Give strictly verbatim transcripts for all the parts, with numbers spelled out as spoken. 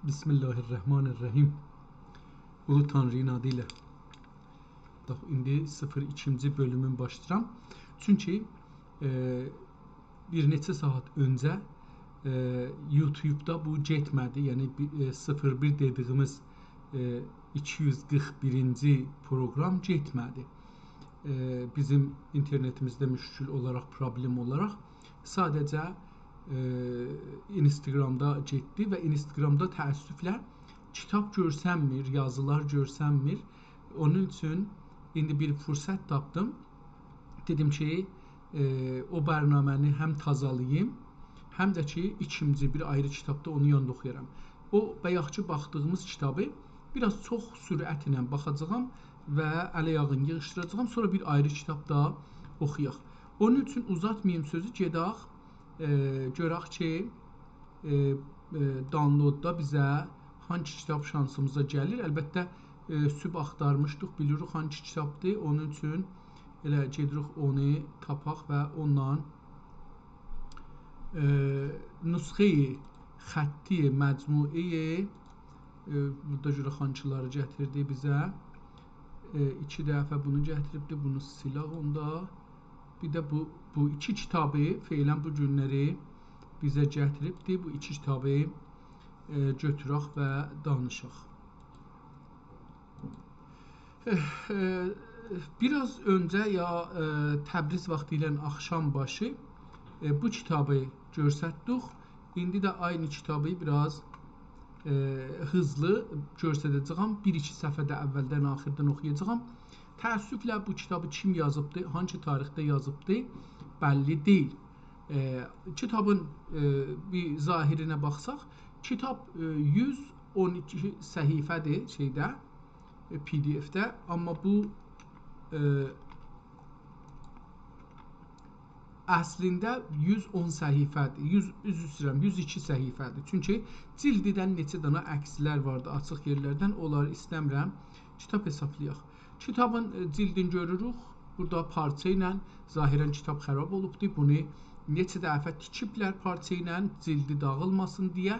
بسم الله الرحمن الرحیم. اولو تانری‌نین آدی ایله. باخ، ایندی صفر ایکینجی بؤلومون باشلاییرام. چونکی، ائ، بیر نئچه ساعات اؤنجه، ائ، یوتیوبدا بو گئتمه‌دی. یعنی، بی-، ائ، صفر بیر دئدیییمیز، ائ، ایکی یوز قیرخ بیرینجی پروگرام گئتمه‌دی. ائ، بیزیم اینترنتیمیزده مشکل اولاراق، پروبلئم اولاراق ساده‌جه، ائ، اینستاگرامدا گئتدی و اینستاگرامدا تأسفله کیتاب گؤرسنمیر، یازیلار گؤرسنمیر. اونون اوچون ایندی بیر فرصت تاپدیم. دئدیم کی، ائ، او برنامه‌نی هم تازالاییم، هم ده کی، ایکینجی بیر آیری کیتابدا اونو یاندا اوخویارام. او بایاقکی باخدیغیمیز کیتابی بیر آز چوخ سرعتله باخاجاغام و ال-آیاغینی ییغیشدیراجاغام، سونرا بیر آیری کیتاب دا اوخویاق. اونون اوچون اوزاتماییم سؤزو، گئدک، ائ، گؤرک کی، ائ، ائ، دانلوددا بیزه هانگی کیتاب شانسیمیزا گلیر. البته، ائ، صبح آختارمیشدیق، بیلیریک هانگی کیتابدیر. اونون اوچون ائله گئدیریک اونو تاپاق و اوندان، ائ، نسخه‌ی خطی مجموعه‌ی، ائ، بورادا گؤرک هانگیلاری گتیردی بیزه. ائ، ایکی دفعه بونو گتیریبدی، بونو سیلاق اوندا. بیر ده بو، بو ایکی کیتابی فعلاً بو گونلری بیزه گتیریبدی. بو ایکی کیتابی، ائ، گؤتورک و دانیشاق. ائ، ائ، بیر آز اؤنجه یا، ائ، تبریز واختی ایله آخشام باشی، ائ، بو کیتابی گؤرستدیک. ایندی ده عینی کیتابی بیر آز، ائ، هیزلی گؤرسده‌جه‌یم. بیر-ایکی صفحه ده اولدن آخیردان اوخویاجاغام. تأسفله بو کیتابی کیم یازیبدی، هانگی تاریخده یازیبدی، بللی دئییل. ائ، کیتابین، ائ، بیر ظاهرینه باخساق، کیتاب، ائ، یوز اون ایکی صفحه‌دیر شئیده، ائ، پی دی اف‌ده، آمما بو، ائ، اصلینده یوز اون صفحه‌دیر. یوز، عذر ایسته‌ییرم، یوز ایکی صفحه‌دیر. چونکی جلددن نئچه دانا عکسلر واردی، آچیق یئرلردن، اونلاری ایسته‌میرم. کیتاب حسابلایاق. کیتابین، ائ، جلدینی گؤروروک. بورادا پارچا ایله، ظاهراً کیتاب خراب اولوبدو. بونو نئچه دفعه تیکیبلر پارچا ایله، جلدی داغیلماسین دئیه.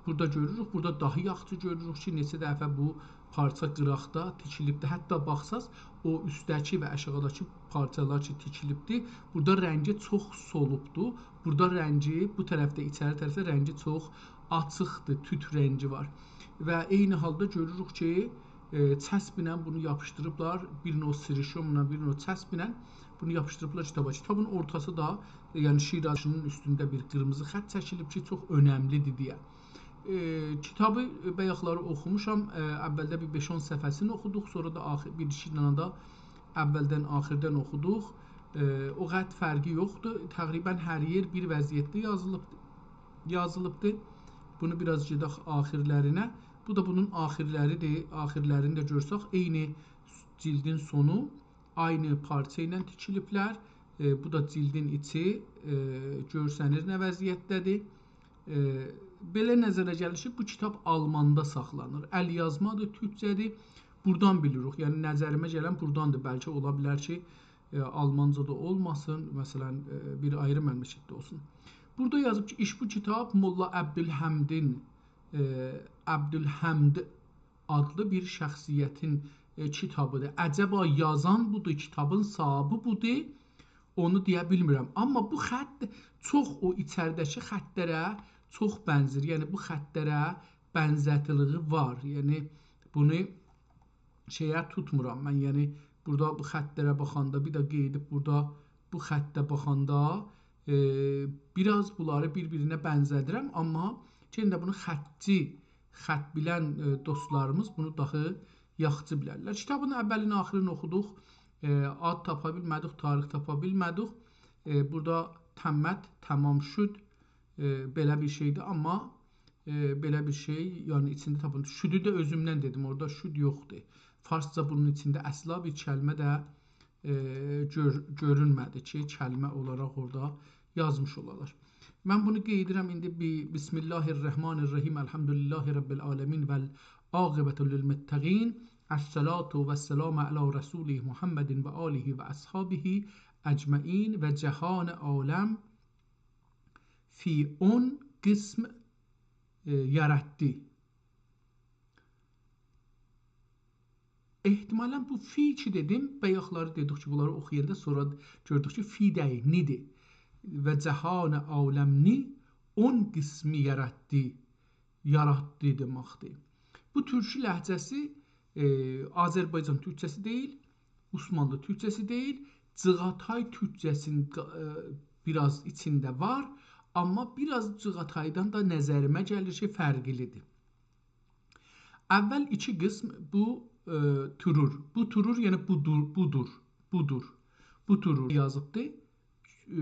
بورادا گؤروروک، بورادا داها یاخشی گؤروروک کی، نئچه دفعه بو پارچا قیراقدا تیکیلیبدی. حتی باخساز، او اوستده‌کی و آشاغیداکی پارچالار کی تیکیلیبدی، بورادا رنگی چوخ سولوبدو. بورادا رنگی، بو طرفده، ایچری طرفده رنگی چوخ آچیقدیر، توت رنگی وار. و عینی حالدا گؤروروک کی، ائ، چسبله بونو یاپیشدیریبلار، بیر نوع سیریشونلا، بیر نوع چسبله بونو یاپیشدیریبلار کیتابا. کیتابین اورتاسی دا، ائ، یعنی شیرازی‌نین اوستونده بیر قیرمیزی خط چکیلیب کی، چوخ اؤنملی‌دیر دئیه. ائ، کیتابی، ائ، بایاقلاری اوخوموشام. ائ، اولده بیر بئش-اون صفحه‌سینی اوخودوق، سونرا دا آخیر، بیر-ایکی دنه ده اولدن آخیردان اوخودوق. ائ، او قدر فرقی یوخدور. تقریباً هر یئر بیر وضعیتده یازیلیب، یازیلیبدیر. بونو بیر آز گئدک آخیرلرینه. بو دا بونون آخیرلری‌دیر. آخیرلرینی ده گؤرسک، عینی جلدین سونو، عینی پارچا ایله تیکیلیبلر. ائ، بو دا جلدین ایچی، ائ، گؤرسنیر نه وضعیتده‌دیر. ائ، بئله نظره گلیر کی، بو کیتاب آلماندا ساخلانیر. ال‌یازمادیر، تورکجه‌دیر. بورادان بیلیریک. یعنی، نظریمه گلن بوراداندیر. بلکه اولا بیلر کی، ائ، آلمانجا دا اولماسین، مثلاً، ائ، بیر آیری مملکتده اولسون. بورادا یازیب کی، «ایشبو کیتاب ملا عبدالحمدین، ائ، عبدالحمد آدلی بیر شخصیتین، ائ، کیتابی‌دیر. عجبا یازان بودور، کیتابین صاحیبی بودور؟» اونو دئیه بیلمیرم. آمما بو خط چوخ او ایچریده‌کی خطلره چوخ بنزیر. یعنی، بو خطلره بنزه‌تیلیگی وار. یعنی، بونو شئیه توتمورام من. یعنی، بورادا بو خطلره باخاندا، بیر ده قئییدیب بورادا بو خطه باخاندا، ائ، بیر آز بونلاری بیر-بیرینه بنزه‌دیرم. آمما یئنه ده بونو خطچی، خط بیلن، ائ، دوستلاریمیز بونو داها یاخشی بیلرلر. کیتابین اولینی، آخیرینی اوخودوق. ائ، آد تاپا بیلمه‌دیک، تاریخ تاپا بیلمه‌دیک. ائ، بورادا «تمت»، «تمام شد»، ائ، بئله بیر شئیدیر، آمما، ائ، بئله بیر شئی، یعنی ایچینده تاپین. «شد»و دا اؤزومدن دئدیم، اورادا «شد» یوخدور. فارسجا بونون ایچینده اصلا بیر کلمه ده، ائ، گؤر-، گؤرونمه‌دی کی، کلمه اولاراق اورادا یازمیش اولالار. من بونو قئییدیرم ایندی بی-، «بسم الله الرحمن الرحیم، الحمد لله رب العالمین و العاقبة للمتقین، الصلاة و السلام علی رسوله محمد و آله و اصحابه اجمعین و جهان عالم فی اون قسم، ائ، یاراتدی.» احتمالاً بو فی کی دئدیم، بایاقلاری دئدیک کی، بونلاری اوخویاندا سونرا گؤردوک کی، فی دئییل، نی‌دیر. «و جهان عالم‌نی اون قسمی یاراتدی»، یاراتدی دئمکدیر. بو تورکو لهجه‌سی، ائ، آذربایجان تورکجه‌سی دئییل، عثمانلی تورکجه‌سی دئییل، چیغاتای تورکجه‌سینین، ائ، بیر آز ایچینده وار، آمما بیر آز چیغاتایدان دا نظریمه گلیر کی، فرقلی‌دیر. اول ایکی قسم بو، ائ، تورور. بو تورور، یعنی بودور، بودور، بودور. بو تورور یازیبدی. ائ،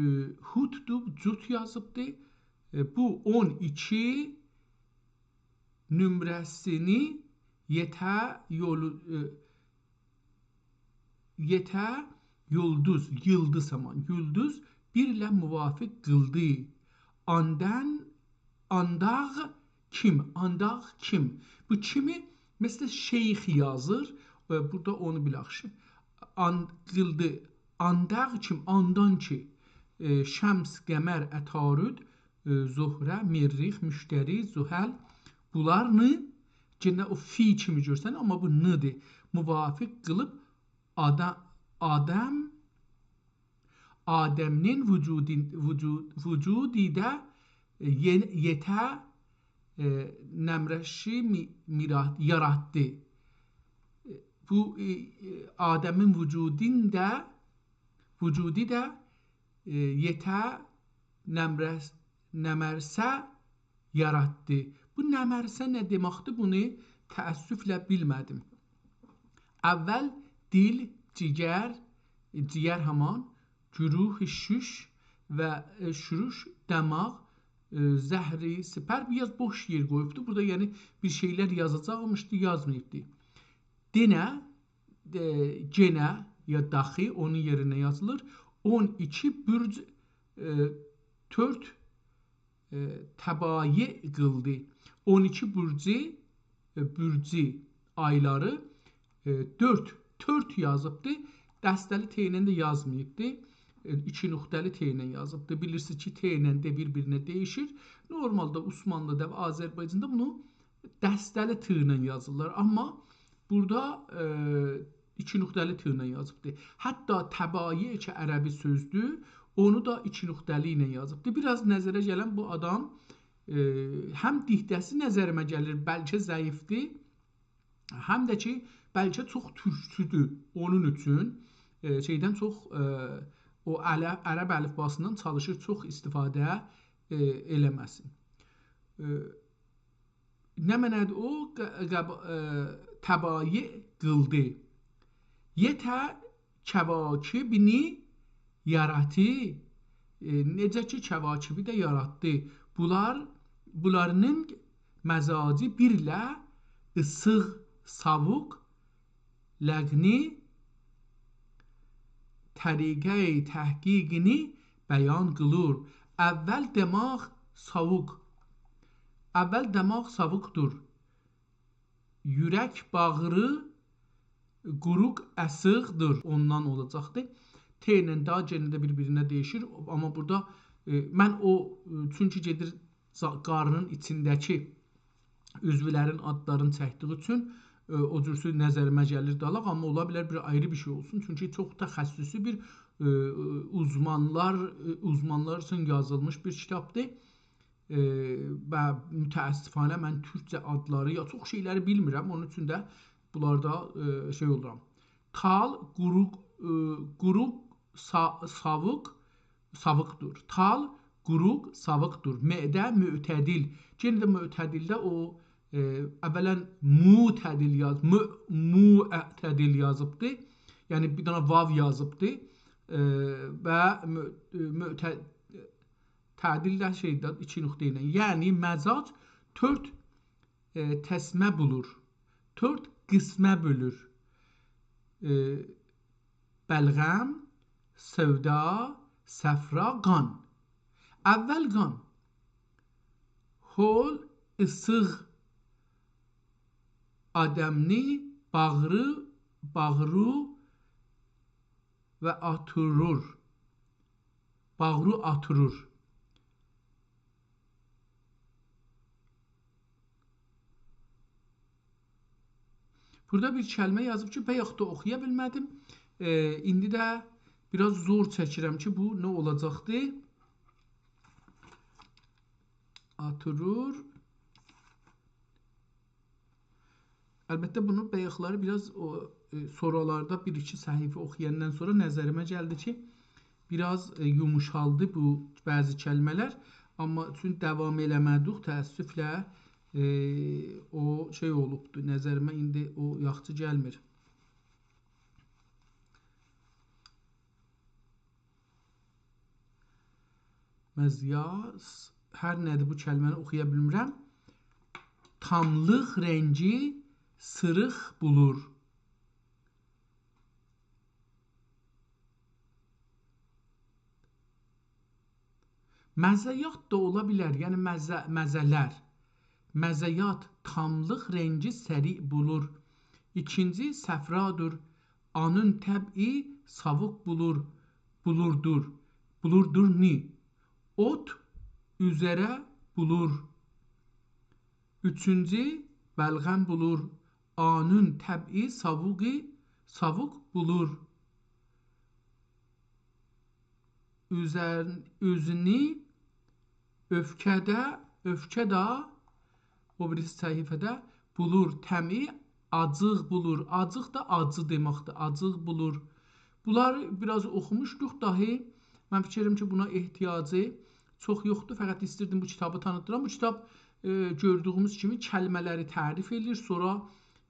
هوتدو، جوت یازیبدی. ائ، بو اون ایکی نمره‌سینی یئته یولو، ائ، یئته یولدوز، ییلدیز همان، یولدوز بیر ایله موافق قیلدی. آندن، آنداغ کیم، آنداغ کیم؟ بو کیمی، مثلاً، شیخ یازیر. ائ، بورادا اونو بیلک کی، آن، قیلدی، آنداغ کیم، آندان کی، ائ، شمس، قمر، عطارد، ائ، زهره، مریخ، مشتری، زحل، بونلارنی، یئنه او فی کیمی گؤرسن، آمما بو ن‌دیر. موافق قیلیب آدا-، آدم، آدم‌نین وجودین-، وجود-، وجودی ده، ائ، یئن-، یئته، ائ، نمرشی می-، میرات-، یاراتدی. ائ، بو، ائ، ائ، آدمین وجودین ده، وجودی ده، ائ، یئته نمرس-، نمرسه یاراتدی. بو نمرسه نه دئمکدیر؟ بونو تأسفله بیلمه‌دیم. اول دیل، جیگر، جیگر همان، گروه شوش و، ائ، شوروش دماغ، ائ، زهری سپر، بیر آز بوش یئر قویوبدو. بورادا، یعنی، بیر شئیلر یازاجاقمیشدی، یازماییبدی. دئنه، ائ، گئنه یا داخی اونون یئرینه یازیلیر. اون ایکی برج، ائ، تؤرد ائ، تبایع قیلدی. اون ایکی برجی، ائ، برجی آیلاری، ائ، دؤرد، تؤرد یازیبدی. دسته‌لی ت ایله ده یازماییبدی. ائ، ایکی نقطه‌لی ت ایله یازیبدی. بیلیرسینیز کی، ت ایله د بیر-بیرینه دییشیر. نورمالدا عثمانلی‌دا و آذربایجاندا بونو دسته‌لی ت ایله یازیرلار. آمما بورادا، ائ، ایکی نقطه‌لی ت ایله یازیبدی. حتی تبایع کی، عربی سؤزدور، اونو دا ایکی نقطه‌لی ایله یازیبدی. بیر آز نظره گلن بو آدام، ائ، هم دیکته‌سی نظریمه گلیر، بلکه ضعیفدیر، هم ده کی، بلکه چوخ تورکچودور. اونون اوچون، ائ، شئیدن چوخ، ائ، او عله-، عرب الیفباسیندان چالیشیر چوخ استفاده، ائ، ائله‌مه‌سین. ائ، نمنه‌دیر او؟ ق-، قب-، ائ، تبایع قیلدی. یئته کواکبینی یاراتی. ائ، نئجه کی، کواکبی ده یاراتدی. بونلار، بونلارین مزاجی بیر ایله ایسیق، ساووق، لغنی، طریقه‌ی تحقیقینی بیان قیلیر. اول دماغ ساووق. اول دماغ ساووقدور. یورک باغری قوروق، اسیقدیر. اوندان اولاجاقدی. ت ایله دا یئنه ده بیر-بیرینه دییشیر. آمما بورادا، ائ، من او، ائ، چونکی گئدیر زا-، قارنین ایچینده‌کی عضولرین آدلارینی چکدیگی اوچون، ائ، او جورسو نظریمه گلیر دالاق، آمما اولا بیلر بیر آیری بیر شئی اولسون. چونکی چوخ تخصصی بیر، ائ، ائ، اوزمانلار، ائ، اوزمانلار اوچون یازیلمیش بیر کیتابدیر. ائ، و متأسفانه من تورکجه آدلاری، یا چوخ شئیلری بیلمیرم، اونون اوچون ده بونلاردا، ائ، شئی اولورام. تال، قوروق، ائ، قوروق، سا-، ساووق، ساووقدور. تال، قوروق، ساووقدور. معده، معتدل. یئنه ده معتدلده او، ائ، اولاً معتدل یاز-، مع-، معتدل یازیبدی. یعنی بیر دنه واو یازیبدی. ائ، و مع-، ائ، معت-، تعدیل ده شئیده، ایکی نقطه ایله. یعنی مزاج تؤرد، ائ، تسمه بولور. تؤرد قسمه بؤلور. ائ، بلغم، سودا، صفرا، قان. اول قان. هول، ایسیق، آدمنی باغری، باغرو و آتورور. باغرو آتورور. بورادا بیر کلمه یازیب کی، بایاق دا اوخویا بیلمه‌دیم. ائ، ایندی ده بیر آز زور چکیرم کی، بو نه اولاجاقدی؟ آتورور. البته، بونو بایاقلاری بیر آز او، ائ، سورالاردا بیر-ایکی صفحه اوخویاندان سونرا نظریمه گلدی کی، بیر آز، ائ، یوموشالدی بو بعضی کلمه‌لر. آمما چون داوام ائله‌مه‌دیک، تأسفله، ائ، او شئی اولوبدو. نظریمه ایندی او یاخشی گلمیر. مزیاس، هر نه‌دیر بو کلمه‌نی اوخویا بیلمیرم. تاملیق رنگی سیریق بولور. مزه‌یات دا اولا بیلر، یعنی مزه، مزه‌لر. مزه‌یات تاملیق رنگی سریع بولور. ایکینجی صفرادور. آنین طبعی ساووق بولور، بولوردور، بولوردور نی. اوت اوزره بولور. اوچونجو بلغم بولور. آنین طبعی ساووقی، ساووق بولور. اوزر، اوزونو اؤفکه‌ده، اؤفکه‌ده، او بیریسی صفحه‌ده بولور، طعمی آجیق بولور. آجیق دا آجی دئمکدیر، آجیق بولور. بونلاری بیر آز اوخوموشدوق داهی. من فیکر ائدیرم کی، بونا احتیاجی چوخ یوخدور. فقط ایستیردیم بو کیتابی تانیتدیرام. بو کیتاب، ائ، گؤردویوموز کیمی کلمه‌لری تعریف ائله‌ییر، سونرا،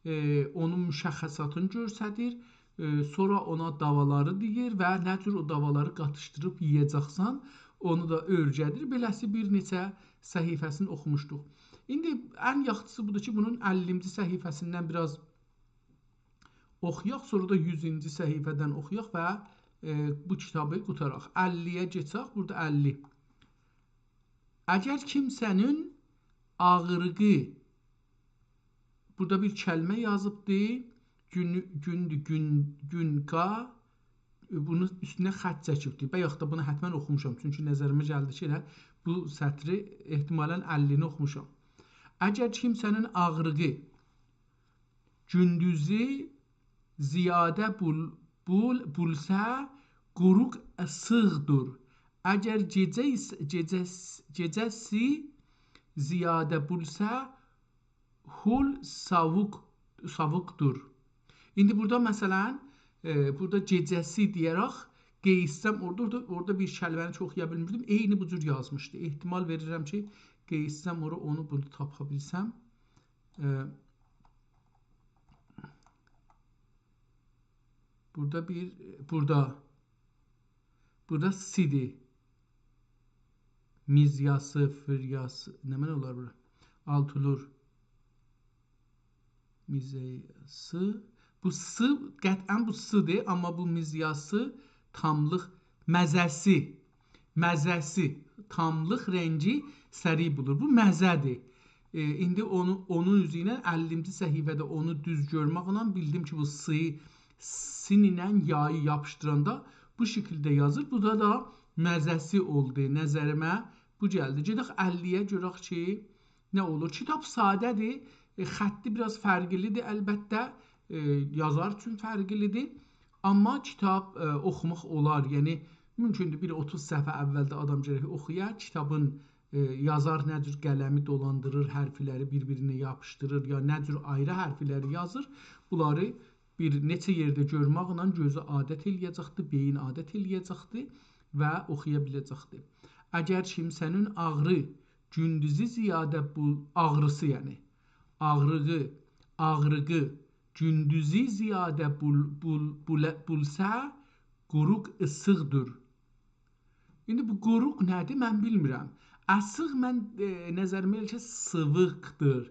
ائ، اونون مشخصاتینی گؤستریر، ائ، سونرا اونا داوالاری دئییر و نه جور او داوالاری قاتیشدیریب یئیه‌جکسن، اونو دا اؤیره‌دیر. بئله‌سی بیر نئچه صفحه‌سینی اوخوموشدوق. ایندی ان یاخشیسی بودور کی، بونون اللینجی صفحه‌سیندن بیر آز اوخویاق، سونرا دا یوزونجو صفحه‌دن اوخویاق و، ائ، بو کیتابی قوتاراق. اللی‌یه کئچک، بورادا اللی. اگر کیمسه‌نین آغریغی، بورادا بیر کلمه یازیبدی. گون، گوندو، گون، گونقا. بونون اوستونه خط چکیبدی. بایاق دا بونو حتماً اوخوموشام. چونکی نظریمه گلدی کی، ائله بو سطری احتمالاً اللینی اوخوموشام. اگر کیمسه‌نین آغریغی گوندوزو زیاده بول، بول، بولسا، قوروق ایسیقدیر. اگر گئجه ایس، گئجه، گئجه‌سی زیاده بولسا، هول ساووق، ساووقدور. ایندی بورادا، مثلاً، ائ، بورادا گئجه‌سی دئیه‌رک قئییتسم، اورادا، اورادا، اورادا بیر کلمه‌نی چوخ اوخویا بیلمیردیم. عینی بو جور یازمیشدی. احتمال وئریرم کی، قئییتسم اورا، اونو بونو تاپا بیلسم. ائ، بورادا بیر، بورادا، بورادا سی‌دیر. میزیاسی، فریاسی، نمنه اولار بورا؟ آلتولور. میزیاسی. بو سی، قطعاً بو سی‌دیر، آمما بو میزیاسی تاملیق، مزه‌سی، مزه‌سی، تاملیق رنگی سریع بولور. بو مزه‌دیر. ائ، ایندی اونو، اونون اوزو ایله اللینجی صفحه‌ده اونو دوز گؤرمکله بیلدیم کی، بو سی، سین ایله یایی یاپیشدیراندا بو شکیلده یازیر. بورادا دا مزه‌سی اولدو. نظریمه بو گلدی. گئدک اللی‌یه گؤرک کی، نه اولور؟ کیتاب ساده‌دیر. ائ، خطی بیر آز فرقلی‌دیر، البته. ائ، یازار اوچون فرقلی‌دیر. آمما کیتاب، ائ، اوخوماق اولار. یعنی، مومکوندور، بیر اوتوز صفحه اولده آدام گرک اوخویا، کیتابین، ائ، یازار نه جور قلمی دولاندیریر، حرفلری بیر-بیرینه یاپیشدیریر، یا نه جور آیری حرفلری یازیر، بونلاری بیر نئچه یئرده گؤرمکله گؤزو عادت ائله‌یه‌جکدیر، بئیین عادت ائله‌یه‌جکدیر و اوخویا بیله‌جکدیر. اگر کیمسه‌نین آغری گوندوزو زیاده بول، آغریسی، یعنی، آغریغی، آغریغی گوندوزو زیاده بول، بول، بوله، بولسا، قوروق ایسیقدیر. ایندی بو قوروق نه‌دیر، من بیلمیرم. ایسیق من، ائ، نظریمه ائله کی، سیویقدیر.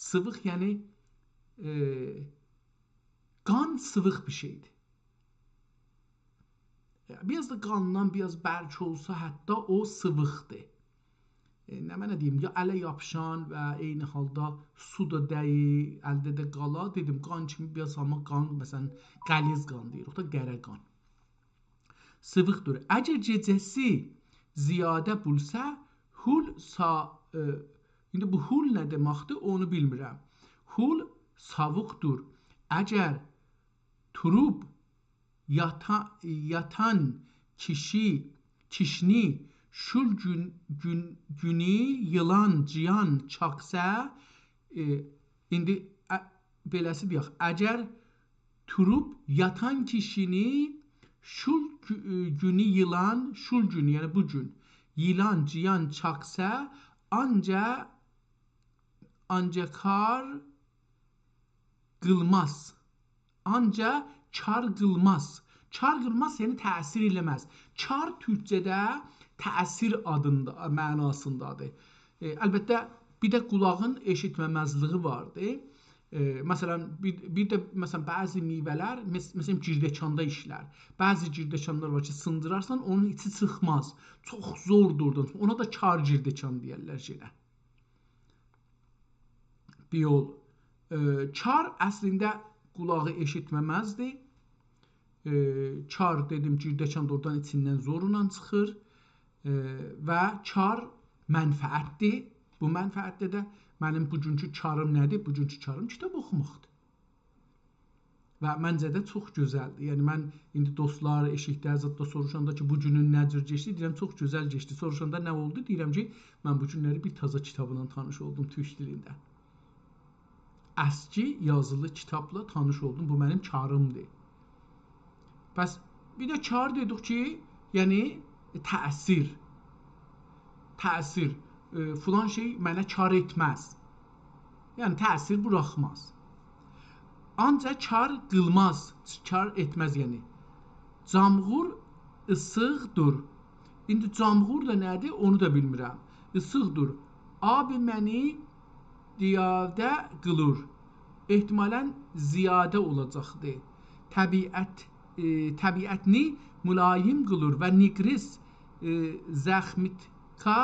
سیویق، یعنی، ائ، قان سیویق بیر شئیدیر. بیر آز دا قاندان بیر آز برک اولسا، حتی او سیویقدیر. ائ، نمنه دئییم، یا اله یاپیشان و عینی حالدا سو دا دَییر، الده ده قالا. دئدیم، قان کیمی بیر آز، آمما قان، مثلاً، غلیظ قان دئییریک دا، قره قان. سیویقدیر. اگر گئجه‌سی زیاده بولسا، هول سا، ائ، ایندی بو هول نه دئمکدیر، اونو بیلمیرم. هول ساووقدور. اگر توروب یاتا-، یاتان کیشی، کیشنی شول گون، گون، گونو ییلان جیان چاخسا، ائ، ایندی، ا، بئله‌سی دئیک، اگر توروب یاتان کیشینی شول گو، ائ، گونو ییلان، شول گونو، یعنی بو گون، ییلان جیان چاخسا، آنجا، آنجا کار قیلماز. آنجا کار قیلماز. کار قیلماز، یعنی تأثیر ائله‌مز. کار تورکجه‌ده تأثیر آدیندا، معناسیندادیر. ائ، البته، بیر ده قولاغین ائشیتمه‌مزلیگی واردیر. ائ، مثلا، بیر، بیر ده، مثلا، بعضی میوه‌لر، مس، مثلا، گیردکاندا ایشلر. بعضی گیردکانلار وار کی، سیندیرارسان، اونون ایچی چیخماز. چوخ زوردور اورادان چیخماق. اونا دا کار گیردکان دئیرلر یئنه. بیر یول. ائ، کار اصلینده قولاغی ائشیتمه‌مزدیر. ائ، کار، دئدیم، گیردکان دا اورادان ایچیندن زورلا چیخیر. ائ، و کار منفعتدیر. بو منفعتده ده منیم بوگونکو کاریم نه‌دیر؟ بوگونکو کاریم کیتاب اوخوماقدیر. و منجه ده چوخ گؤزلدیر. یعنی، من ایندی دوستلار، ائشیکده، زاددا سوروشاندا کی، بو گونون نه جور کئچدی، دئییرم، چوخ گؤزل کئچدی. سوروشاندا نه اولدو؟ دئییرم کی، من بو گونلری بیر تازا کیتابلا تانیش اولدوم، تورک دیلینده. اسکی یازیلی کیتابلا تانیش اولدوم. بو منیم کاریمدیر. پس بیر ده کار دئدیک کی، یعنی تأثیر. تأثیر. ائ، فلان شئی منه کار ائتمز. یعنی تأثیر بوراخماز. آنجاق کار قیلماز، کار ائتمز، یعنی. جامغور ایسیقدور. ایندی جامغور دا نه‌دیر، اونو دا بیلمیرم. ایسیقدور. آبی منی دیاده قیلور. احتمالا زیاده اولاجاقدیر. طبیعت، ائ، طبیعتنی ملایم قیلور و نیگریس، ائ، زخمیتکا،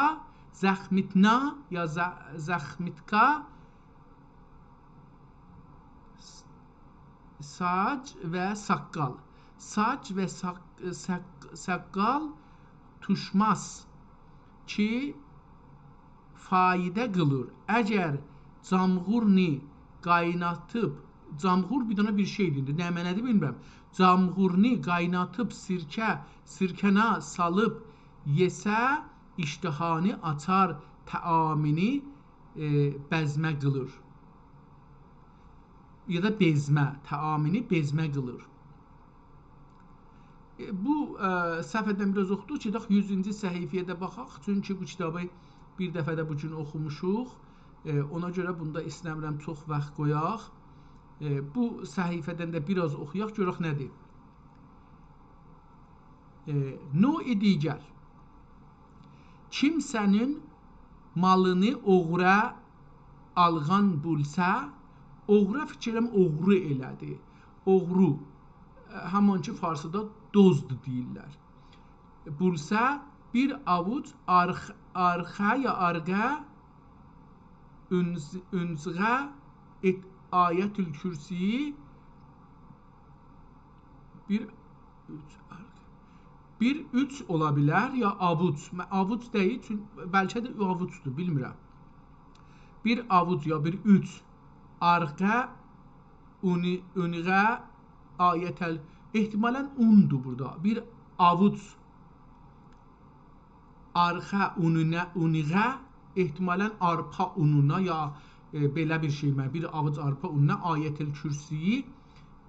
زخمیتنا یا ز، زخمیتکا ساج و ساققال. ساج و ساق، ساق، ساققال توشماز کی، فایده قیلیر. اگر جامغورنی قایناتیب، جامغور بیر دنه بیر شئیدیر، ایندی نمنه‌دیر بیلمیرم. جامغورنی قایناتیب سیرکه، سیرکه‌نه سالیب یئسه، اشتهانی آچار، طعامینی، ائ، بزمه قیلیر. یا دا بزمه، طعامینی بزمه قیلیر. ائ، بو، ائ، صفحه‌دن بیر آز اوخودوق کی، داخ یوزونجو صفحه‌یه ده باخاق. چونکی بو کیتابی بیر دفعه ده بو گون اوخوموشوق. ائ، اونا گؤره بوندا ایسته‌میرم چوخ واخت قویاق. ائ، بو صفحه‌دن ده بیر آز اوخویاق، گؤرک نه‌دیر. ائ، نوع دیگر. کیمسه‌نین مالینی اوغرو آلغان بولسا، اوغرو فیکیر ائلیرم، اوغرو ائله‌دی. اوغرو، ائ، همان کی، فارسیدا دزد دئییرلر. بولسا، بیر آووج آرخ، آرخا یا آرقا اونز، اونزغا ائت، آیت الکرسی‌یی بیر اوچ، بیر اوچ اولا بیلر، یا آووج. مه، آووج دئییل، چون، بلکه ده آووجدور، بیلمیرم. بیر آووج یا بیر اوچ آرخا اونی، اونیغا آیتل، احتمالا اوندور بورادا. بیر آووج آرخا اونونا، اونیغا، احتمالا آرپا اونونا یا، ائ، بئله بیر شئی، من، بیر آووج آرپا اونونا آیت الکرسی‌یی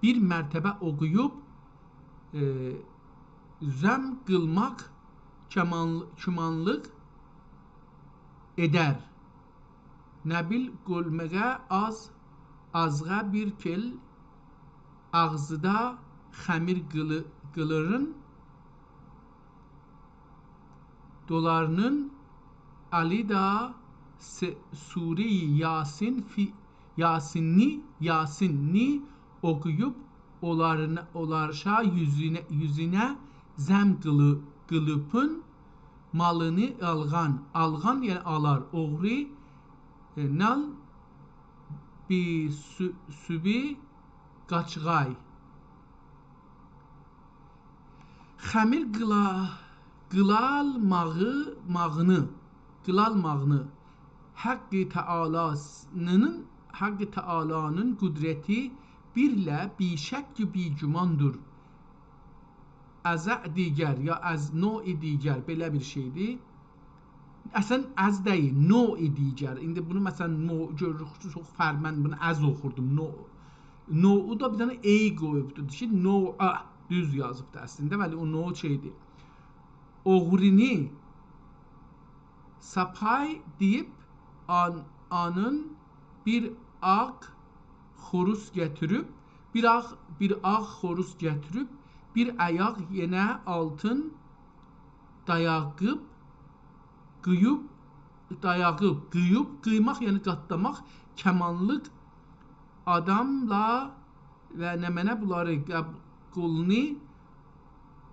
بیر مرتبه اوخویوب، ائ، ضم قیلماق کمان، کمانلیق ائدر. نبیل قولمغا آز، آزغا بیر کئل آغزیدا خمیر قیلی، قیلیرین دولارینین علیدا س، سوره یاسین فی، یاسینی، یاسینی اوخویوب اولارین، اولارشا یوزونه، یوزونه ضم قیلی، قیلیپین مالینی آلغان، آلغان، یعنی آلار، اوغرو، ائ، نال بی سو، سوبی قاچغای. خمیر قیلا، قیلالماغی، ماغینی، قیلالماغینی حق تعالی‌نین، حق تعالی‌نین قدرتی بیر ایله بی‌شک و بی‌گماندیر. از دیگر یا از نوع دیگر، بئله بیر شئیدیر. اصلاً از دئییل، نوع دیگر. ایندی بونو، مثلاً، نوع گؤروروک، چوخ فرمن بونو از اوخوردوم. نوع، نوعو دا بیر دنه ای قویوبدور کی، نوع، دوز یازیبدیر اصلینده، ولی او نوع شئیدیر. اوغرینی ساپای دئییب آن، آنین بیر آغ خوروس گتیریب، بیر آغ، بیر آغ خوروس گتیریب، بیر آیاق یئنه آلتین دایاغیب، قویوب، دایاغیب، قویوب، قویماق، یعنی قاتلاماق، کمانلیق آداملا و نمنه بونلاری قب-، قولونی،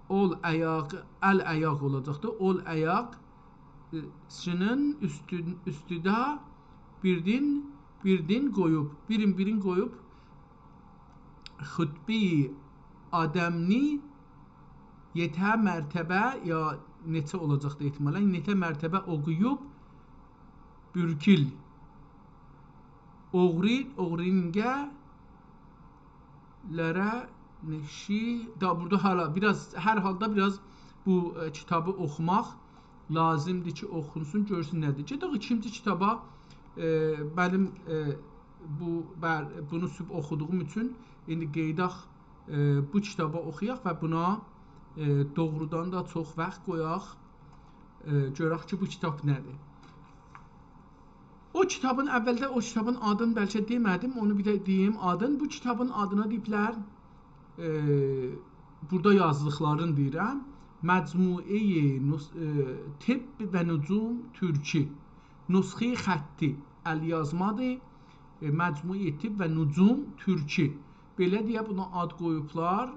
اول آیاق، ال آیاق اولاجاقدی، اول آیاق، ائ، سینین اوستون، اوستوده بیردین، بیردین قویوب، بیرین، بیرین قویوب، خطبه‌ی آدمنی یئته مرتبه، یا نئچه اولاجاقدی احتمالاً، یئته مرتبه اوخویوب، بورکیل، اوغری، اوغرینگه، لره، نشی، دا بورادا هله بیر آز، هر حالدا بیر آز بو، ائ، کیتابی اوخوماق لازیمدیر کی، اوخونسون، گؤرسون نه‌دیر. گئدک ایکینجی کیتابا، ائ، منیم، ائ، بو، بر-، بونو سوبح اوخودوغوم اوچون ایندی قئییداق، ائ، بو کیتابی اوخویاق و بونا، ائ، دوغرودان دا چوخ واخت قویاق، ائ، گؤرک کی، بو کیتاب نه‌دیر. او کیتابین، اولده او کیتابین آدینی بلکه دئمه‌دیم، اونو بیر ده دئییم آدین. بو کیتابین آدینا دئییبلر، ائ، بورادا یازدیقلارینی دئییرم. مجموعه‌ی نس-، ائ، طب و نجوم ترکی. نسخه‌ی خطی، ال‌یازمادیر. ائ، مجموعه‌ی طب و نجوم ترکی. بئله دئیه بونا آد قویوبلار،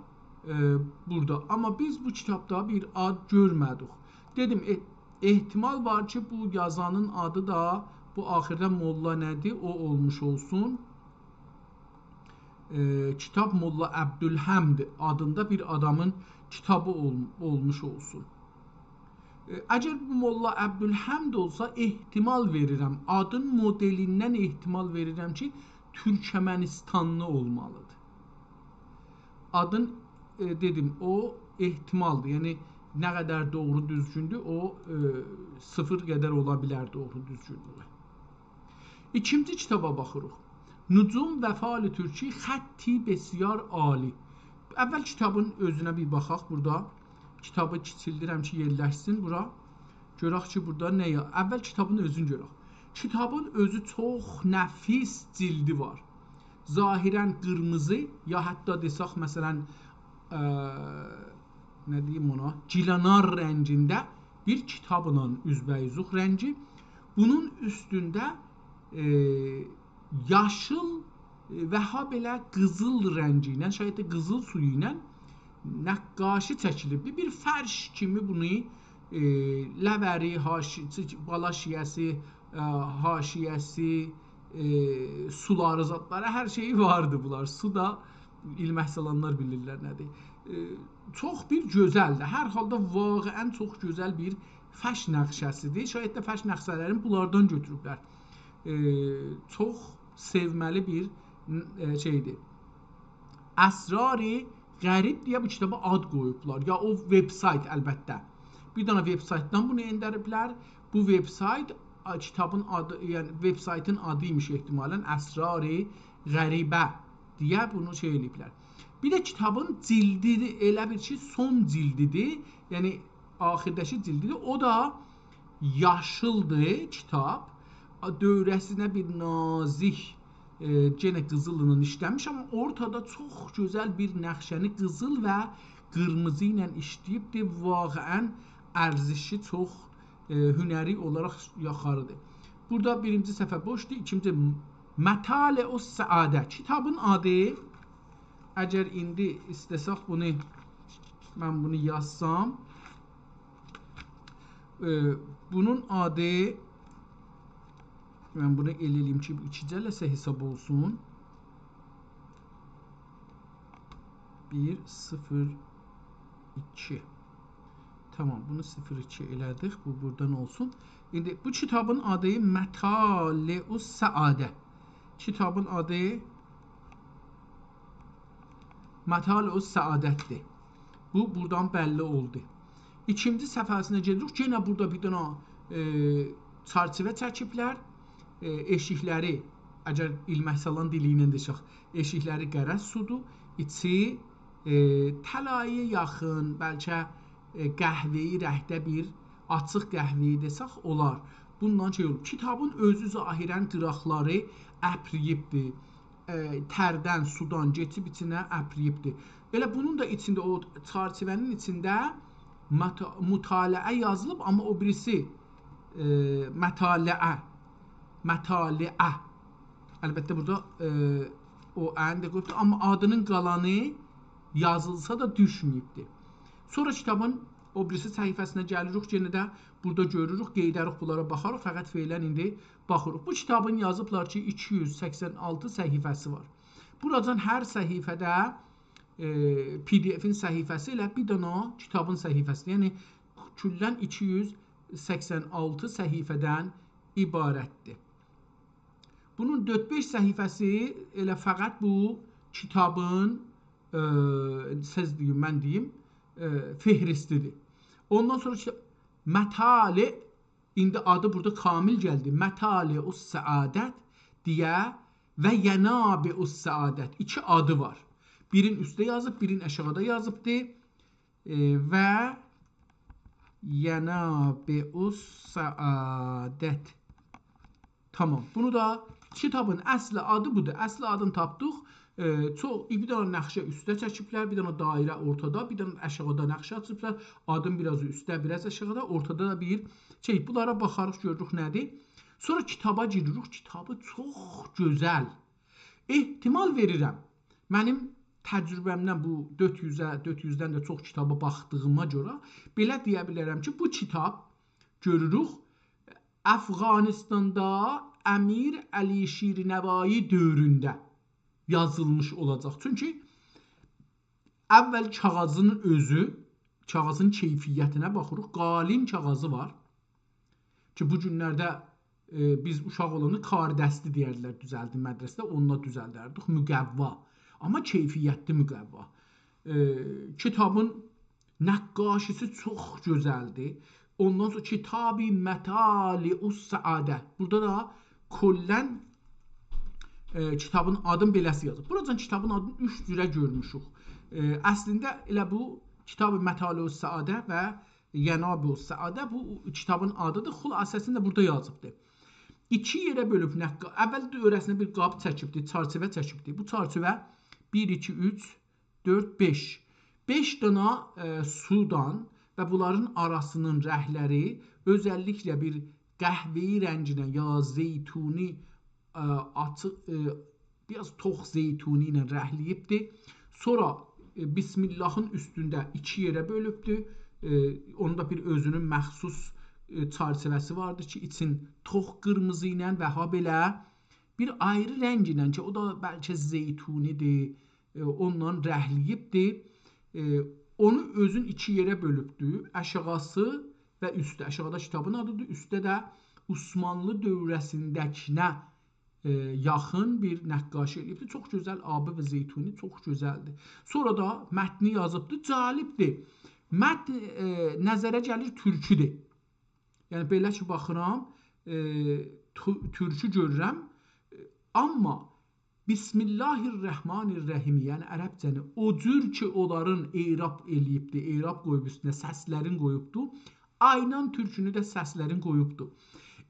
ائ، بورادا. آمما بیز بو کیتابدا بیر آد گؤرمه‌دیک. دئدیم، ائ-، احتمال وار کی، بو یازانین آدی دا بو آخیردا موللا نه‌دیر، او اولموش اولسون. ائ، کیتاب موللا عبدالحمد آدیندا بیر آدامین کیتابی اول-، اولموش اولسون. ائ، اگر بو موللا عبدالحمد اولسا، احتمال وئریرم، آدین مدلیندن احتمال وئریرم کی، تورکمنیستانلی اولمالیدیر. آدین، ائ، دئدیم، او احتمالدیر. یعنی، نه قدر دوغرو دوزگوندور، او، ائ، صفر قدر اولا بیلر دوغرو دوزگونلویو. ایکینجی کیتابا باخیریق. نجوم و فال ترکی، خطی بسیار عالی. اول کیتابین اؤزونه بیر باخاق بورادا. کیتابی کیچیلدیرم کی، یئرلشسین بورا. گؤرک کی، بورادا نه یا-، اول کیتابین اؤزونو گؤرک. کیتابین اؤزو چوخ نفیس جلدی وار. ظاهراً قیرمیزی، یا حتی دئسک، مثلاً، ائ، نه دئییم اونا، گیلانار رنگینده بیر کیتابلا اوزبه‌اوزوق رنگی. بونون اوستونده، ائ، یاشیل، ائ، و هابئله قیزیل رنگی ایله، شاید ده قیزیل سویو ایله نقاشی چکیلیبدیر. بیر فرش کیمی بونو، ائ، لوری، حاشی-، چی-، بالا شیه‌سی، ائ، حاشیه‌سی، ائ، سولاری، زادلاری، هر شئیی واردی بونلار. سو دا ایلمک سالانلار بیلیرلر نه‌دیر. ائ، چوخ بیر گؤزلدیر. هر حالدا واقعاً چوخ گؤزل بیر فرش نقشه‌سیدیر. شاید ده فرش نقشه‌لرینی بونلاردان گؤتوروبلر. ائ، چوخ سئومه‌لی بیر، ائ، شئیدیر. اسرار غریب دئیه بو کیتابا آد قویوبلار. یا او وبسایت، البته. بیر دنه وبسایتدان بونو ائندیریبلر. بو وبسایت، آ، کیتابین آدی، یعنی وبسایتین آدی ایمیش احتمالاً، اسرار غریبه دئیه بونو شئی ائله‌ییبلر. بیر ده کیتابین جلدی، ائله بیل کی، سون جلدیدیر. یعنی آخیرداکی جلدیدیر. او دا یاشیلدیر کیتاب. آ، دؤوره‌سینه بیر نازیک، ائ، یئنه قیزیللا ایشله‌میش، آمما اورتادا چوخ گؤزل بیر نقشه‌نی قیزیل و قیرمیزی ایله ایشله‌ییبدیر. واقعاً ارزشی چوخ، ائ، هنری اولاراق یوخاریدیر. بورادا بیرینجی صفحه بوشدور، ایکینجی مطالع السعاده. کیتابین آدی، اگر ایندی ایسته‌سک بونو، من بونو یازسام، ائ، بونون آدی، من بونو ائله ائله‌ییم کی، بو ایکی جلسه حساب اولسون. بیر، صفر، ایکی. تامام، بونو صفر ایکی ائله‌دیک. بو بورادان اولسون. ایندی بو کیتابین آدی مطالع السعاده. کیتابین آدی مطالع السعادت‌دیر. بو، بورادان بللی اولدو. ایکینجی صفحه‌سینه گئدیریک. یئنه بورادا بیر دنه، ائ، چرچیوه چکیبلر. ائ، ائشیکلری، اگر ایلمک سالان دیلی ایله دئسک، ائشیکلری قره سودور، ایچی، ائ، طلایی یاخین، بلکه، ائ، قهوه‌ای رنگده بیر، آچیق قهوه‌ای دئسک اولار. بوندان شئی اولوب. کیتابین اؤزو ظاهراً قیراقلاری اپریییبدیر. ائ، تردن، سودان کئچیب ایچینه اپریییبدیر. ائله بونون دا ایچینده، او چرچیوه‌نین ایچینده مطا-، مطالعه یازیلیب، آمما او بیریسی، ائ، مطالعه، مطالعه. البته، بورادا، ائ، او «ن» ده قویوبدور، آمما آدینین قالانی یازیلسا دا دوشمه‌ییبدیر. سونرا کیتابین او بیریسی صفحه‌سینه گلیریک، یئنه ده بورادا گؤروروک، قئییدریک، بونلارا باخاریق، فقط فعلاً ایندی باخیریق. بو کیتابین یازیبلار کی، ایکی یوز سکسن آلتی صفحه‌سی وار. بوراجان هر صفحه‌ده، ائ، پی دی افین صفحه‌سی ائله بیر دنه کیتابین صفحه‌سی‌دیر. یعنی، کلاً ایکی یوز سکسن آلتی صفحه‌دن عبارت‌دیر. بونون دؤرد-بئش صفحه‌سی ائله فقط بو کیتابین، ائ، سیز دئیین، من دئییم، ائ، فهرستی‌دیر. اوندان سونرا کی-، مطالع، ایندی آدی بورادا کامل گلدی. مطالع السعادت دئیه و ینابع السعادت. ایکی آدی وار. بیرین اوسته یازیب، بیرین آشاغیدا یازیبدی. ائ، و ینابع السعادت. تامام. بونو دا، کیتابین اصلی آدی بودور. اصلی آدینی تاپدیق. ائ، چوخ، بیر دنه نقشه اوسته چکیبلر، بیر دنه دایره اورتادا، بیر دنه آشاغیدا نقشه آچیبلار. آدین بیر آز اوسته، بیر آز آشاغیدا، اورتادا دا بیر شئی. بونلارا باخاریق، گؤروروک نه‌دیر. سونرا کیتابا گیریریک. کیتابی چوخ گؤزل. احتمال وئریرم، منیم تجربه‌مدن، بو دؤرد یوزه، دؤرد یوزدن ده چوخ کیتابا باخدیغیما گؤره بئله دئیه بیلرم کی، بو کیتاب، گؤروروک، افغانستاندا امیر علی شیرنوایی دؤورونده یازیلمیش اولاجاق. چونکی اول کاغاذین اؤزو، کاغاذین کیفیتینه باخیریق. قالین کاغاذی وار کی، بو گونلرده، ائ، بیز اوشاق اولاندا کاردستی دئیردیلر، دوزلدی مدرسه‌ده، اونونلا دوزلدردیک، مقوا. آمما کیفیتلی مقوا. ائ، کیتابین نقاشی‌سی چوخ گؤزلدیر. اوندان سونرا کتاب مطالع السعادت. بورادا دا کلاً، ائ، کیتابین آدینی بئله‌سی یازیب. بوراجان کیتابین آدینی اوچ جوره گؤرموشوک. ائ، اصلینده ائله بو کتاب مطالع السعادت و ینابع السعادت بو کیتابین آدی‌دیر. خلاصه‌سینی ده بورادا یازیبدیر. ایکی یئره بؤلوب نقا-، اول دؤوره‌سینه بیر قاب چکیبدی، چرچیوه چکیبدی. بو چرچیوه بیر، ایکی، اوچ، دؤرد، بئش. بئش دانا، ائ، سودان و بونلارین آراسینین رنگلری اؤزللیکله بیر قهوه‌ای رنگینه یا زیتونی، ائ، آچیق، ائ، بیر آز توخ زیتونی ایله رنگله‌ییبدی. سونرا، ائ، بسم اللهین اوستونده ایکی یئره بؤلوبدو. ائ، اونون دا بیر اؤزونون مخصوص، ائ، چرچیوه‌سی واردی کی، ایچین توخ قیرمیزی ایله و هابئله بیر آیری رنگ ایله کی، او دا بلکه زیتونی‌دیر، ائ، اونونلا رنگله‌ییبدی. ائ، اونو اؤزون ایکی یئره بؤلوبدو. آشاغیسی و اوستو. آشاغیدا کیتابین آدی‌دیر، اوستده ده عثمانلی دؤوره‌سینده‌کینه، ائ، یاخین بیر نقاشی ائله‌ییبدی. چوخ گؤزل، آبی و زیتونی، چوخ گؤزلدیر. سونرا دا متنی یازیبدی. جالبدیر. متن، ائ، نظره گلیر تورکودور. یعنی، بئله کی، باخیرام، ائ، تو-، تورکو گؤرورم. ائ، آمما بسم الله الرحمن الرحیم، یعنی عربجه‌نی او جور کی، اونلارین اعراب ائله‌ییبدی، اعراب قویوب اوستونه، سسلرین قویوبدو، عیناً تورکونو ده سسلرین قویوبدو.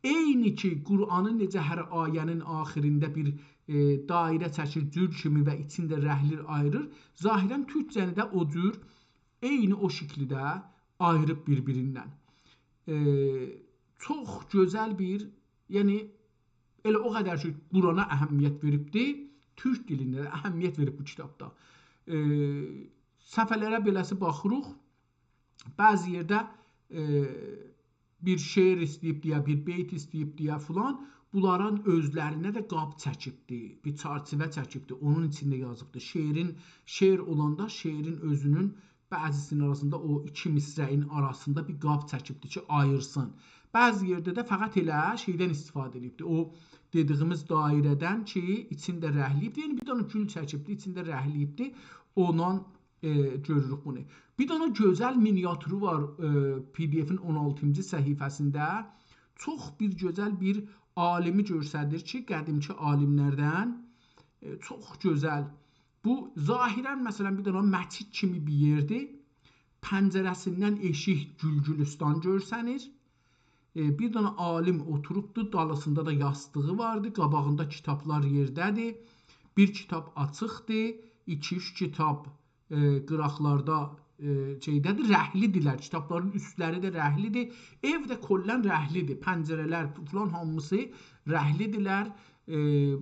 عینی کی، قرآنی نئجه هر آیه‌نین آخیرینده بیر، ائ، دایره چکیر، جور کیمی و ایچینده رنگلر آییریر، ظاهراً تورکجه‌نی ده او جور، عینی او شکیلده آییریب بیر-بیریندن. ائ، چوخ گؤزل بیر، یعنی، ائله او قدر کی، قرآنا اهمیت وئریبدی، تورک دیلینده ده اهمیت وئریب بو کیتابدا. ائ، صفحه‌لره بئله‌سی باخیریق، بعضی یئرده، ائ، بیر شعر ایسته‌ییب دئیه، بیر بیت ایسته‌ییب دئیه فلان، بونلارین اؤزلرینه ده قاب چکیبدی، بیر چرچیوه چکیبدی، اونون ایچینده یازیبدی. شعرین، شعر اولاندا شعرین اؤزونون بعضی‌سینین آراسیندا، او ایکی مصرعین آراسیندا بیر قاب چکیبدی کی، آییرسین. بعضی یئرده ده فقط ائله شئیدن استفاده ائدیبدی. او دئدیگیمیز دایره‌دن کی، ایچینده رنگله‌ییبدی. یعنی، بیر دنه گول چکیبدی، ایچینده رنگله‌ییبدی. اوندان، ائ، گؤروروک بونو. بیر دنه گؤزل مینیاتورو وار، ائ، پی دی افین اون آلتینجی صفحه‌سینده. چوخ بیر گؤزل بیر عالیمی گؤستریر کی، قدیمکی عالیملردن. ائ، چوخ گؤزل. بو، ظاهراً، مثلاً، بیر دنه مسجد کیمی بیر یئردیر. پنجره‌سیندن ائشیک گول‌گولوستان گؤرسنیر. ائ، بیر دنه عالیم اوتوروبدور، دالیسیندا دا یاستیغی واردی، قاباغیندا کیتابلار یئرده‌دیر. بیر کیتاب آچیقدیر، ایکی-اوچ کیتاب، ائ، قیراقلاردا، ائ، شئیده‌دیر، رنگلی‌دیرلر. کیتابلارین اوستلری ده رنگلی‌دیر. ائو ده کلاً رنگلی‌دیر. پنجره‌لر فلان هامیسی رنگلی‌دیرلر. ائ،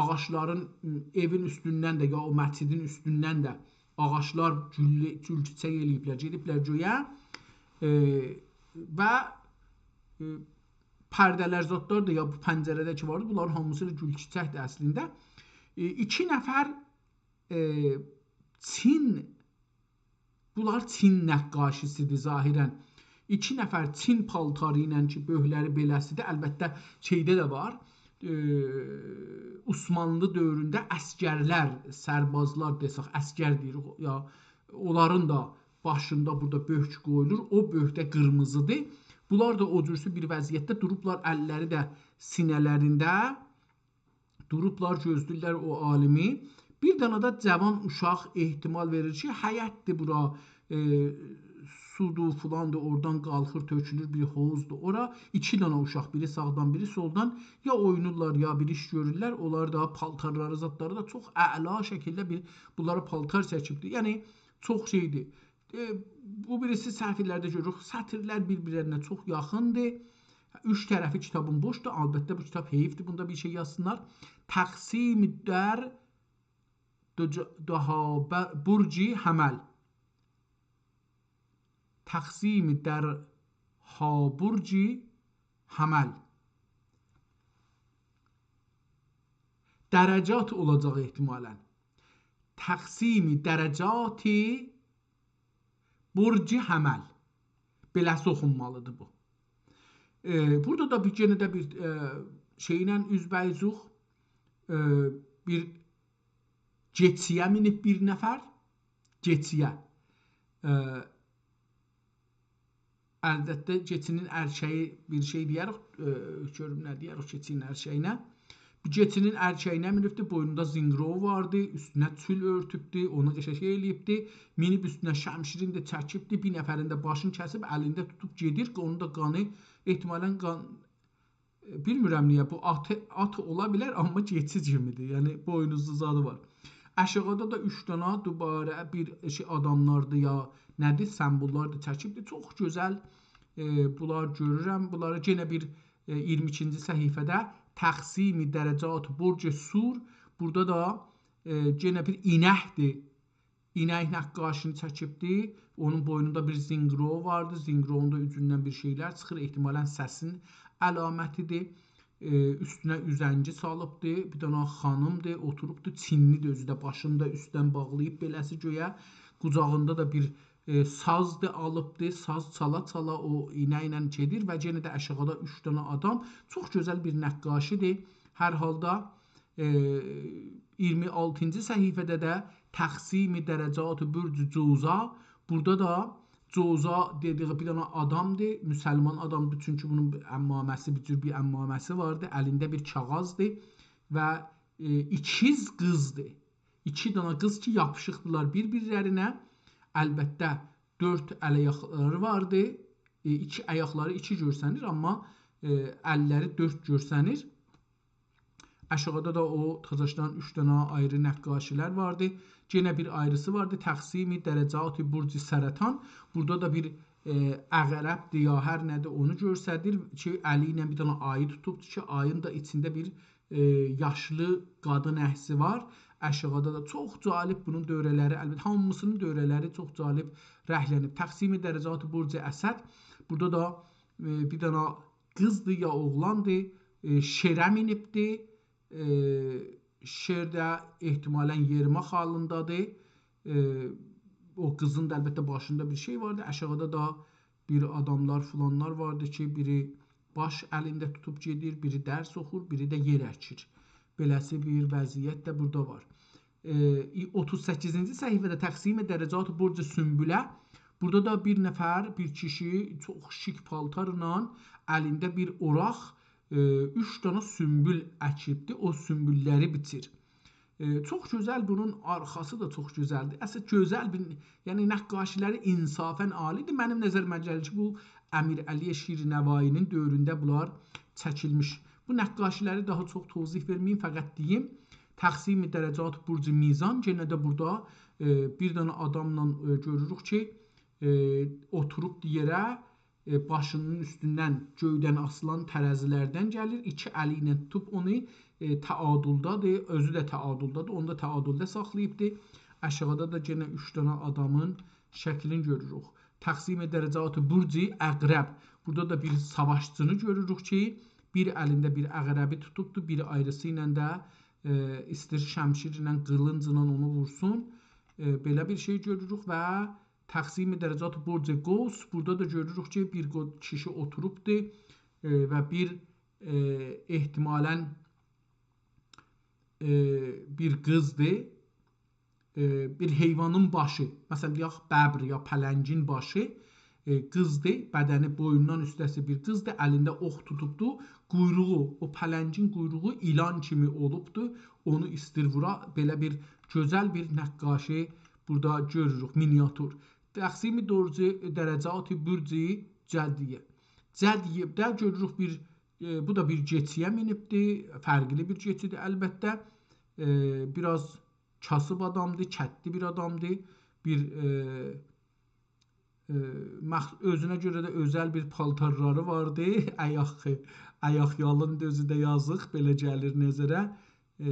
آغاجلارین، ائوین اوستوندن ده، یا او مسجدین اوستوندن ده آغاجلار گولله-، گول چیچک ائله‌ییبلر، گئدیبلر گؤیه. ائ، و، ائ، پرده‌لر زادلار دا یا بو پنجره‌ده کی واردی، بونلارین هامیسی دا گول چیچکدیر اصلینده. ائ، ایکی نفر، ائ، چین، بونلار چین نقاشی‌سی‌دیر ظاهراً. ایکی نفر چین پالتاری ایله کی، بؤرکلری بئله‌سی‌دیر. البته، شئیده ده وار. ائ، عثمانلی دؤورونده عسگرلر، سربازلار دئسک، عسگر دئییریک، یا اونلارین دا باشیندا بورادا بؤرک قویولور. او بؤرک ده قیرمیزی‌دیر. بونلار دا او جورسو بیر وضعیتده دوروبلار، اللری ده سینه‌لرینده. دوروبلار، گؤزله‌ییرلر او عالیمی. بیر دنه ده جوان اوشاق احتمال وئریر کی، حیطدیر بورا، ائ، سودور، فلاندیر، اورادان قالخیر، تؤکولور، بیر حوضدور اورا. ایکی دنه اوشاق، بیری ساغدان، بیری سولدان یا اوینورلار، یا بیر ایش گؤرورلر. اونلار دا پالتارلاری، زادلاری دا چوخ اعلا شکیلده بیر بونلارا پالتار چکیبدیر. یعنی، چوخ شئیدیر. ائ، بو بیریسی سطیرلرده گؤروروک. سطیرلر بیر-بیرلرینه چوخ یاخیندیر. اوچ طرفی کیتابین بوشدور. البته، بو کیتاب حیفدیر، بوندا بیر شئی یازسینلار. تقسیم در دو جا-، دها ب-، برج حمل. تقسیم در ها برج حمل. درجات اولاجاق احتمالاً. تقسیم درجات برج حمل. بئله‌سی اوخونمالی‌دیر بو. ائ، بورادا دا بیر، یئنه ده بیر، ائ، شئیله اوزبه‌اوزوق. ائ، بیر کئچی‌یه مینیب بیر نفر. کئچی‌یه. ائ، البته، کئچی‌نین ارشه‌یی بیر شئی دئیه‌ریک، ائ، گؤروم نه دئیه‌ریک کئچی‌نین ارشه‌یینه. بیر کئچی‌نین ارشه‌یینه مینیبدی، بوینوندا زینقیرووو واردی، اوستونه چول اؤرتوبدو، اونو قشنگ شئی ائله‌ییبدی. مینیب اوستونه شمشیرین ده چکیبدی، بیر نفرین ده باشینی کسیب، الینده توتوب گئدیر، اونون دا قانی، احتمالاً قان، بیلمیرم نییه، بو آت، آت اولا بیلر، آمما کئچی کیمی‌دیر. یعنی، بوینوزلو زادی وار. آشاغیدا دا اوچ دنه دوباره بیر شئی آداملاردیر یا نه‌دیر، سمبوللاردیر چکیبدیر. چوخ گؤزل، ائ، بونلار گؤرورم. بونلاری یئنه بیر، ائ، اییرمی ایکینجی صفحه‌ده تقسیم درجات برج صور. بورادا دا، ائ، یئنه بیر اینکدیر. اینک نقاشینی چکیبدی. اونون بوینوندا بیر زینقیرووو واردی. زینقیرووون دا اوزوندن بیر شئیلر چیخیر. احتمالاً سسین علامتی‌دیر. ائ، اوستونه اوزنگی سالیبدی. بیر دنه خانیمدیر، اوتوروبدو. چینلی‌دیر اؤزو ده. باشینی دا اوستدن باغلاییب بئله‌سی گؤیه. قوجاغیندا دا بیر، ائ، سازدیر آلیبدی. ساز چالا-چالا او اینکله گئدیر و یئنه ده آشاغیدا اوچ دنه آدام. چوخ گؤزل بیر نقاشی‌دیر. هر حالدا، ائ، اییرمی آلتینجی صفحه‌ده ده تقسیم درجات برج جوزا. بورادا دا جوزا دئدیگی بیر دنه آدامدیر، مسلمان آدامدیر، چونکی بونون بیر عمامه‌سی، بیر جور بیر عمامه‌سی واردی، الینده بیر کاغیذدیر و، ائ، ایکیز قیزدیر. ایکی دنه قیز کی، یاپیشیقدیلار بیر-بیرلرینه. البته، دؤرد ال-آیاقلاری واردی. ائ، ایکی آیاقلاری ایکی گؤرسنیر، آمما، ائ، اللری دؤرد گؤرسنیر. آشاغیدا دا او تازاشدان اوچ دنه آیری نقاشی‌لر واردی. یئنه بیر آیریسی واردی. تقسیم درجات برج سرطان. بورادا دا بیر، ائ، عقربدیر یا هر نه‌دیر، اونو گؤستریر کی، الی ایله بیر دنه آیی توتوبدور کی، آیین دا ایچینده بیر، ائ، یاشلی قادین عکسی وار. آشاغیدا دا چوخ جالب بونون دؤوره‌لری، البته، هامیسینین دؤوره‌لری چوخ جالب رنگلنیب. تقسیم درجات برج اسد. بورادا دا، ائ، بیر دنه قیزدیر یا اوغلاندیر، ائ، شئره مینیبدی. ائ، شئر ده احتمالاً یئریماق حالیندادیر. ائ، او قیزین دا البته باشیندا بیر شئی واردی. آشاغیدا دا بیر آداملار، فلانلار واردی کی، بیری باش الینده توتوب گئدیر، بیری درس اوخور، بیری ده یئر اکیر. بئله‌سی بیر وضعیت ده بورادا وار. ائ، اوتوز سککیزینجی صفحه‌ده تقسیم درجات برج سنبله. بورادا دا بیر نفر، بیر کیشی چوخ شیک پالتارلا، الینده بیر اوراق، ائ، اوچ دانا سنبول اکیبدی، او سنبوللری بیچیر. ائ، چوخ گؤزل، بونون آرخاسی دا چوخ گؤزلدیر. اصلینده گؤزل بیر، یعنی نقاشی‌لری انصافاً عالی‌دیر. منیم نظریمه گلیر کی، بو امیرعلی شیرنوایی‌نین دؤورونده بونلار چکیلمیش. بو نقاشی‌لری داها چوخ توضیح وئرمه‌ییم، فقط دئییم، تقسیم درجات برج میزان، یئنه ده بورادا، ائ، بیر دنه آداملا، ائ، گؤروروک کی، ائ، اوتوروب یئره، ائ، باشینین اوستوندن، گؤیدن آسیلان ترزی‌لردن گلیر، ایکی الی ایله توتوب اونو، ائ، تعادلده‌دیر، اؤزو ده تعادلده‌دیر، اونو دا تعادلده ساخلاییبدیر. آشاغیدا دا یئنه اوچ دنه آدامین شکلینی گؤروروک. تقسیم درجات برج عقرب. بورادا دا بیر ساواشچینی گؤروروک کی، بیر الینده بیر عقربی توتوبدور، بیر آیریسی ایله ده، ائ، ایستیر شمشیرله، قیلینجلا اونو وورسون. ائ، بئله بیر شئی گؤروروک و تقسیم درجات برج قوس. بورادا دا گؤروروک کی، بیر قو-، کیشی اوتوروبدور، ائ، و بیر، ائ، احتمالاً، ائ، بیر قیزدیر، ائ، بیر حیوانین باشی، مثلاً، دئیک، ببر یا پلنگین باشی، ائ، قیزدیر، بدنی بویوندان اوسته‌سی بیر قیزدیر، الینده اوخ توتوبدور، قویروغو، او پلنگین قویروغو ایلان کیمی اولوبدور، اونو ایستیر وورا، بئله بیر گؤزل بیر نقاشی بورادا گؤروروک، مینیاتور. تقسیم درج-، درجات برج جدیه. جدیه‌ده گؤروروک بیر، ائ، بو دا بیر کئچی‌یه مینیبدی، فرقلی بیر کئچی‌دیر البته. ائ، بیر آز کاسیب آدامدیر، کتلی بیر آدامدیر. بیر، ائ، ائ، مخ-، اؤزونه گؤره ده اؤزل بیر پالتارلاری واردی. آیاق، آیاق یالین اؤزو ده یازیق، بئله گلیر نظره. ائ،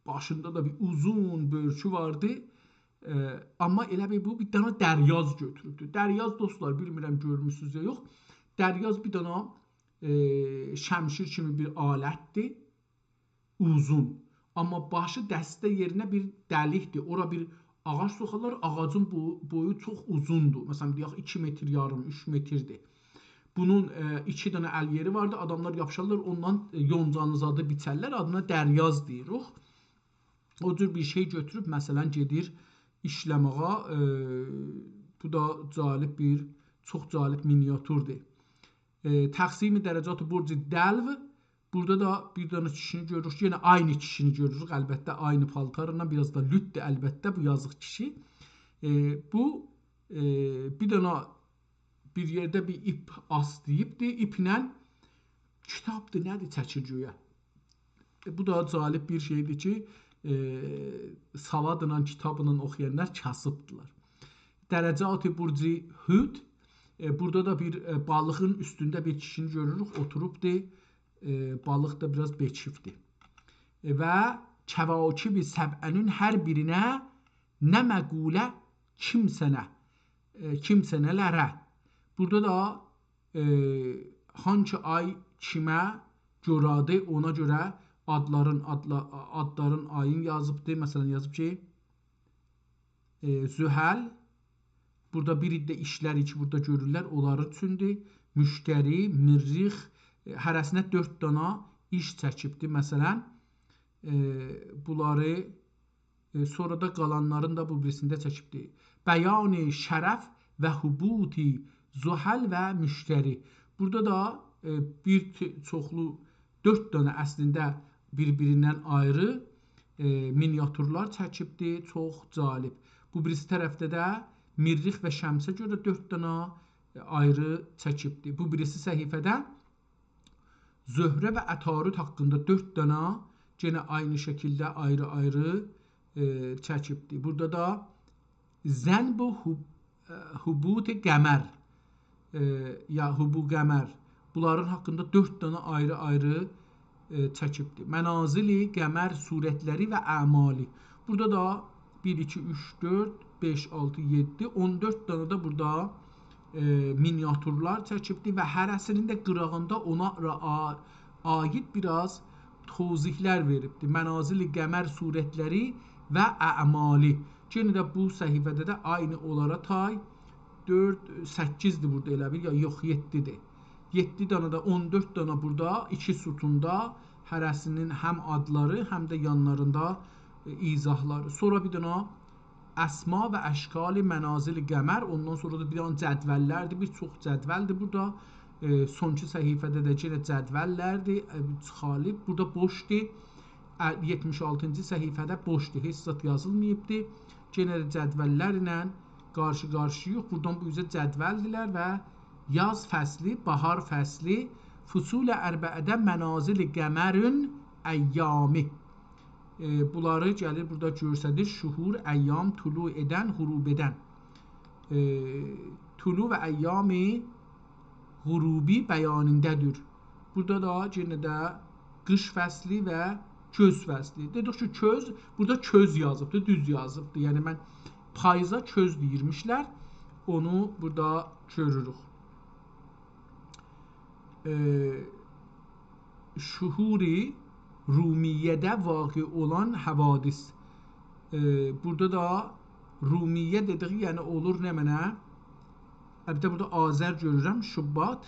باشیندا دا بیر اوزون بؤرکو واردی. ائ، آمما ائله بیل بو بیر دنه دریاز گؤتوروبدو. دریاز، دوستلار، بیلمیرم گؤرموسونوز یا یوخ. دریاز بیر دنه، ائ، شمشیر کیمی بیر آلتدیر. اوزون. آمما باشی دسته یئرینه بیر دلیکدیر. اورا بیر آغاج سوخارلار، آغاجین بو-، بویو چوخ اوزوندور. مثلاً، دئیک، ایکی متر یاریم، اوچ متردیر. بونون، ائ، ایکی دنه ال یئری واردی. آداملار یاپیشارلار، اوندان، ائ، یونجانی زادی بیچرلر. آدینا دریاز دئییریک. او جور بیر شئی گؤتوروب، مثلاً، گئدیر ایشله‌مه‌یه. ائ، بو دا جالب بیر، چوخ جالب مینیاتوردور. ائ، تقسیم درجات برج دلو. بورادا دا بیر دنه کیشینی گؤروروک. یئنه عینی کیشینی گؤروروک. البته، عینی پالتارلا، بیر آز دا لوتدور، البته، بو یازیق کیشی. ائ، بو، ائ، بیر دنه بیر یئرده بیر ایپ آسلاییبدی. ایپله کیتابدیر، نه‌دیر، چکیر گؤیه. ائ، بو دا جالب بیر شئیدیر کی، ائ، سوادلا، کیتابلا اوخویانلار کاسیبدیلار. درجات برج حوت. ائ، بورادا دا بیر، ائ، بالیغین اوستونده بیر کیشینی گؤروروک، اوتوروبدور. ائ، بالیق دا بیر آز بئچیبدیر. ائ، و کواکب سبعه‌نین هر بیرینه نه مقوله، کیمسنه، ائ، کیمسنه‌لره. بورادا دا، ائ، هانسی آی کیمه گؤره‌دیر، اونا گؤره آدلارین، آدلا-، آدلارین آیین یازیبدیر. مثلاً، یازیب کی، ائ، زحل، بورادا بیر عده ایشلر کی، بورادا گؤرورلر، اونلار اوچوندور. مشتری، مریخ، ائ، هره‌سینه دؤرد دانا ایش چکیبدیر. مثلاً، ائ، بونلاری، ائ، سونرا دا قالانلارین دا بو بیریسینده چکیبدیر. بیان شرف و هبوط زحل و مشتری. بورادا دا، ائ، بیر ت-، چوخلو، دؤرد دانا اصلینده بیر-بیریندن آیری، ائ، مینیاتورلار چکیبدی، چوخ جالب. بو بیریسی طرفده ده مریخ و شمسه گؤره دؤرد دانا، ائ، آیری چکیبدی. بو بیریسی صفحه‌ده زهره و عطارد حاقیندا دؤرد دانا، یئنه عینی شکیلده آیری-آیری، ائ، چکیبدی. بورادا دا ذنب و هب-، ائ، هبوط قمر، ائ، یا هبوط قمر. بونلارین حاقیندا دؤرد دانا آیری-آیری، ائ، چکیبدیر. منازل قمر صورتلری و اعمالی. بورادا دا بیر، ایکی، اوچ، دؤرد، بئش، آلتی، یئددی، اون دؤرد دانا دا بورادا، ائ، مینیاتورلار چکیبدیر و هره‌سینین ده قیراغیندا اونا را-، آ-، عاید بیر آز توضیحلر وئریبدیر. منازل قمر صورتلری و اعمالی. یئنه ده بو صفحه‌ده ده عینی اونلارا تای دؤرد، سککیزدیر بورادا ائله بیل، یا یوخ، یئددیدیر. یئددی دانا دا، اون دؤرد دانا بورادا، ایکی ستوندا هره‌سینین هم آدلاری، هم ده یانلاریندا ایضاحلاری. سونرا بیر دنه اسما و اشکال منازل قمر، اوندان سونرا دا بیر دنه جدوللردیر، بیر چوخ جدولدیر بورادا. ائ، سونکی صفحه‌ده ده یئنه جدوللردیر، ائ، چیخاریب. بورادا بوشدور. ا، یئتمیش آلتینجی صفحه‌ده بوشدور، هئچ زاد یازیلماییبدیر. یئنه ده جدوللرله قارشی-قارشی‌یایق. بورادان بو اوزه جدولدیرلر و یاز فصلی، باهار فصلی، فصول اربعه‌ده منازل قمرون ایامی. ائ، بونلاری گلیر بورادا گؤستریر. شهور، ایام، طلوع ائدن، غروب ائدن. ائ، طلوع و ایام غروبی بیانینده‌دیر. بورادا دا یئنه ده قیش فصلی و کؤز فصلی. دئدیک کی، کؤز، بورادا کؤز یازیبدی، دوز یازیبدی. یعنی من پاییزا کؤز دئییرمیشلر، اونو بورادا گؤروروک. ائ، شهور رومیه‌ده واقع اولان حوادث. ائ، بورادا دا رومیه دئدیک، یعنی اولور نمنه؟ البته بورادا آذر گؤرورم، شباط،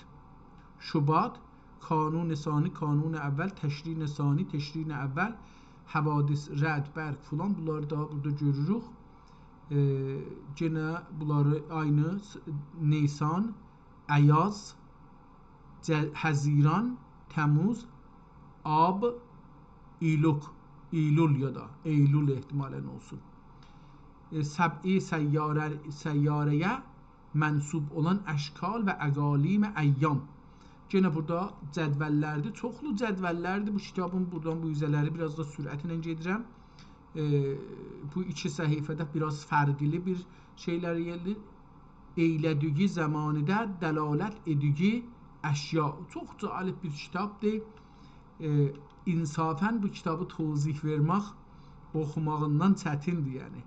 شباط، کانون ثانی، کانون اول، تشرین ثانی، تشرین اول، حوادث، رعد، برق فلان، بونلاری دا بورادا گؤروروک. ائ، یئنه بونلاری عینی س-، نیسان، ایاز، جه-، حزیران، تموز، آب، ایلوک، ایلول یا دا ایلول احتمالاً اولسون. ائ، سبع سیاره، سیاره‌یه منسوب اولان اشکال و اقالیم ایام. یئنه بورادا جدوللردیر، چوخلو جدوللردیر. بو کیتابین بورادان بو اوزه‌لری بیر آز دا سرعتله گئدیرم. ائ، بو ایکی صفحه‌ده بیر آز فرقلی بیر شئیلر گلدی. ائیله‌دیگی زمانیده دلالت ائدیگی اشیا. چوخ جالب بیر کیتابدیر. ائ، انصافاً بو کیتابی توضیح وئرمک اوخوماغیندان چتیندیر، یعنی.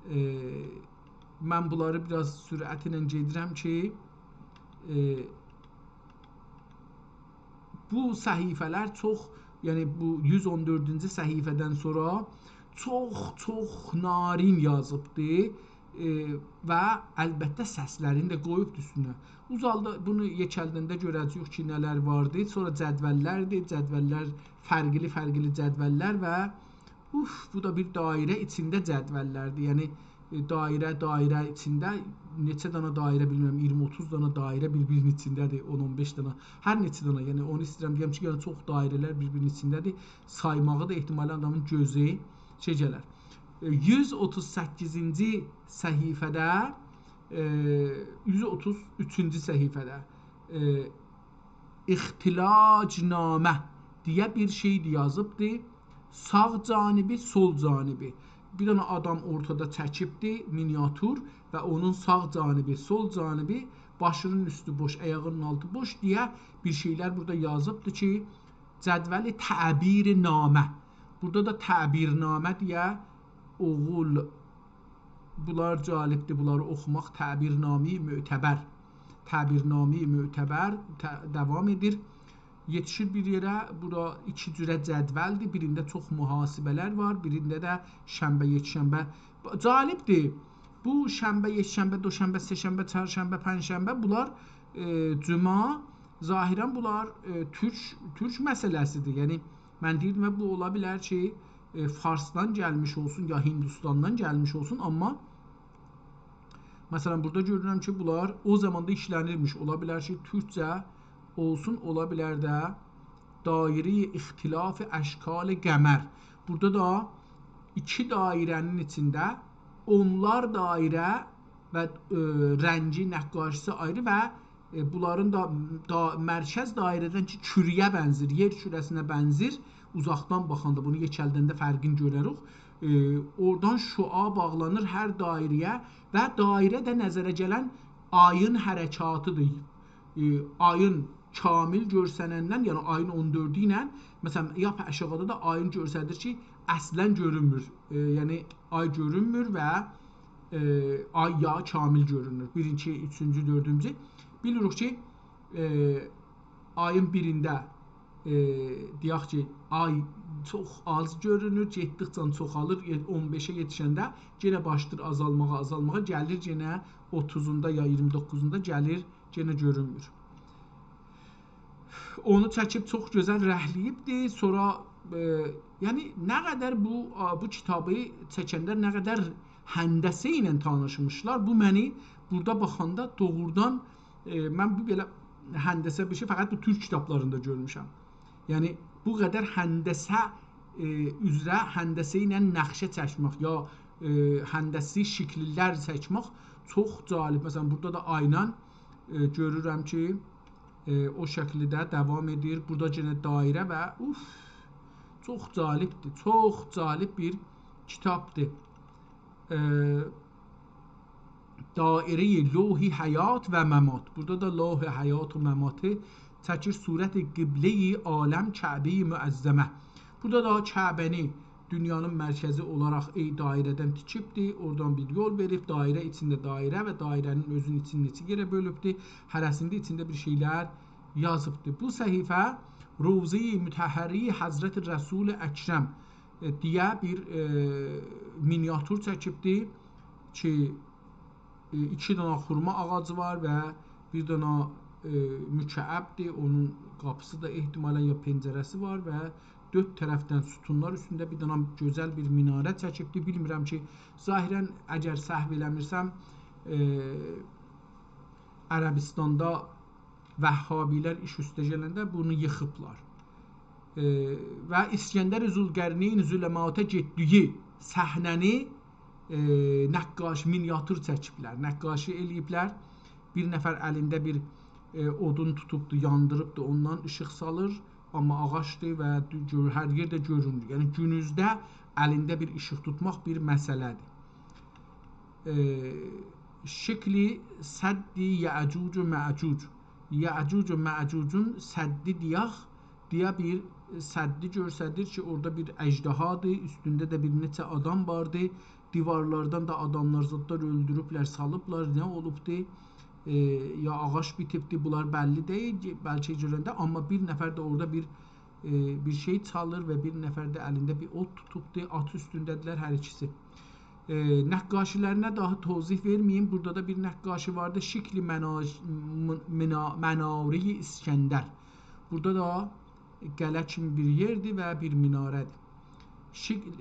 ائ، من بونلاری بیر آز سرعتله گئدیرم کی، ائ، بو صفحه‌لر چوخ، یعنی بو یوز اون دؤردونجو صفحه‌دن سونرا چوخ، چوخ نارین یازیبدی، ائ، و البته سسلرینی ده قویوبدو اوستونه. اوزالدا بونو یئکلدنده گؤره‌جه‌ییک کی، نه‌لر واردی. سونرا جدوللردیر، جدوللر، فرقلی-فرقلی جدوللر و اوف، بو دا بیر دایره ایچینده جدوللردیر. یعنی، ائ، دایره، دایره ایچینده نئچه دانا دایره، بیلمیرم، اییرمی، اوتوز دانا دایره بیر-بیرینین ایچینده‌دیر، اون، اون بئش دانا، هر نئچه دانا. یعنی، اونو ایسته‌ییرم دئیم کی، یعنی چوخ دایره‌لر بیر-بیرینین ایچینده‌دیر. سایماغی دا احتمالاً آدامین گؤزو شئی گلر. ائ، یوز اوتوز سککیزینجی صفحه‌ده، ائ، یوز اوتوز اوچونجو صفحه‌ده، ائ، اختلاج نامه دئیه بیر شئی ده یازیبدی. ساغ جانبی، سول جانبی. بیر دنه آدام اورتادا چکیبدی، مینیاتور، و اونون ساغ جانبی، سول جانبی، باشینین اوستو بوش، آیاغینین آلتی بوش دئیه بیر شئیلر بورادا یازیبدی کی، جدول تعبیر نامه. بورادا دا تعبیر نامه دئیه اوغول، بونلار جالبدیر، بونلاری اوخوماق. تعبیر نامه معتبر. تعبیر نامه معتبر ت-، داوام ائدیر. یئتیشیر بیر یئره، بورا ایکی جوره جدولدیر. بیرینده چوخ محاسبه‌لر وار، بیرینده ده شنبه، یکشنبه. جالبدیر. بو شنبه، یکشنبه، دوشنبه، سه‌شنبه، چهارشنبه، پنجشنبه، بونلار، ائ، جمعه، ظاهراً بونلار، ائ، تورک، تورک مسئله‌سیدیر. یعنی، من دئییردیم، بو اولا بیلر کی، ائ، فارسدان گلمیش اولسون، یا هندوستاندان گلمیش اولسون، آمما، مثلاً، بورادا گؤرورم کی، بونلار او زاماندا ایشله‌نیرمیش. اولا بیلر کی، تورکجه اولسون، اولا بیلر ده دایره‌ی اختلاف اشکال قمر. بورادا دا ایکی دایره‌نین ایچینده اونلار دایره و، ائ، رنگی، نقاشی‌سی آیری و، ائ، بونلارین دا، دا، مرکز دایره‌دن کی، کوره‌یه بنزیر، یئر کوره‌سینه بنزیر، اوزاقدان باخاندا، بونو یئکلدنده فرقینی گؤرریک. ائ، اورادان شعاع باغلانیر هر دایره‌یه و دایره ده نظره گلن آیین حرکاتیدیر. ائ، آیین کامل گؤرسنندن، یعنی آیین اون دؤردو ایله، مثلاً، لاپ آشاغیدا دا آیین گؤرسدیر کی، اصلاً گؤرونمور. ائ، یعنی آی گؤرونمور و، ائ، آی یا کامل گؤرونور. بیرینجی، اوچونجو، دؤردونجو. بیلیریک کی، ائ، آیین بیرینده، ائ، دئیک کی، آی چوخ آز گؤرونور، گئتدیکجه چوخالیر، یئ-، اون بئشه یئتیشنده یئنه باشلاییر آزالماغا، آزالماغا، گلیر یئنه اوتوزوندا یا اییرمی دوققوزوندا گلیر، یئنه گؤرونمور. اونو چکیب چوخ گؤزل رنگله‌ییبدی. سونرا ائ، یعنی نه قدر بو، آ، بو کیتابی چکنلر نه قدر هندسه ایله تانیشمیشلار، بو منی بورادا باخاندا دوغرودان، ائ، من بو بئله هندسه بیر شئی فقط بو تورک کیتابلاریندا گؤرموشم. یعنی بو قدر هندسه، ائ، اوزره هندسه ایله نقشه چکمک یا، ائ، هندسی شکیللر چکمک چوخ جالب. مثلا بورادا دا آینا، ائ، گؤرورم کی، ائ، او شکیلده داوام ائدیر. بورادا یئنه دایره و اوف، چوخ جالبدیر. چوخ جالب بیر کیتابدیر. ائ، دایره‌ی لوح حیات و ممات. بورادا دا لوح حیات و مماتی چکیر. صورت قبله‌ی عالم کعبه‌ی معظمه. بورادا دا کعبه‌نی دونیانین مرکزی اولاراق ای دایره‌دن تیکیبدی. اورادان بیر یول وئریب، دایره ایچینده دایره و دایره‌نین اؤزونون ایچینی نئچه یئره بؤلوبدو. هره‌سینده ایچینده بیر شئیلر یازیبدی. بو صفحه روضه‌ی مطهره‌ی حضرت رسول اکرم، ائ، دئیه بیر، ائ، مینیاتور چکیبدی کی، ائ، ایکی دانا خورما آغاجی وار و بیر دانا، ائ، مکعبدیر. اونون قاپیسی دا احتمالا یا پنجره‌سی وار و دؤرد طرفدن ستونلار اوستونده بیر دانا گؤزل بیر میناره چکیبدیر. بیلمیرم کی، ظاهرا اگر سهو ائله‌میرسم، ائ، عربستاندا وهابی‌لر ایش اوسته گلنده بونو ییخیبلار. ائ، و اسکندر ذوالقرنین ظلماتا گئتدیگی صحنه‌نی، ائ، نقاش، مینیاتور چکیبلر، نقاشی ائله‌ییبلر. بیر نفر الینده بیر، ائ، اودون توتوبدو، یاندیریبدی، اوندان ایشیق سالیر، آمما آغاجدیر و دو-، گؤر-، هر یئرده گؤرونمور. یعنی گونوزده الینده بیر ایشیق توتماق بیر مسئله‌دیر. ائ، شکل سد یأجوج و مأجوج. یأجوج و مأجوجون سدی دئیک، دئیه بیر سدی گؤستریر کی، اورادا بیر اژدهادیر، اوستونده ده بیر نئچه آدام واردی. دیوارلاردان دا آداملار زادلار اؤلدوروبلر، سالیبلار، نه اولوبدی؟ ائ، یا آغاج بیتیبدی، بونلار بللی دئییل، بلکه گؤرنده، آمما بیر نفر ده اورادا بیر، ائ، بیر شئی چالیر و بیر نفر ده الینده بیر اود توتوبدو، آت اوستونده‌دیرلر هر ایکیسی. ائ، نقاشی‌لرینه داها توضیح وئرمه‌ییم. بورادا دا بیر نقاشی واردی، شکل منا-، م-، منا-، مناره‌ی اسکندر. بورادا دا قلعه کیمی بیر یئردیر و بیر میناره‌دیر. شکل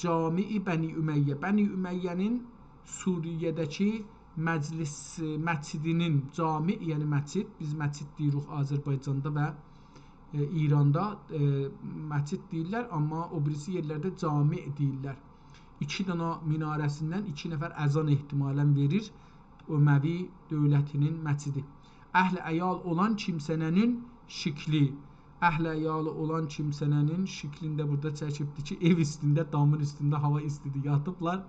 جامع بنی امیه. بنی امیه‌نین سوریه‌ده‌کی مجلس، مسجدینین، جامع، یعنی مسجد، بیز مسجد دئییریک آذربایجاندا و، ائ، ایراندا، ائ، مسجد دئییرلر، آمما او بیریسی یئرلرده جامع دئییرلر. ایکی دانا میناره‌سیندن ایکی نفر اذان احتمالا وئریر. اموی دؤولتینین مسجدی. اهل عیال اولان کیمسه‌نه‌نین شکلی. اهل عیالی اولان کیمسه‌نه‌نین شکلینده بورادا چکیبدیر کی، ائو اوستونده، دامین اوستونده، هاوا ایستیدیر، یاتیبلار.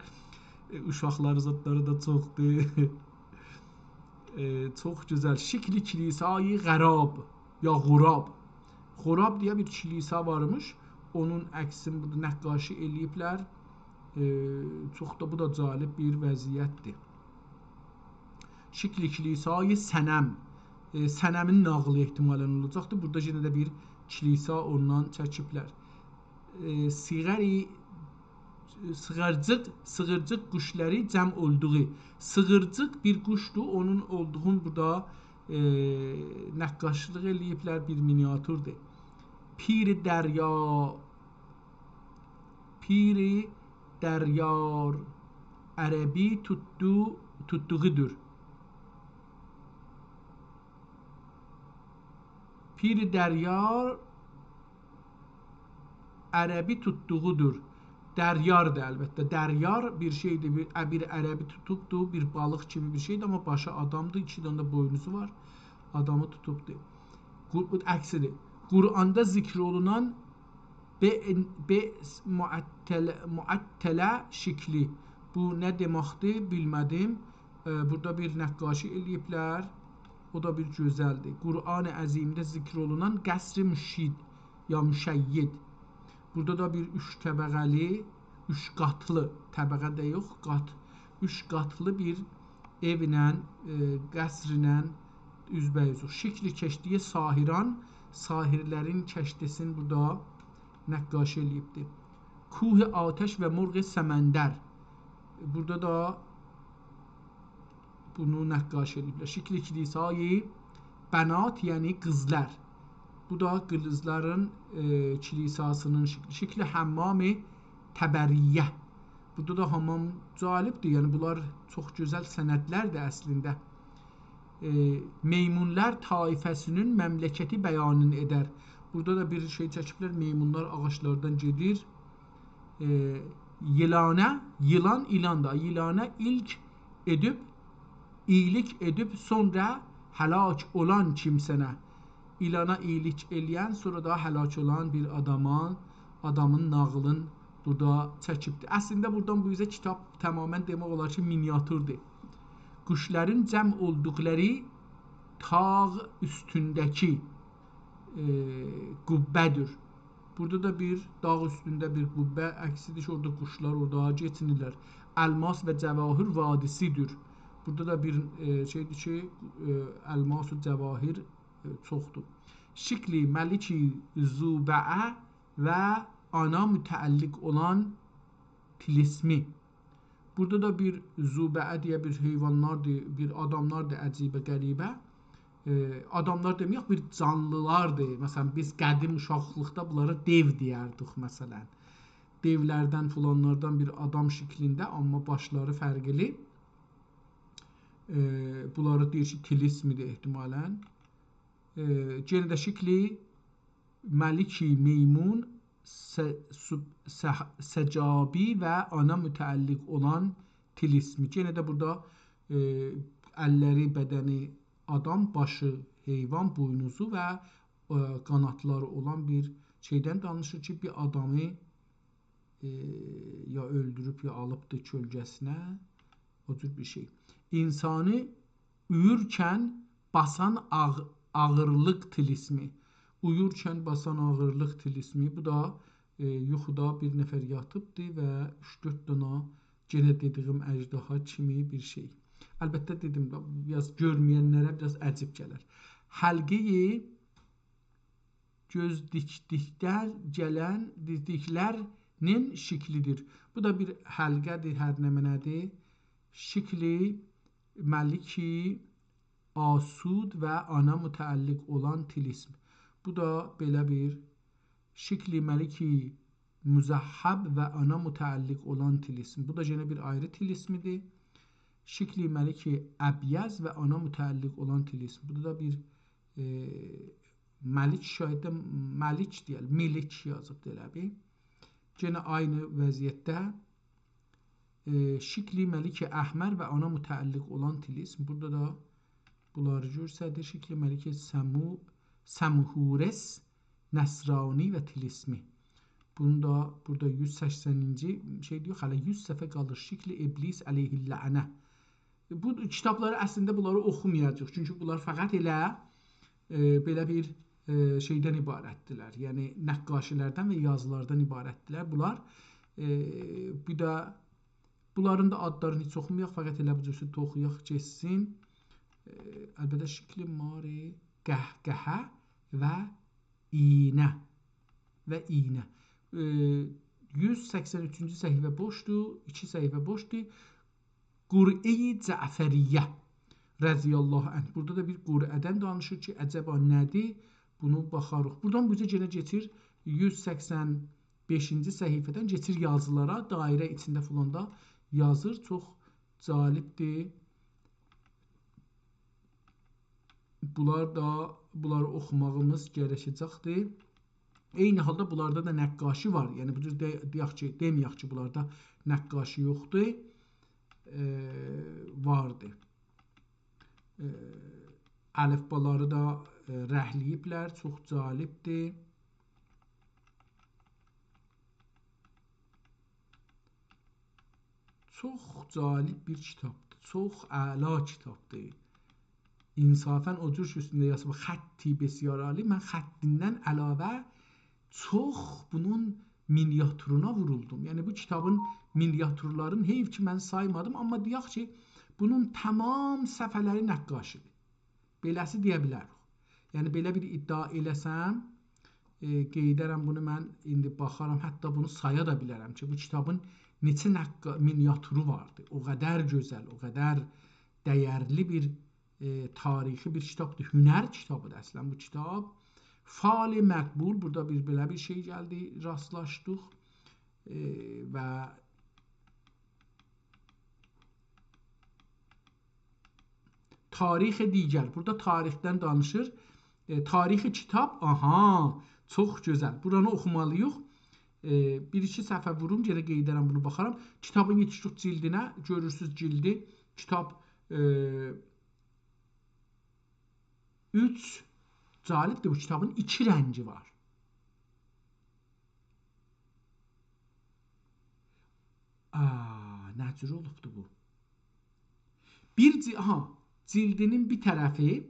ائ، اوشاقلاری، زادلاری دا چوخدور. ائ، چوخ گؤزل. شکل کلیسای غراب یا غراب. غراب دئیه بیر کلیسا وارمیش. اونون عکسینی بورادا نقاشی ائله‌ییبلر. ائ، چوخ دا، بو دا جالب بیر وضعیتدیر. شکل کلیسای صنم. ائ، صنمین ناغیلی احتمالا اولاجاقدیر. بورادا یئنه ده بیر کلیسا اوندان چکیبلر. ائ، سیغری-، سیغیرجیق، سیغیرجیق قوشلاری جمع اولدوغو. سیغیرجیق بیر قوشدور، اونون اولدوغونو بورادا، ائ، نقاشلیق ائله‌ییبلر، بیر مینیاتوردور. پیر دریا، پیر دریار عربی توتدو-، توتدوغودور. پیر دریار عربی توتدوغودور. دریاردیر البته. دریار بیر شئیدیر، بیر، بیر عربی توتوبدور، بیر بالیق کیمی بیر شئیدیر، آمما باشی آدامدیر، ایکی دنه ده بوینوزو وار. آدامی توتوبدور. قور-، بو عکسیدیر. قرآندا ذکر اولونان به، به معطل-، معطله شکلی. بو نه دئمکدیر، بیلمه‌دیم. ائ، بورادا بیر نقاشی ائله‌ییبلر. او دا بیر گؤزلدیر. قرآن عظیمده ذکر اولونان قصر مشید یا مشید. بورادا دا بیر اوچ طبقه‌لی، اوچ قاتلی، طبقه ده یوخ، قات. اوچ قاتلی بیر ائوله، ائ، قصرله اوزبه‌اوزوق. شکل کشتی ساحران، ساحرلرین کشتی‌سینی بورادا نقاشی ائله‌ییبدیر. کوه آتش و مرغ سمندر. بورادا دا بونو نقاشی ائله‌ییبلر. شکل کلیسای بنات، یعنی قیزلار. بو دا قیلیجلارین، ائ، کلیساسینین شکلی. شکل حمام تبریه. بورادا دا حمام جالبدیر. یعنی بونلار چوخ گؤزل سندلردیر اصلینده. ائ، میمونلار طایفه‌سینین مملکتی بیانین ائدر. بورادا دا بیر شئی چکیبلر. میمونلار آغاجلاردان گئدیر. ائ، ییلانا، ییلان، ایلان دا، ییلانا ایلک ائدیب، اییلیک ائدیب، سونرا هلاک اولان کیمسه‌نه. ایلانا اییلیک ائله‌ین، سونرا دا هلاک اولان بیر آداما، آدامین ناغیلین بورادا چکیبدیر. اصلینده بورادان بو اوزه کیتاب تمامیله دئمک اولار کی، مینیاتوردور. قوشلارین جمع اولدوقلاری تاغ اوستونده‌کی، ائ، قبه‌دیر. بورادا دا بیر داغ اوستونده بیر قبه عکسیدیر کی، اورادا قوشلار اورادا گئچینیرلر. الماس و جواهر وادی‌سیدیر. بورادا دا بیر، ائ، شئیدیر کی، ائ، الماس و جواهر، ائ، چوخدور. شکل ملک زوبعه و آنا متعلق اولان طلسمی. بورادا دا بیر زوبعه دئیه بیر حیوانلاردیر، بیر آداملاردیر عجیبه، غریبه. ائ، آداملار دئمه‌یک، بیر جانلیلاردیر. مثلا، بیز قدیم اوشاقلیقدا بونلارا دئو دئیردیک، مثلا. دئولردن، فلانلاردان بیر آدام شکلینده، آمما باشلاری فرقلی. ائ، بونلاری دئییر کی، طلسمیدیر احتمالا. ائ، یئنه ده شکل ملک میمون، س-، سو-، سه-، سجابی و آنا متعلق اولان طلسمی. یئنه ده بورادا، ائ، اللری، بدنی آدام، باشی حیوان، بوینوزو و، ائ، قانادلاری اولان بیر شئیدن دانیشیر کی، بیر آدامی، ائ، یا اؤلدوروب، یا آلیبدی کؤلگه‌سینه. او جور بیر شئی. اینسانی اویورکن باسان آغ-، آغیرلیق طلسمی. اویورکن باسان آغیرلیق طلسمی. بو دا، ائ، یوخودا بیر نفر یاتیبدی و اوچ-دؤرد دانا، یئنه دئدیگیم، اژدها کیمی بیر شئی. البته، دئدیم ده، بیر آز گؤرمه‌ینلره بیر آز عجیب گلر. حلقه‌ی گؤز دیکدیکده گلن، دیکدیکلرینین شکلیدیر. بو دا بیر حلقه‌دیر، هر نمنه‌دیر. شکل ملک آسود و آنا متعلق اولان طلسم. بو دا بئله بیر شکل ملک مذهب و آنا متعلق اولان طلسم. بو دا یئنه بیر آیری طلسمیدیر. شکل ملک ابیض و آنا متعلق اولان طلسم. بو دا بیر، ائ، ملک، شاید ده ملک دئیه‌لیم، ملک یازیبدی ائله بیل. یئنه عینی وضعیتده، ائ، شکل ملک احمر و آنا متعلق اولان طلسم. بورادا دا بونلاری گؤرسدیر. شکل ملک سمو-، سموحورس نصرانی و طلسمی. بونو دا بورادا یوز سکسنینجی شئی دئییر، هله یوز صفحه قالیر. شکل ابلیس علیه اللعنه. بو کیتابلاری اصلینده بونلاری اوخومایاجاغیق. چونکی بونلار فقط ائله، ائ، بئله بیر، ائ، شئیدن عبارتدیرلر. یعنی نقاشی‌لردن و یازی‌لاردان عبارتدیرلر بونلار. ائ، بیر ده بونلارین دا آدلارینی هئچ اوخومایاق، فقط ائله بو جور اوخویاق، کئچسین. ائ، البته شکل ماری قهقهه و ایینه. و ایینه. ائ، یوز سکسن اوچونجو صفحه بوشدور، ایکی صفحه بوشدور. قرعه جعفریه رضی الله عنه. بورادا دا بیر قرعه‌دن دانیشیر کی، عجبا نه‌دیر؟ بونو باخاریق. بورادان بو اوزه یئنه کئچیر، یوز سکسن بئشینجی صفحه‌دن کئچیر یازیلارا، دایره ایچینده فلان دا یازیر. چوخ جالبدیر. بونلار دا، بونلاری اوخوماغیمیز گرکه‌جکدیر. عینی حالدا بونلاردا دا نقاشی وار. یعنی، بو جور دئ-، دئیک کی، دئمه‌یک کی، بونلاردا نقاشی یوخدور. ائ، واردی. ائ، الفبالاری دا، ائ، رنگله‌ییبلر. چوخ جالبدیر. چوخ جالب بیر کیتابدیر. چوخ اعلا کیتابدیر. انصافا او جور کی، اوستونده یازیب، خطی بسیار عالی. من خطیندن علاوه چوخ بونون مینیاتورونا وورولدوم. یعنی، بو کیتابین مینیاتورلارین حیف کی، من سایمادیم، آمما دئیک کی، بونون تمام صفحه‌لری نقاشی‌دیر. بئله‌سی دئیه بیلریک. یعنی، بئله بیر ادعا ائله‌سم، ائ، قئییدرم بونو من ایندی باخارام، حتی بونو سایا دا بیلرم کی، بو کیتابین نئچه نقا-، مینیاتورو واردی. او قدر گؤزل، او قدر دَیرلی بیر، ائ، تاریخی بیر کیتابدیر. هنر کیتابیدیر اصلا بو کیتاب. فال مقبول، بورادا بیر بئله بیر شئی گلدی، راستلاشدیق. ائ، و تاریخ دیگر. بورادا تاریخدن دانیشیر. ائ، تاریخ کیتاب، آها، چوخ گؤزل. بورانی اوخومالی‌ییق. ائ، بیر-ایکی صفحه ووروم، یئنه قئییدرم، بونو باخارام. کیتابین یئتیشدیک جلدینه، گؤرورسوز جلدی. کیتاب، ائ، اوچ، جالبدیر، بو کیتابین ایکی رنگی وار. آ، نه جور اولوبدو بو؟ بیر جی-، ها، جلدینین بیر طرفی،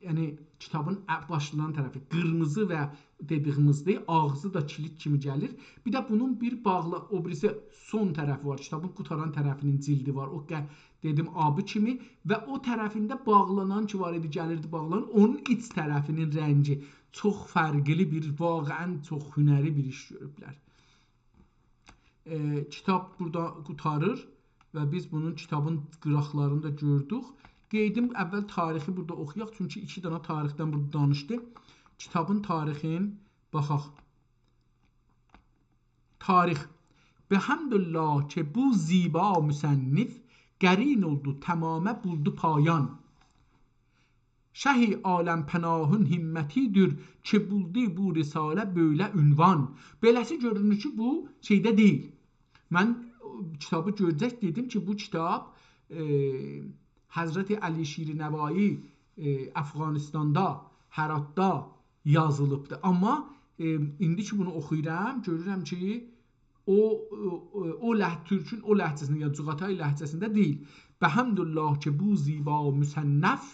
یعنی کیتابین ا-، باشلانان طرفی قیرمیزی و دئدیگیمیزدیر، آغزی دا کیلید کیمی گلیر. بیر ده بونون بیر باغلا-، او بیریسی سون طرفی وار، کیتابین قوتاران طرفینین جلدی وار. او ق-، دئدیم، آبی کیمی و او طرفینده باغلانان کی وار ایدی، گلیردی باغلانان، اونون ایچ طرفینین رنگی چوخ فرقلی بیر، واقعاً چوخ هنری بیر ایش گؤروبلر. ائ، کیتاب بورادا قوتاریر و بیز بونون کیتابین قیراقلارینی دا گؤردوک. قئییدیم، اول تاریخی بورادا اوخویاق، چونکی ایکی دنه تاریخدن بورادا دانیشدی. کیتابین تاریخین باخاق. تاریخ. بحمدالله کی بو زیبا مصنف، قرین اولدو تمامه بولدو پایان. شهی عالم‌پناهین همتی‌دیر، کی بولدو بو رساله بؤیله عنوان. بئله‌سی گؤرونور کی بو شئیده دئییل. من کیتابی گؤرجک دئدیم کی بو کیتاب، ائ، حضرت علی شیر نوایی، ائ، افغانستاندا، هراتدا یازیلیبدیر. آمما، ائ، ایندی کی بونو اوخویورام، گؤرورم کی او، او، او لهجه، تورکون او لهجه‌سینده، یعنی چغاتای لهجه‌سینده دئییل. بحمدالله کی بو زیبا مصنف،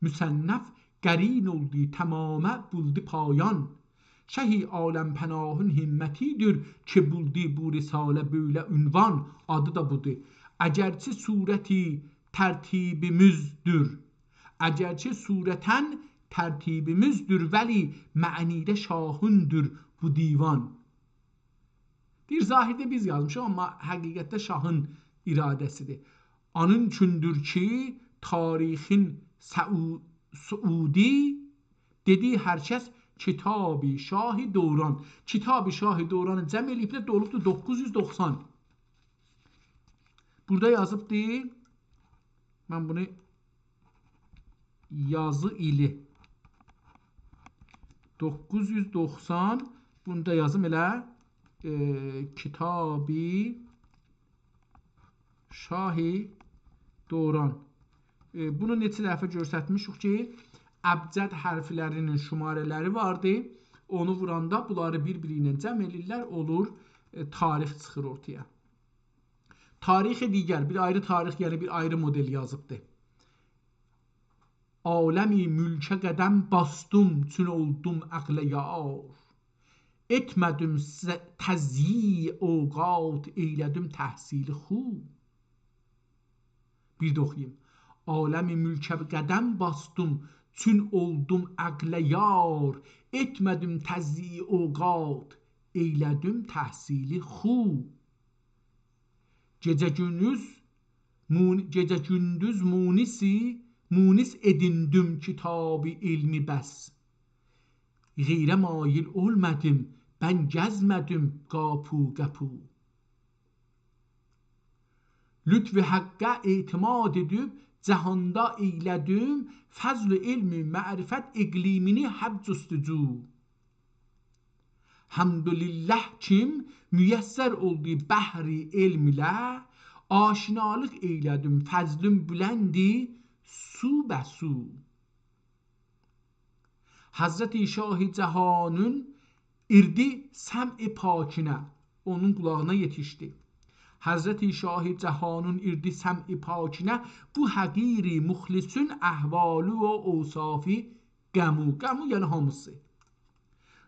مصنف قرین اولدو تمامه بولدو پایان. شهی عالم‌پناهین همتی‌دیر کی بولدو بو رساله بؤیله عنوان، آدی دا بودور. اگرچه صورتی ترتیبیمیزدور، اگرچه صورتاً ترتیبیمیزدور، ولی معنیده شاهیندیر بو دیوان. دئییر، ظاهرده بیز یازمیشیق، آمما حقیقتده شاهین اراده‌سیدیر. آنین اوچوندور کی تاریخین سعو-، سعودی، دئدی هر کس کتاب شاه دوران. کتاب شاه دورانی جمع ائله‌ییب ده اولوبدور دوققوز یوز دوخسان. بورادا یازیبدی، من بونو یازی ایلی. دوققوز یوز دوخسان، بونو دا یازیم ائله، ائ، کتاب شاه دوران. ائ، بونو نئچه دفعه گؤسترمیشیک کی ابجد حرفلرینین شماره‌لری واردی. اونو ووراندا بونلاری بیر-بیری ایله جمع ائله‌ییرلر، اولور، ائ، تاریخ چیخیر اورتایا. تاریخ دیگر، بیر آیری تاریخ، یعنی بیر آیری مدل یازیبدی. عالمی ملکه قدم باسدیم، چون اولدوم عقله یار. ائتمه‌دیم ز-، تضییع اوقات، ائیله‌دیم تحصیل خو. بیر ده اوخویوم. عالمی ملکه قدم باسدیم، چون اولدوم عقله یار. ائتمه‌دیم تضییع اوقات، ائیله‌دیم تحصیل خو. گئجه گوندوز مون-، گئجه گوندوز مونسی، مونس ائدیندیم کتاب علمی بس. غیره مایل اولمادیم، بن گزمه‌دیم قاپو قاپو. لطف حقه اعتماد ائدیب، جهاندا ائیله‌دیم، فضل علم و معرفت اقلیمینی حب جستجو. حمدلله کیم میسر اولدو بحر علم ایله، آشنالیق ائیله‌دیم فضلین بلندی سو به سو. حضرت شاه جهانین ایردی سمع پاکینه، اونون قولاغینا یئتیشدی. حضرت شاه جهانین ایردی سمع پاکینه، بو حقیر مخلصین احوالی و اوصافی قمو، قمو یعنی هامیسی.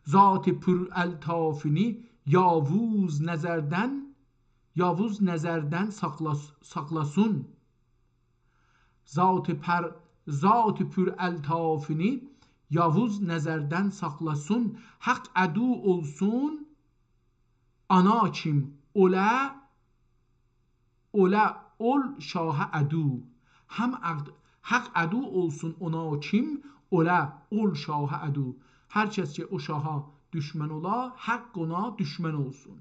ذات پر الطافینی یاووز نظردن، یاووز نظردن ساخلاس-، ساخلاسون. ذات پر-، ذات پر الطافینی یاووز نظردن ساخلاسون. حق عدو اولسون آنا کیم، اوله، اوله اول شاهه عدو. هم عقد-، حق عدو اولسون اونا کیم، اوله اول شاهه عدو. هر کس کی او شاها دوشمن اولا، حق اونا دوشمن اولسون.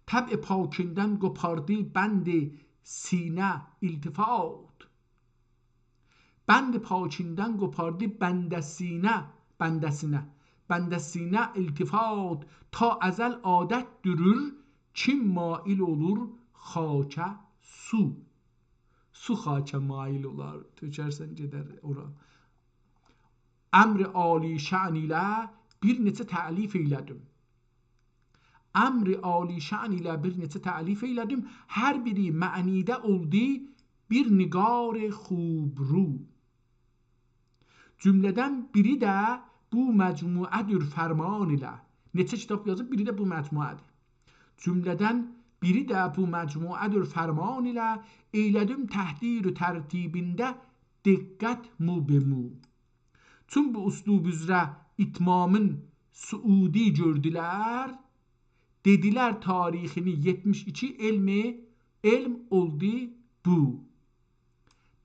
طبع پاکیندن قوپاردی بند سینه التفات. بند پاکیندن قوپاردی بند سینه، بنده‌سینه، بند سینه التفات. تا ازل عادت‌دور، کیم مایل اولور خاکه سو. سو خاکه مایل اولار، تؤکرسن گئدر اورا. امر عالی‌شأن ایله بیر نئچه تألیف ائیله‌دیم. امر عالی‌شأن ایله بیر نئچه تألیف ائیله‌دیم. هر بیری معنیده اولدو بیر نگار خوبرو. جمله‌دن بیری ده بو مجموعه‌دیر فرمان ایله. نئچه کیتاب یازیب، بیری ده بو مجموعه‌دیر. جمله‌دن بیری ده بو مجموعه‌دیر فرمان ایله، ائیله‌دیم تحضیر و ترتیبینده دقت مو به مو. چون بو اسلوب اوزره اتمامین سعودی گؤردولر، دئدیلر تاریخینی یئتمیش ایکی علم، علم اولدو بو.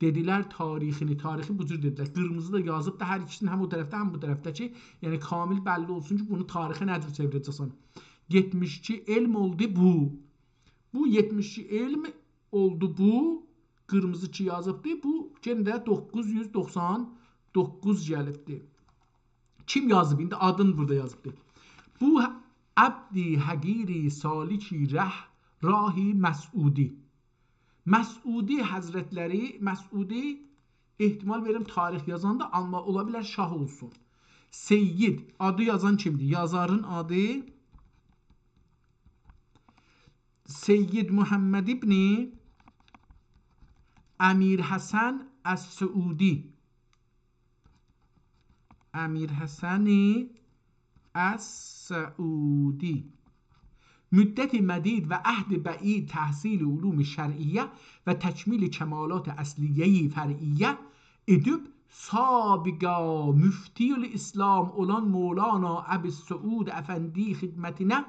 دئدیلر تاریخینی، تاریخی بو جور دئدیلر. قیرمیزی دا یازیب دا هر ایکیسینی، هم او طرفده، هم بو طرفده کی، یعنی کامل بللی اولسون کی، بونو تاریخه نه جور چئویره‌جکسن. یئتمیش ایکی علم اولدو بو. بو یئتمیش ایکی علم اولدو بو. قیرمیزی کی یازیبدی، بو یئنه ده دوققوز یوز دوخسان دوققوز گلیبدی. کیم یازیب؟ ایندی آدین بورادا یازیبدی. بو عبد حقیری سالکی ره، راه مسعودی. مسعودی حضرتلری، مسعودی احتمال وئریرم تاریخ یازاندا، آمما اولا بیلر شاه اولسون. سید، آدی یازان کیمدیر؟ یازارین آدی سید محمد ابن امیرحسن السعودی. امیرحسن السعودی. مدت مدید و عهد بعید تحصیل علوم شرعیه و تکمیل کمالات اصلیهٔ فرعیه ائدیب، سابقا مفتی الاسلام اولان مولانا ابی‌سعود افندی خدمتینه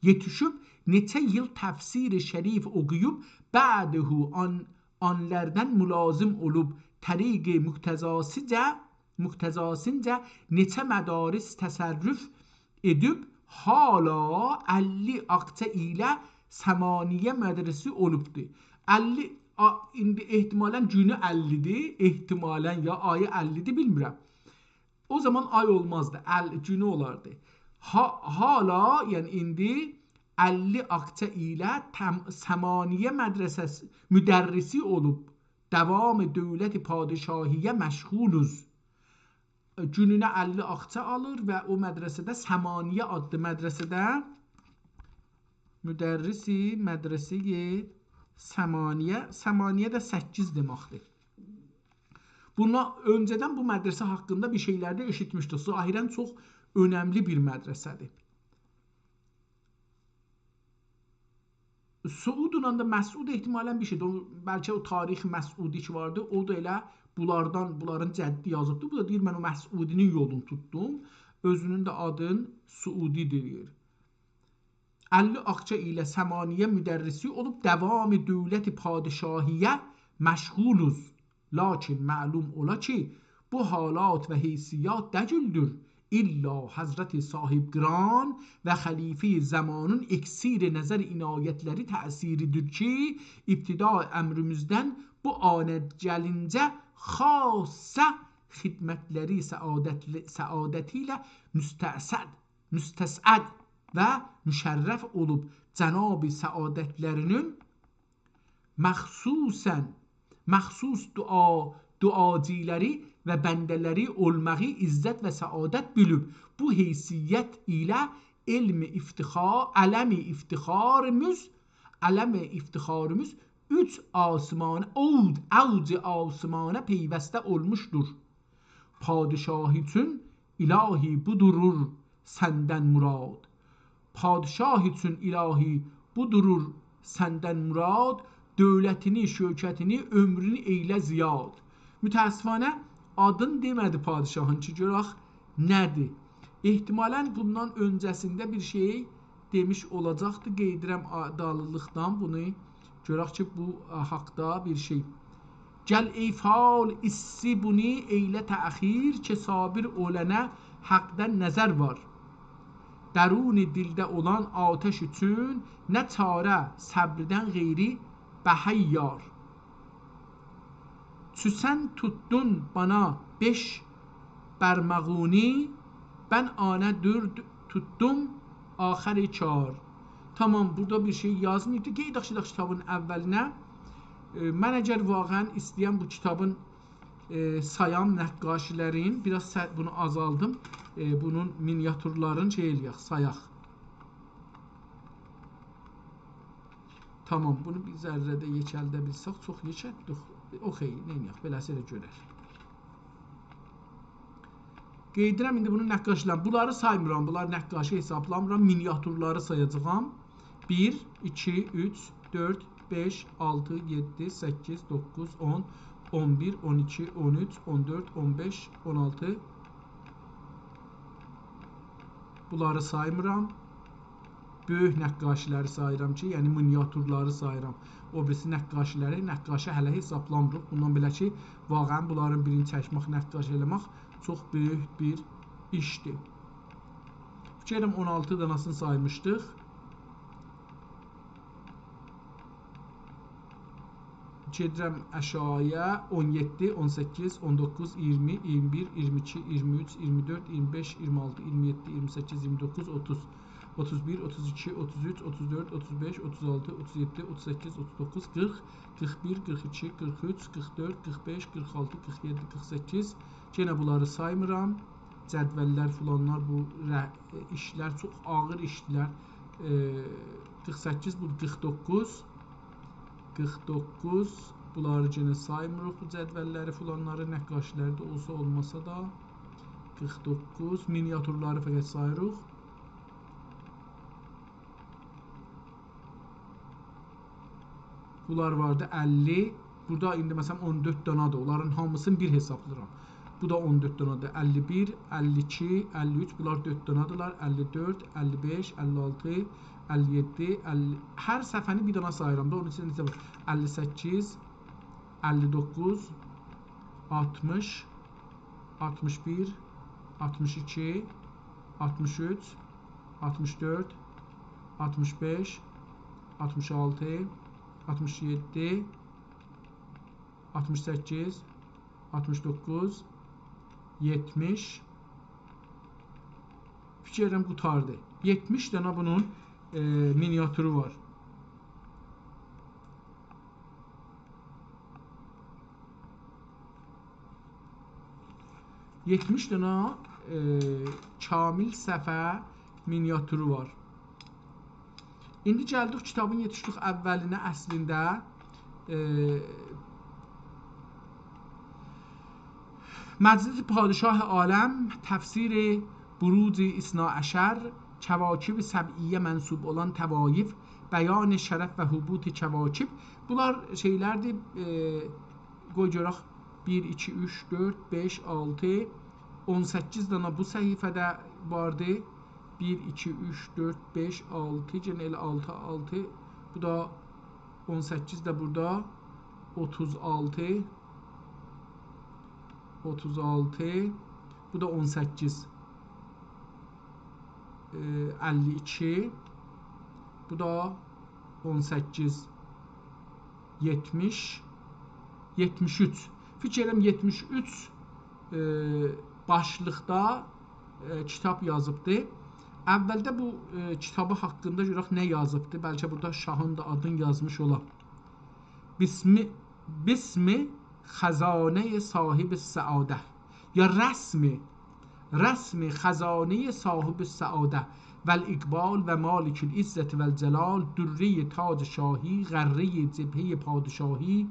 یئتیشیب، نئچه ایل تفسیر شریف اوخویوب، بعده آن، آنلاردان ملازم اولوب، طریق مقتضاسیجه، مقتضاسینجه نئچه مدارس تصرف ائدیب، حالا اللی آقچه ایله ثمانیه مدرسی اولوبدور. اللی، آ، ایندی احتمالاً گونو اللی‌دیر، احتمالاً یا آیی اللی‌دیر، بیلمیرم. او زامان آی اولمازدی، ال، گونو اولاردی. حا-، حالا، یعنی ایندی اللی آقچه ایله تم-، ثمانیه مدرسه‌سی، مدرسی اولوب، دوام دولت پادشاهیه مشغولوز. گونونه اللی آقچه آلیر و او مدرسه‌ده، ثمانیه آدلی مدرسه‌ده، مدرسی مدرسه‌ی ثمانیه، ثمانیه ده سککیز دئمکدیر. بوندان اؤنجه‌دن بو مدرسه حاقیندا بیر شئیلر ده ائشیتمیشدیک. ظاهراً چوخ اؤنملی بیر مدرسه‌دیر. سعودلا دا مسعود احتمالاً بیر شئیدیر. او، بلکه او تاریخ مسعودی کی واردی، او دا ائله بونلاردان، بونلارین جدی یازیبدی. بو دا دئییر، من او مسعودی‌نین یولونو توتدوم. اؤزونون ده آدین سعودی دئییر. اللی آقچه ایله ثمانیه مدرسی اولوب، دوام دولت پادشاهیه مشغولوز. لاکین معلوم اولا کی، بو حالات و حیثیات دگیلدیر، الا حضرت صاحب‌قران و خلیفه‌ی زمانین اکسیر نظر عنایتلری تأثیری‌دیر کی، ابتدای امریمیزدن بو آنه گلینجه خاصه خدمتلری سعادتلی، سعادتی ایله مستسعد مستسعد و مشرف اولوب، جناب سعادتلری‌نین مخصوصاً، مخصوص دعا، دعاجیلری و بنده‌لری اولماغی عزت و سعادت بیلیب، بو حیثیت ایله علم افتخار، علم افتخاریمیز، علم افتخاریمیز اوچ آسمانه، اوج، اوج آسمانه پیوسته اولموشدور. پادشاه اوچون الهی بودورور سندن مراد. پادشاه اوچون الهی بودورور سندن مراد، دولتینی، شوکتینی، عؤمرونو ائیله زیاد. متأسفانه آدین دئمه‌دی پادشاهین کی، گؤرک نه‌دیر؟ احتمالاً بوندان اؤنجه‌سینده بیر شئی دئمیش اولاجاقدی. قئییدیرم آ-، دالیلیقدان بونو. گؤرک کی، بو، آ، حاقدا بیر شئی. گل ای فال ایسسی بونو ائیله تأخیر، کی صابر اولنه حقده نظر وار. درون دیلده اولان آتش اوچون، نه چاره صبردن غیری بهه یار. چو سن توتدون بانا بئش بارماغونی، بن آنه دؤرد توتدوم آخر کار. تامام، بورادا بیر شئی یازماییبدی. گئدک شیداق کیتابین اولینه. ائ، من اگر واقعاً ایسته‌یم بو کیتابین، ائ، سایام نقاشی‌لرین، بیر آز س-، بونو آزالدیم. ائ، بونون مینیاتورلارین شئی ائله‌یک، سایاق. تامام، بونو بیر ذره ده یئکلده بیلسک، چوخ یئکلتدیک. اوکئی، نئینیه‌ک، بئله‌سی ائله گؤرر. قئید ائدیرم، ایندی بونو نقاشی‌لرین، بونلاری سایمیرام، بونلاری نقاشی حسابلامیرام، مینیاتورلاری سایاجاغام. بیر، ایکی، اوچ، دؤرد، بئش، آلتی، یئددی، سککیز، دوققوز، اون، اون بیر، اون ایکی، اون اوچ، اون دؤرد، اون بئش، اون آلتی. بونلاری سایمیرام. بؤیوک نقاشی‌لری ساییرام کی، یعنی مینیاتورلاری ساییرام. او بیریسی نقاشی‌لری، نقاشی هله حسابلامیریق. بوندان بئله کی، واقعاً بونلارین بیرینی چکمک، نقاشی ائله‌مک چوخ بؤیوک بیر ایشدیر. فیکر ائدیرم اون آلتی داناسینی سایمیشدیق. گئدیرم آشاغییا، اون یئددی، اون سککیز، اون دوققوز، اییرمی، اییرمی بیر، اییرمی ایکی، اییرمی اوچ، اییرمی دؤرد، اییرمی بئش، اییرمی آلتی، اییرمی یئددی، اییرمی سککیز، اییرمی دوققوز، اوتوز، اوتوز بیر، اوتوز ایکی، اوتوز اوچ، اوتوز دؤرد، اوتوز بئش، اوتوز آلتی، اوتوز یئددی، اوتوز سککیز، اوتوز دوققوز، قیرخ، قیرخ بیر، قیرخ ایکی، قیرخ اوچ، قیرخ دؤرد، قیرخ بئش، قیرخ آلتی، قیرخ یئددی، قیرخ سککیز. یئنه بونلاری سایمیرام. جدول‌لر فلانلار، بو ره-، ایشلر چوخ آغیر ایشدیلر. ائ، قیرخ سککیز، بو قیرخ دوققوز. قیرخ دوققوز، بونلاری یئنه سایمیریق، بو جدول‌لری فلانلاری، نقاشی‌لری ده اولسا اولماسا دا. قیرخ دوققوز، مینیاتورلاری فقط ساییریق. بونلار واردی، اللی. بورادا ایندی، مثلاً، اون دؤرد دانادیر. اونلارین هامیسینی بیر حسابلاییرام. بو دا اون دؤرد دانادیر. اللی بیر، اللی ایکی، اللی اوچ، بونلار دؤرد دانادیرلار. اللی دؤرد، اللی بئش، اللی آلتی، اللی یئددی، اللی، هر صفحه‌نی بیر دانا ساییرام دا، اونون اوچون نئچه وار؟ اللی سککیز، اللی دوققوز، آلتمیش، آلتمیش بیر، آلتمیش ایکی، آلتمیش اوچ، آلتمیش دؤرد، آلتمیش بئش، آلتمیش آلتی، آلتمیش یئددی، آلتمیش سککیز، آلتمیش دوققوز، یئتمیش. فیکر ائدیرم قوتاردی. یئتمیش دنه بونون، ائ، مینیاتورو وار. یئتمیش دنه، ائ، کامل صفحه مینیاتورو وار. ایندی گلدیک کیتابین، یئتیشدیک اولینه، اصلینده. ائ، مجلس پادشاه عالم، تفسیر بروج اثناعشر، کواکب سبعیه منسوب اولان طوایف، بیان شرف و هبوط کواکب. بونلار شئیلردیر، ائ، قوی گؤرک، بیر، ایکی، اوچ، دؤرد، بئش، آلتی، اون سککیز دنه بو صفحه‌ده واردی. بیر، ایکی، اوچ، دؤرد، بئش، آلتی، یئنه ائله آلتی، آلتی. بو دا اون سککیز ده بورادا. اوتوز آلتی. اوتوز آلتی. بو دا اون سککیز. ائ، اللی ایکی. بو دا اون سککیز. یئتمیش، یئتمیش اوچ. فیکر ائدیرم یئتمیش اوچ، ائ، باشلیقدا، ائ، کیتاب یازیبدی. اولده بو، ائ، کیتابی حاقیندا گؤرک نه یازیبدی. بلکه بورادا شاهین دا آدینی یازمیش اولا. باسم، باسم خزانهٔ صاحب السعادة. یا رسم، رسم خزانهٔ صاحب السعادة و الاقبال و مالک العزة و الجلال، درهٔ تاج شاهی، غرهٔ جبههٔ پادشاهی،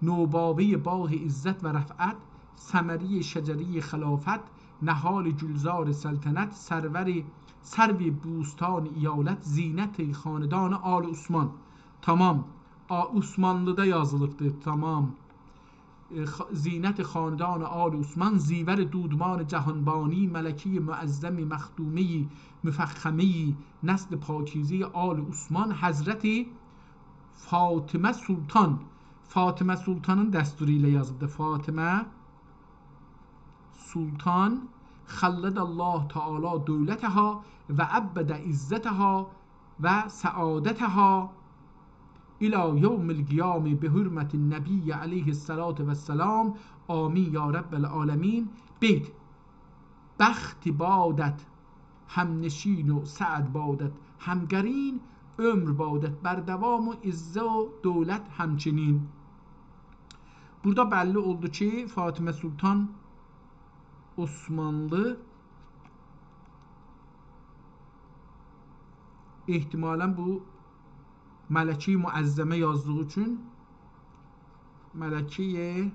نوباوهٔ باغ عزت و رفعت، ثمرهٔ شجرهٔ خلافت، نهال گلزار سلطنت، سرور، سرو بوستان ایالت، زینت خاندان آل عثمان. تامام. آ، عثمانلی‌دا یازیلیبدیر، تامام. ائ، خا-، زینت خاندان آل عثمان، زیور دودمان جهانبانی، ملکهٔ معظم مخدومهٔ مفخمهٔ نسل پاکیزهٔ آل عثمان، حضرت فاطمه سلطان. فاطمه سلطانین دستوری ایله یازیبدیر. فاطمه سلطان خلد الله تعالی دولتها و ابد عزتها و سعادتها الی یوم القیامة بحرمة النبی علیه الصلاة والسلام، آمین یا رب العالمین. بیت: بخت بادت همنشین و سعد بادت همقرین، عمر بادت بر دوام و عزت و دولت همچنین. بورادا بللی اولدو کی، فاطمه سلطان عثمانلی، احتمالاً بو ملکه معظمه یازدیغی اوچون ملکه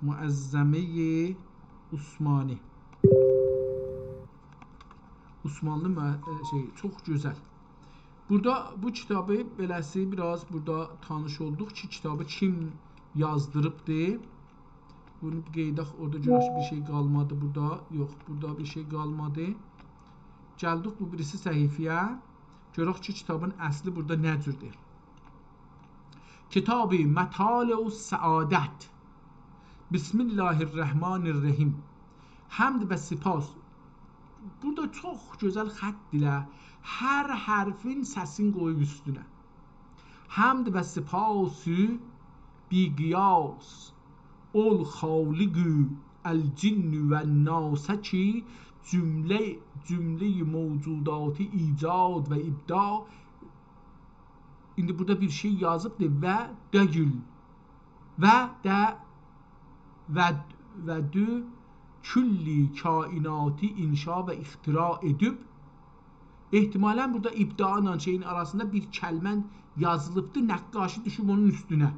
معظمه عثمانی. عثمانلی مع-، ائ، شئی، چوخ گؤزل. بورادا بو کیتابی بئله‌سی بیر آز بورادا تانیش اولدوق کی، کیتابی کیم یازدیریبدی. بونو قئیداق، اورادا گؤرک بیر شئی قالمادی بورادا. یوخ، بورادا بیر شئی قالمادی. گلدیک بو بیریسی صفحه‌یه. گؤرک کی، کیتابین اصلی بورادا نه جوردور. کتاب مطالع السعادة. بسم الله الرحمن الرحیم. حمد و سپاس. بورادا چوخ گؤزل خط ایله هر حرفین سسین قویوب اوستونه. حمد و سپاس بی‌قیاس اول خالق الجن و الناس کی، جمله، جمله موجوداتی ایجاد و ابداع. ایندی بورادا بیر شئی یازیبدیر: و دگیل، و ده، و، و دو کلی کائناتی انشا و اختراع ائدیب. احتمالاً بورادا ابداع ایله شئیین آراسیندا بیر کلمه یازیلیبدی، نقاشی دوشوب اونون اوستونه.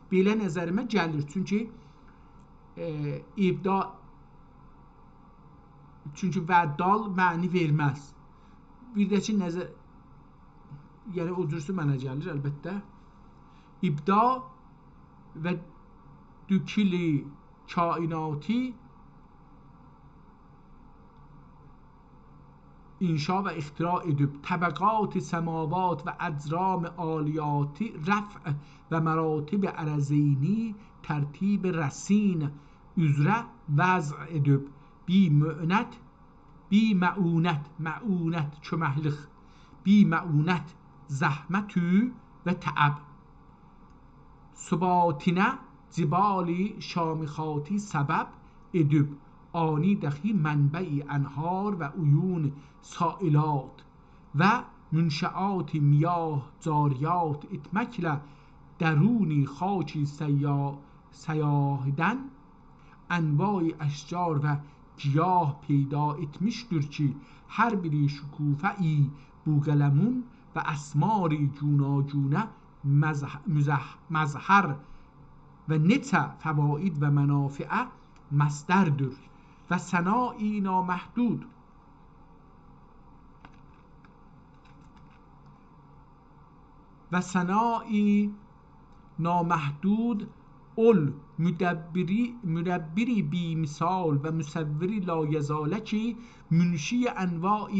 بئله نظریمه گلیر. چونکی، ائ، ابداع، چونکی و دال معنی وئرمز. بیر ده کی، نظر، یعنی او جورسو منه گلیر، البته. ابداع و دو کلی کائناتی انشا و اختراع ائدیب، طبقات سماوات و اجرام عالیاتی رفع و مراتب ارضینی ترتیب رصین اوزره وضع ائدیب، بی‌معونت، بی‌معونت، معونت، کؤمکلیک، بی‌معونت، زحمت و تعب. ثباتینه جبال شامخاتی سبب ائدیب، آنی دخی منبع انهار و عیون سائلات و منشآت میاه جاریات ائتمکله درون خاک سیا-، سیاهدن انواع اشجار و گیاه پیدا ائتمیشدیر کی، هر بیری شکوفه‌ای بوقلمون و اسمار گوناگونه مظه-، مظه-، مظهر و نئچه فواید و منافعه مصدردیر و ثنای نامحدود و ثنای نامحدود اول مدبری، مدبری بی‌مثال و مصوری لایزاله کی، منشی انواع،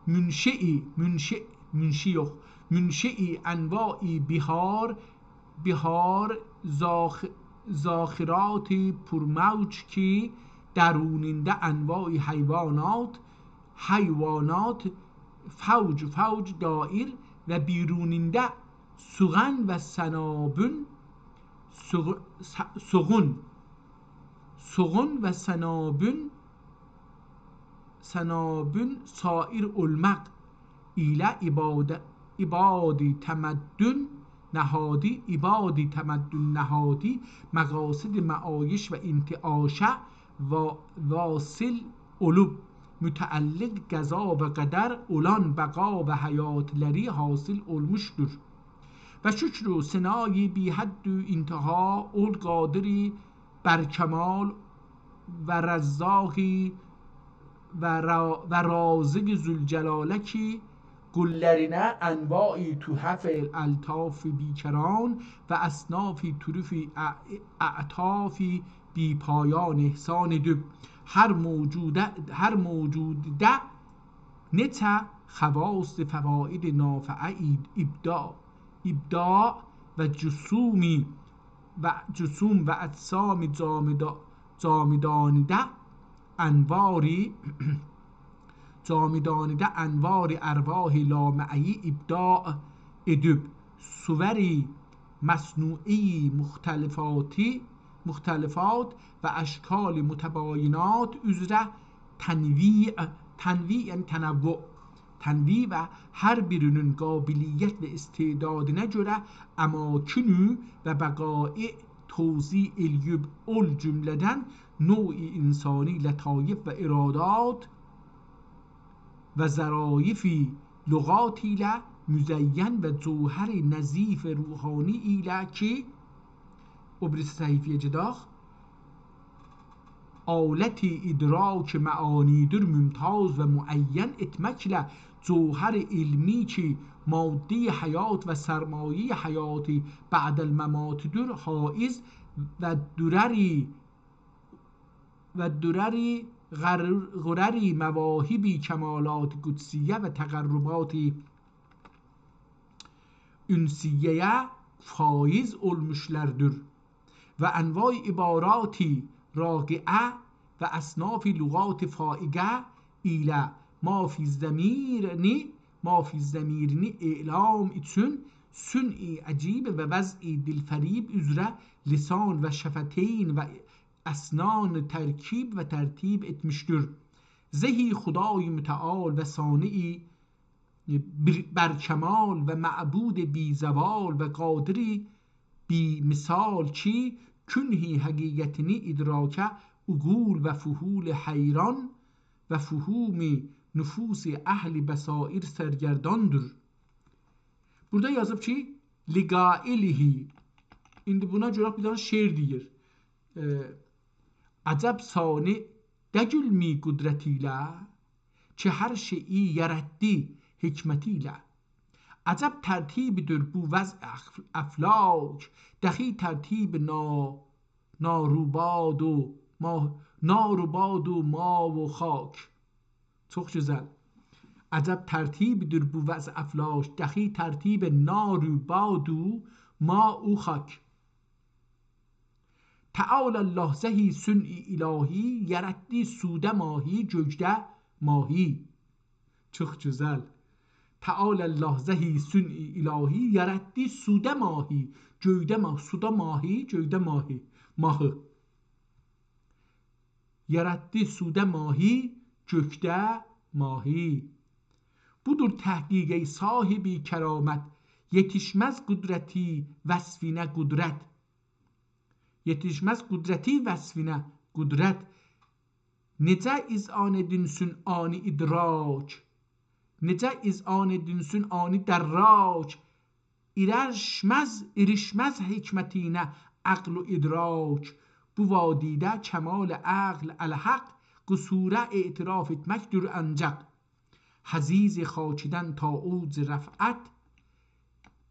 منشئی، منشئی، منشی یوخ، منشئی انواع بحار، بحار ذاخ-، ذاخرات پرموج کی، درونینده انواع حیوانات، حیوانات فوج فوج دایر و بیرونینده سوغان و سنابون، سوغ-، س-، سوغون، سوغون و سنابون، سنابون سایر اولماق ایله عباد-، عباد تمدن نهادی، عباد تمدن نهادی مقاصد معایش و انتعاشه وا-، واصل اولوب، متعلق قضا و قدر اولان بقا و حیاتلری حاصل اولموشدور. و شکر و ثنای بی‌حد و انتها اول قادر بر کمال و رزاق و را-، و رازق ذوالجلاله کی، قوللرینه انواع تحف الطاف بی‌کران و اصناف طرف اع-، اعطاف بی‌پایان احسان ائدیب، هر موجوده، هر موجوده نئچه خواص فواید نافعه ابداع، ابداع و جسومی و جسوم و اجسام جامدا-، جامدانیده انواری، جامدانیده انوار ارواح لامعه‌یی ابداع ائدیب، صور مصنوعی مختلفاتی، مختلفات و اشکال متباینات اوزره تنویع، تنویع یعنی تنوع، تنویع و هر بیرینین قابلیت و استعدادینا گؤره اماکن و بقایع توزیع ائله‌ییب، اول جمله‌دن نوع انسانی لطایف و ارادات و ظرایف لغات ایله مزین و جوهر نظیف روحانی ایله کی، او بیریسی صفحه‌یه گئدک، آلت ادراک معانی‌دیر ممتاز و معین ائتمکله، جوهر علمی کی ماده‌ی حیات و سرمایه‌ی حیات بعد الممات‌دیر، حائز و درر، و درر غر-، غرر مواهب کمالات قدسیه و تقربات انسیه‌یه فایز اولموشلاردیر و انواع عبارات راقعه و اصناف لغات فائقه ایله ما فی الضمیرنی، ما فی الضمیرنی اعلام اوچون صنع عجیب و وضع دلفریب اوزره لسان و شفتین و اسنان ترکیب و ترتیب ائتمیشدیر. زهی خدای متعال و صانع بر-، برکمال و معبود بی‌زوال و قادر بی‌مثال کی، کنه حقیقتینی ادراکه عقول و فحول حیران و فهوم نفوس اهل بصایر سرگرداندیر. بورادا یازیب کی، لقائله. ایندی بونا گؤره بیر دنه شعر دئییر. ائ، عجب صانع دگیلمی قدرت ایله، کی هر شئیی یاراتدی حکمت ایله. عجب ترتیبی‌دیر بو وضع اف-، افلاک، دخی ترتیب نا-، نار و باد و ما-، نار و باد و ما و خاک. چوخ گؤزل. عجب ترتیبی‌دیر بو وضع افلاک، دخی ترتیب نار و باد و ما و خاک. تعالی الله زهی صنع الهی، یاراتدی سودا ماهی، گؤیده ماهی. چوخ گؤزل. تعالی الله زهی صنع الهی، یاراتدی سودا ماهی، گؤیده ما-، سودا ماهی، گؤیده ماهی، ماهی. یاراتدی سودا ماهی، گؤیده ماهی. بودور تحقیق ای صاحب کرامت، یئتیشمز قدرتی وصفینه قدرت. یئتیشمز قدرتی وصفینه قدرت. نئجه اذعان ائدینسین آنی ادراک، نئجه اذعان ائدینسین آنی دراک، ایریشمز، ایریشمز حکمتینه عقل و ادراک. بو وادیده کمال عقل الحق، قصوره اعتراف ائتمکدیر آنجاق. حضیض خاکیدن تا اوج رفعت،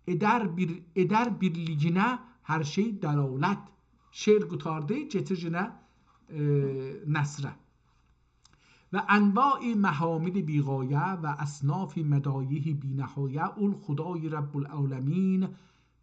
ائدر بیر، ائدر بیرلیگینه هر شئی دلالت. شعر قوتاردی، کئچیر یئنه، ائ، نثره. و انواع محامد بی‌غایه و اصناف مدایح بی‌نهایه، اول خدای رب العالمین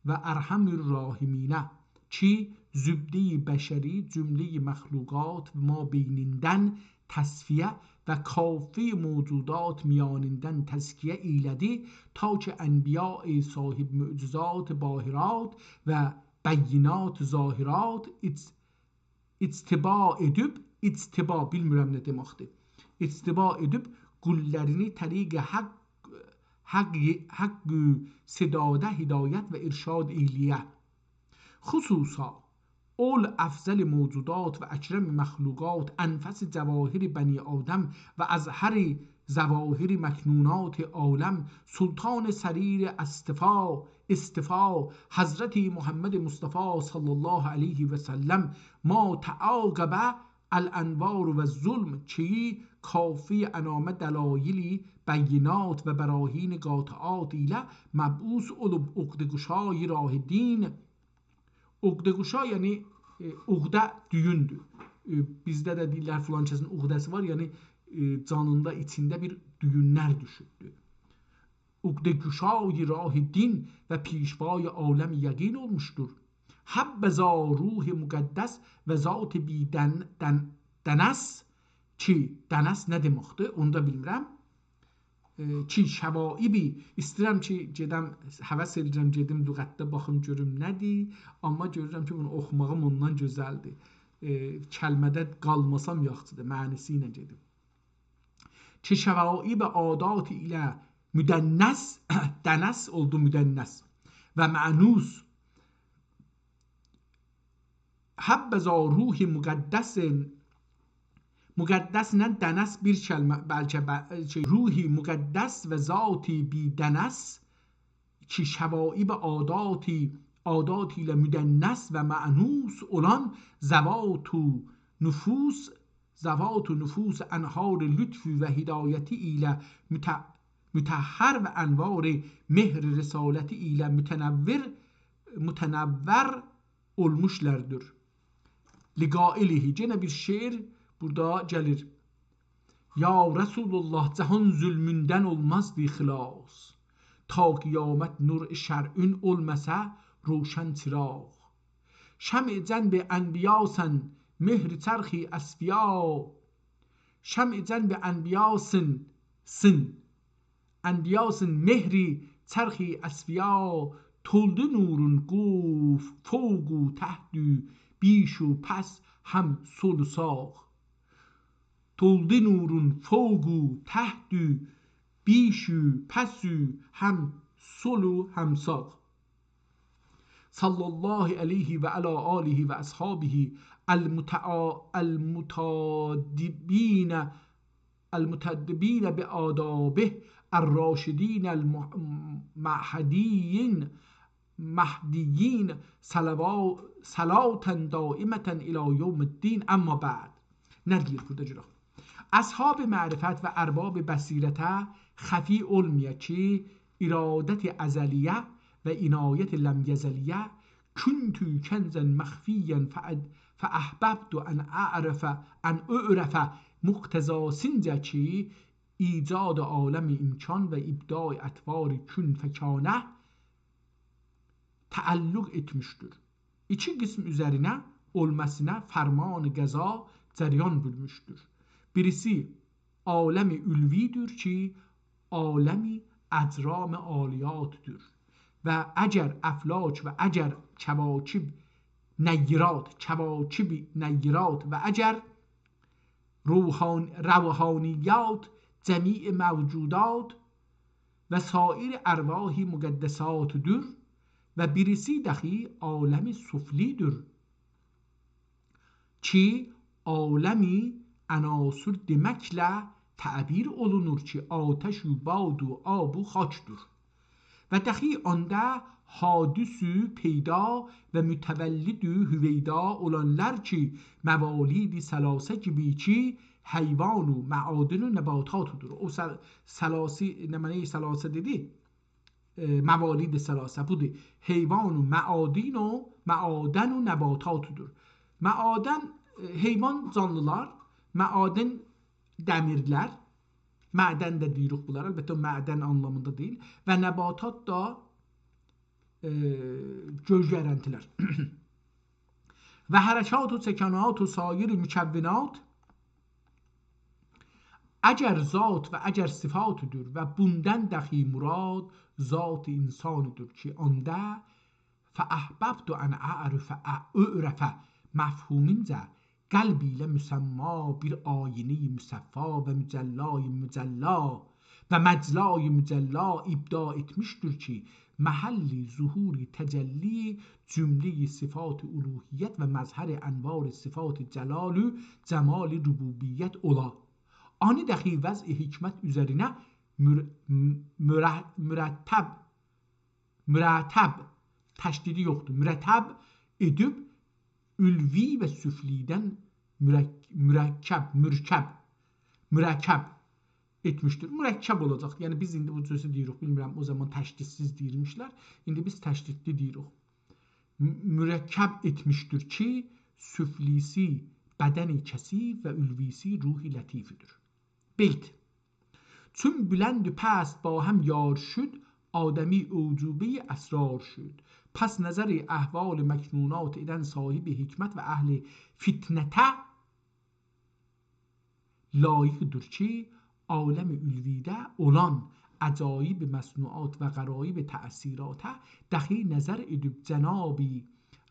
و ارحم الراحمینه کی، زبده‌ی بشری جمله‌ی مخلوقات مابینیندن تصفیه و کافه‌ی موجودات میانیندن تزکیه ائیله‌دی، تا کی انبیاء صاحب معجزات باهرات و بینات ظاهرات اج-، اجتبا ائدیب، اجتبا بیلمیرم نه دئمکدیر. اجتبا ائدیب قوللرینی طریق حق، حق، حق صداده هدایت و ارشاد ائیله‌یه. خصوصا اول افضل موجودات و اکرم مخلوقات، انفس جواهر بنی آدم و اظهر ظواهر مکنونات عالم، سلطان سریر اصطفا، اصطفا، حضرت محمد مصطفی صلی الله علیه و سلم، ما تعاقب الانوار و الظلم کی، کافه‌ی انامه دلایل بینات و براهین قاطعات ایله مبعوث اولوب، عقده‌گشای راه دین. عقده‌گشا، یعنی، ائ، عقده دویوندور. ائ، بیزده ده دئییرلر، فلان کسین عقده‌سی وار، یعنی، ائ، جانیندا، ایچینده بیر دویونلر دوشوبدور. عقده‌گشای راه دین و پیشوای عالم یقین اولموشدور. حبذا روح مقدس و ذات بی دن-، دن-، دنس کی، دنس نه دئمکدیر، اونو دا بیلمیرم. ائ، کی، شوائبی، ایسته‌ییرم کی، گئدم، هوس ائدیرم، گئدیم لغتده باخیم، گؤروم نه‌دیر. آمما گؤرورم کی، بونو اوخوماغیم اوندان گؤزلدیر. ائ، کلمه‌ده قالماسام یاخشیدیر، معنی‌سی ایله گئدیم. کی، شوائب عادات ایله مدنس، دنس اولدو مدنس و مأنوث. حبذا روح مقدس، مقدس ایله دنس بیر کلمه، بلکه ب-، شئی، روح مقدس و ذات بی‌دنس، کی، شوائب عاداتی، عادات ایله مدنس و مأنوث اولان ذوات و نفوس، ذوات و نفوس انهار لطف و هدایتی ایله مت-، مطهر و انوار مهر رسالتی ایله متنور، متنور اولموشلاردیر. لقائله، یئنه بیر شعر بورادا گلیر. یا رسول‌الله، جهان ظلموندن اولمازدی خلاص، تا قیامت نور شرعون اولماسا روشن چراغ. شمع جنب انبیاسن، مهر چرخ اصفیا، شمع جنب انبیاسن، سن، انبیاسن مهر چرخ اصفیا، تولدو نورون قوف فوق و تحت و بیش و پس هم سول و ساغ. تولدو نورون فوق و تحت و بیش و پس و هم سول و هم ساغ. صلی الله علیه و علی آله و اصحابه المتع-، المتادبین، المتادبین بآدابه الراشدین المهدیین، مهدیین صلوا-، صلاة دائمة الی یوم الدین. اما بعد. نه دئییر بورادا گؤرک؟ اصحاب معرفت و ارباب بصیرته خفی اولمایا کی، ارادت ازلیه و عنایت لم یزلیه، کنت کنزا مخفیا فأد-، فأحببت ان اعرف، ان اعرف، مقتضاسینجا کی، ایجاد عالم امکان و ابداع اطوار کن فکانه تعلق ائتمیشدیر. ایکی قسم اوزرینه اولماسینا فرمان قضا جریان بورموشدور. بیریسی عالم علوی‌دیر کی، عالم اجرام عالیات‌دیر. و اگر افلاک و اگر کواکب نیرات، کواکب نیرات و اگر روحان-، روحانیات جمیع موجودات و سایر ارواح مقدسات‌دور و بیریسی دخی عالم سفلی‌دور کی، عالم عناصر دئمکله تعبیر اولونور کی، آتش و باد و آب و خاک‌دور. و دخی آندا حادث و پیدا و متولد و هویدا اولانلار کی، موالید ثلاثه کیمی کی، حیوان و معادن و نباتات‌دور. او سل-، ثلاثی، نمنه‌ی ثلاثه دئدی؟ ائ، موالید ثلاثه بودور. حیوان و معادن و، معادن و نباتات‌دور. معادن، ائ، حیوان جانلیلار، معادن دمیرلر، معدن ده دئییریک بونلارا، البته او معدن آنلامیندا دئییل، و نباتات دا، ائ، گؤی‌گرنتیلر. و حرکات و سکنات و سایر مکونات، اگر ذات و اگر صفات‌دور و بوندان دخی مراد ذات انسانی‌دیر کی، آندا فأحببت ان اعرف، اعرف مفهومونجا قلب ایله مسما بیر آینه‌ی مصفا و مجلای مجلا و مجلای مجلا ابداع ائتمیشدیر کی، محل ظهور تجلی جمله‌ی صفات الوهیت و مظهر انوار صفات جلال و جمال ربوبیت اولا. آنی دخی وضع حکمت اوزرینه مر-، مره-، مرتب، مرتب، تشدیدی یوخدور، مرتب ائدیب علوی و سفلی‌دن مرک-، مرکب، مرکب، مرکب ائتمیشدیر. مرکب اولاجاق. یعنی بیز ایندی بو جورسه دئییریک، بیلمیرم، او زامان تشدیدسیز دئییرمیشلر. ایندی بیز تشدیدلی دئییریک. م-، مرکب ائتمیشدیر کی، سفلی‌سی بدن کثیف و علوی‌سی روح لطیف‌دیر. بیت. چون بلند و پست با هم یار شد، آدمی اعجوبهٔ اسرار شد. پس نظر احوال مکنونات ائدن صاحب حکمت و اهل فطنته، لایقدیر کی، عالم علویده اولان عجایب مصنوعات و غرایب تأثیراته دخی نظر ائدیب جنابی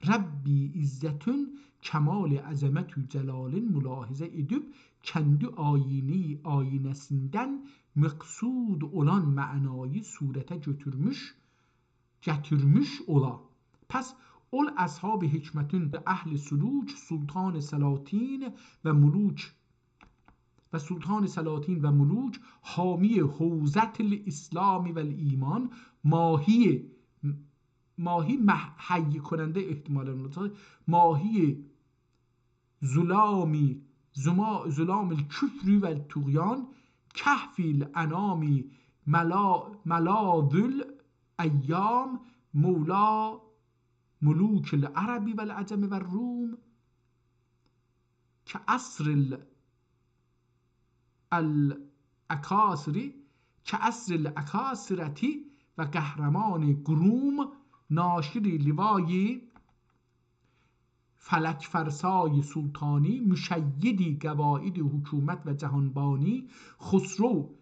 ربی عزتون کمال عظمت و جلالین ملاحظه ائدیب، کندی آیینه‌ی آیینه‌سیندن مقصود اولان معنایی صورته گؤتورموش، گتیرمیش اولا. پس اول اصحاب حکمتون، اهل سلوک، سلطان سلاطین و ملوک و سلطان سلاطین و ملوک، حامی حوزة الاسلام و الایمان، ماهی، ماهی مح-، حی کننده احتمالاً اولاجاق، ماهی ظلام، زما-، ظلام الکفر و الطغیان، کهف الانام، ملا-، ملاذ الایام، مولا ملوک العرب و العجم و الروم، کعصر ال-، الاکاسر، کعصر الاکاسرة و قهرمان گروم، ناشر لوای فلک‌فرسای سلطانی، مشید قواعد حکومت و جهانبانی، خسرو،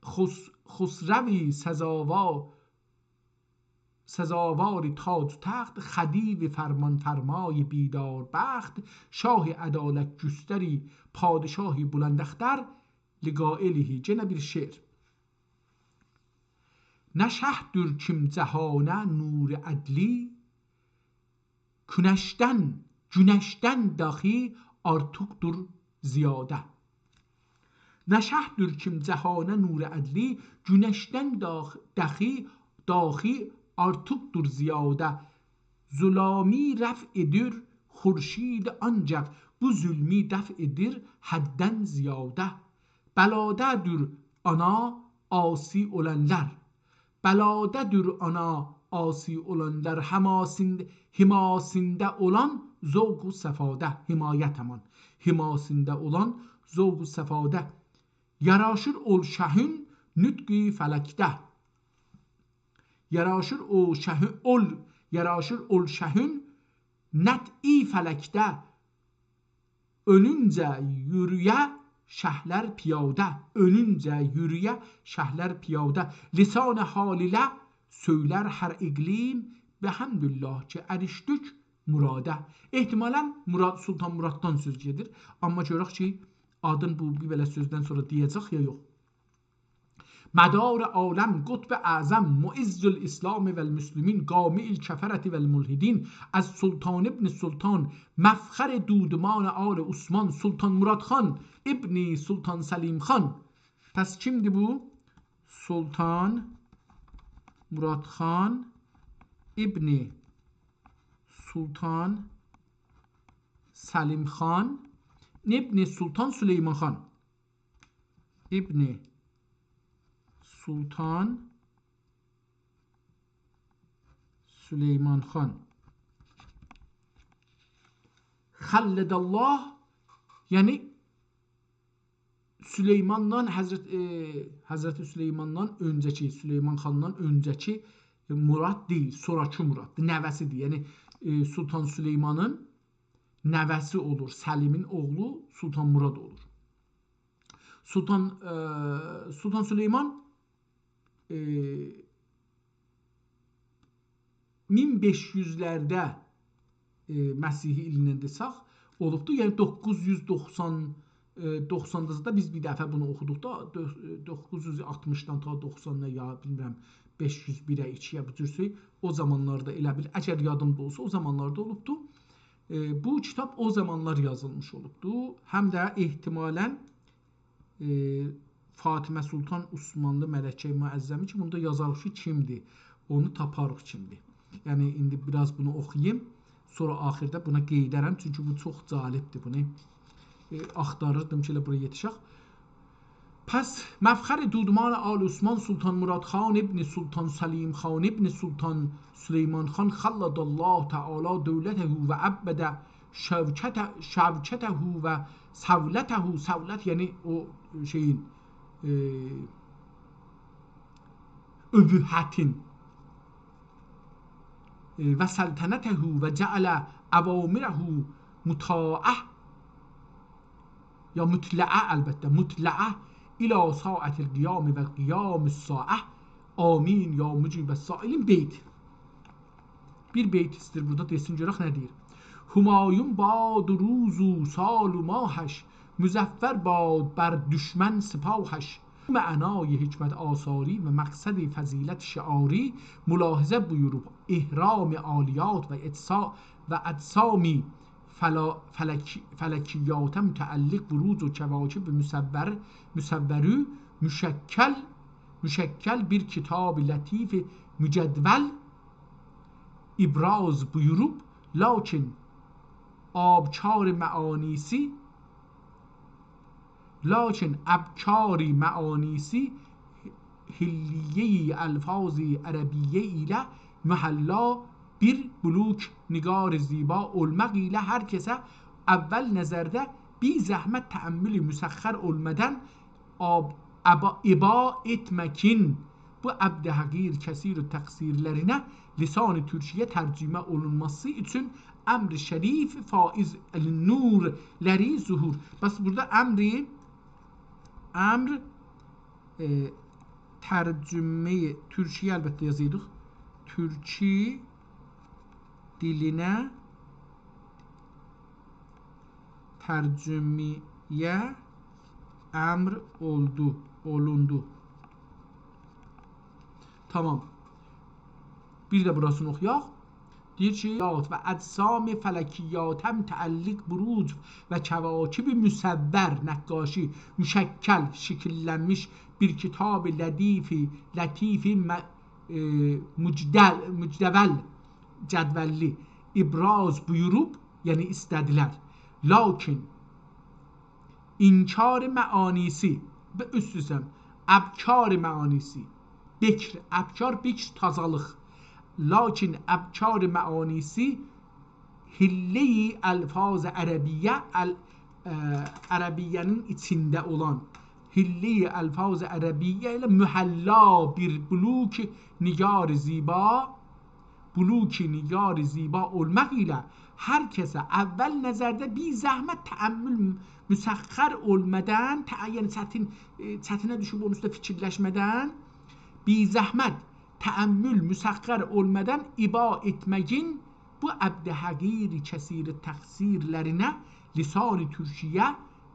خس-، خسروی سزاوا-، سزاوار تاج و تخت، خدیو فرمان‌فرمای بیداربخت، شاه عدالت‌گستری، پادشاه بلنداختر، لقائله. گئنه بیر شعر. نه شه‌دیر کیم جهانه نور عدلی، گونشدن، گونشدن داخی آرتیقدیر زیاده. نه شه‌دیر کیم جهانه نور عدلی، گونشدن داخ-، داخی، داخی آرتیقدیر زیاده. ظلامی رفع ائدیر خورشید آنجاق، بو ظلمی دفع ائدیر حددن زیاده. بلاده‌دیر آنا عاصی اولانلار، بلاده‌دیر آنا عاصی اولانلار، حماسین-، حماسینده اولان ذوق و صفاده، حمایت امان، حماسینده اولان ذوق و صفاده. یاراشیر اول شهین نطقی فلکده. یاراشیر او شهین، اول، یاراشیر اول شهین نطقی فلکده. اؤنونجه یورویه شهلر پیاده، اؤنونجه یورویه شهلر پیاده. لسان حال ایله سؤیلر هر اقلیم، بحمدالله کی ارشدیک مراده. احتمالاً مراد، سلطان مراددان سؤز گئدیر. آمما گؤرک کی، آدین بو بیر بئله سؤزدن سونرا دئیه‌جک یا یوخ. مدار عالم، قطب اعظم، معز الاسلام و المسلمین، قامع الکفرة و الملحدین، از سلطان ابن سلطان، مفخر دودمان آل عثمان، سلطان مراد خان ابن سلطان سلیم خان. پس کیمدیر بو؟ سلطان مراد خان ابن سلطان سلیم خان ابن سلطان سلیمان خان. ابن سلطان سلیمان خان. خلد الله، یعنی سلیماندان، حضرت، ائ، حضرت سلیماندان اؤنجه‌کی، سلیمان خاندان اؤنجه‌کی مراد دئییل، سونراکی مراددیر، نوه‌سیدیر. یعنی، ائ، سلطان سلیمانین نوه‌سی اولور، سلیمین اوغلو سلطان مراد اولور. سلطان، ائ، سلطان سلیمان، ائ، مین بئش یوزلرده، ائ، مسیحی ایلینن دئسک، اولوبدور. یعنی دوققوز یوز دوخسان، ائ، دوخساندا دا بیز بیر دفعه بونو اوخودوق دا، دؤ-، دوققوز یوز آلتمیشدان تا دوخسانا یا، بیلمیرم، بئش یوز بیره، ایکی‌یه، بو جور شئی. او زامانلاردا ائله بیل، اگر یادیمدا اولسا، او زامانلاردا اولوبدو. ائ، بو کیتاب او زامانلار یازیلمیش اولوبدو. هم ده احتمالاً، ائ، فاطمه سلطان عثمانلی ملکه معظمی کی، بوندا یازاریق کی، کیمدیر، اونو تاپاریق کیمدیر. یعنی، ایندی بیر آز بونو اوخویوم، سونرا آخیردا بونا قئییدرم، چونکی بو چوخ جالبدیر، بونو، ائ، آختاریردیم کی، ائله بورا یئتیشک. پس مفخر دودمان آل عثمان، سلطان مراد خان ابن سلطان سلیم خان ابن سلطان سلیمان خان، خلد الله تعالی دولته و ابد شوکته، شوکته و صولته، صولت، یعنی او شئیین، ائ، ابهتین، ائ، و سلطنته و جعل اوامره مطاعه، یا مطلعه، البته، مطلعه الی ساعة القیام و قیام الساعة، آمین یا مجیب السائلین، بیت. بیر بیت ایستیر بورادا دئسین، گؤرک نه دئییر. همایون باد و روز و سال و ماهش، مظفر باد بر دشمن سپاهش. معنای حکمت آثاری و مقصد فضیلت شعاری، ملاحظه بویوروب اهرام عالیات و اجسا-، و اجسام فلا-، فلکی-، فلکیات متعلق بروج و کواکب مصور، مصورو مشکل، مشکل بیر کتاب لطیف مجدول ابراز بویوروب، لاکین آبکار معانیسی، لاکین ابکار معانیسی حلیه‌ی الفاظ عربیه ایله محلا بیر بلوک نگار زیبا اولماق ایله هر کسه اول نظرده بیر زحمت تأمل مسخر اولمادان آب-، ابا-، ابا ائتمکین بو عبد حقیر کثیر تقصیرلرینه لسان تورکیه ترجمه اولونماسی اوچون امر شریف فائض نورلری ظهور. بس بورادا امری، امر، ائ، ترجمه تورکیه، البته یازایدیق. تورکی دیلینه ترجمه‌یه امر اولدو، اولوندو. تامام. بیر ده بوراسینی اوخویاق. دئییر کی، یات و اجسام فلکیات متعلق بروج و کواکب مصور، نقاشی، مشکل، شکیللنمیش بیر کتاب لطیف، لطیف م-، ائ، مجدل-، مجدول، جدوللی ابراز بویوروب، یعنی ایسته‌دیلر. لاکین انکار معانیسی، به اوست اوسته، ابکار معانیسی، بکر، ابکار، بکر، تازالیق. لاکین ابکار معانیسی حلیه‌ی الفاظ عربیه، ال-، اه، عربیه‌نین ایچینده اولان حلیه‌ی الفاظ عربیه ایله محلا بیر بلوک نگار زیبا، بلوک نگار زیبا اولماق ایله هر کسه اول نظرده بیر زحمت تأمل مسخر اولمادان، تع-، یعنی چتین، ائ، چتینه دوشوب اونون اوسته فیکیرلشمه‌دن، بیر زحمت تأمل مسخر اولمادان ابا ائتمگین بو عبد حقیر کثیر تقصیرلرینه لسان تورکیه،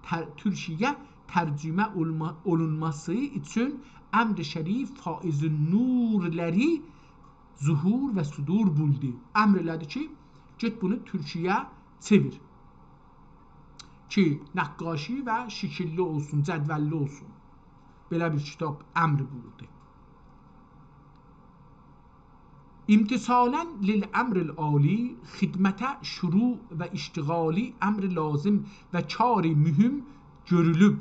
تر-، تورکیه ترجمه اولما-، اولونماسی اوچون امر شریف فائض نورلری ظهور و صدور بولدو. امر ائله‌دی کی، گئت بونو تورکیه چئویر. کی، نقاشی و شکیللی اولسون، جدوللی اولسون. بئله بیر کیتاب امر بویوردو. امتثالاً للامر العالی، خدمته شروع و اشتغالی امر لازم و کار مهم گؤرولوب.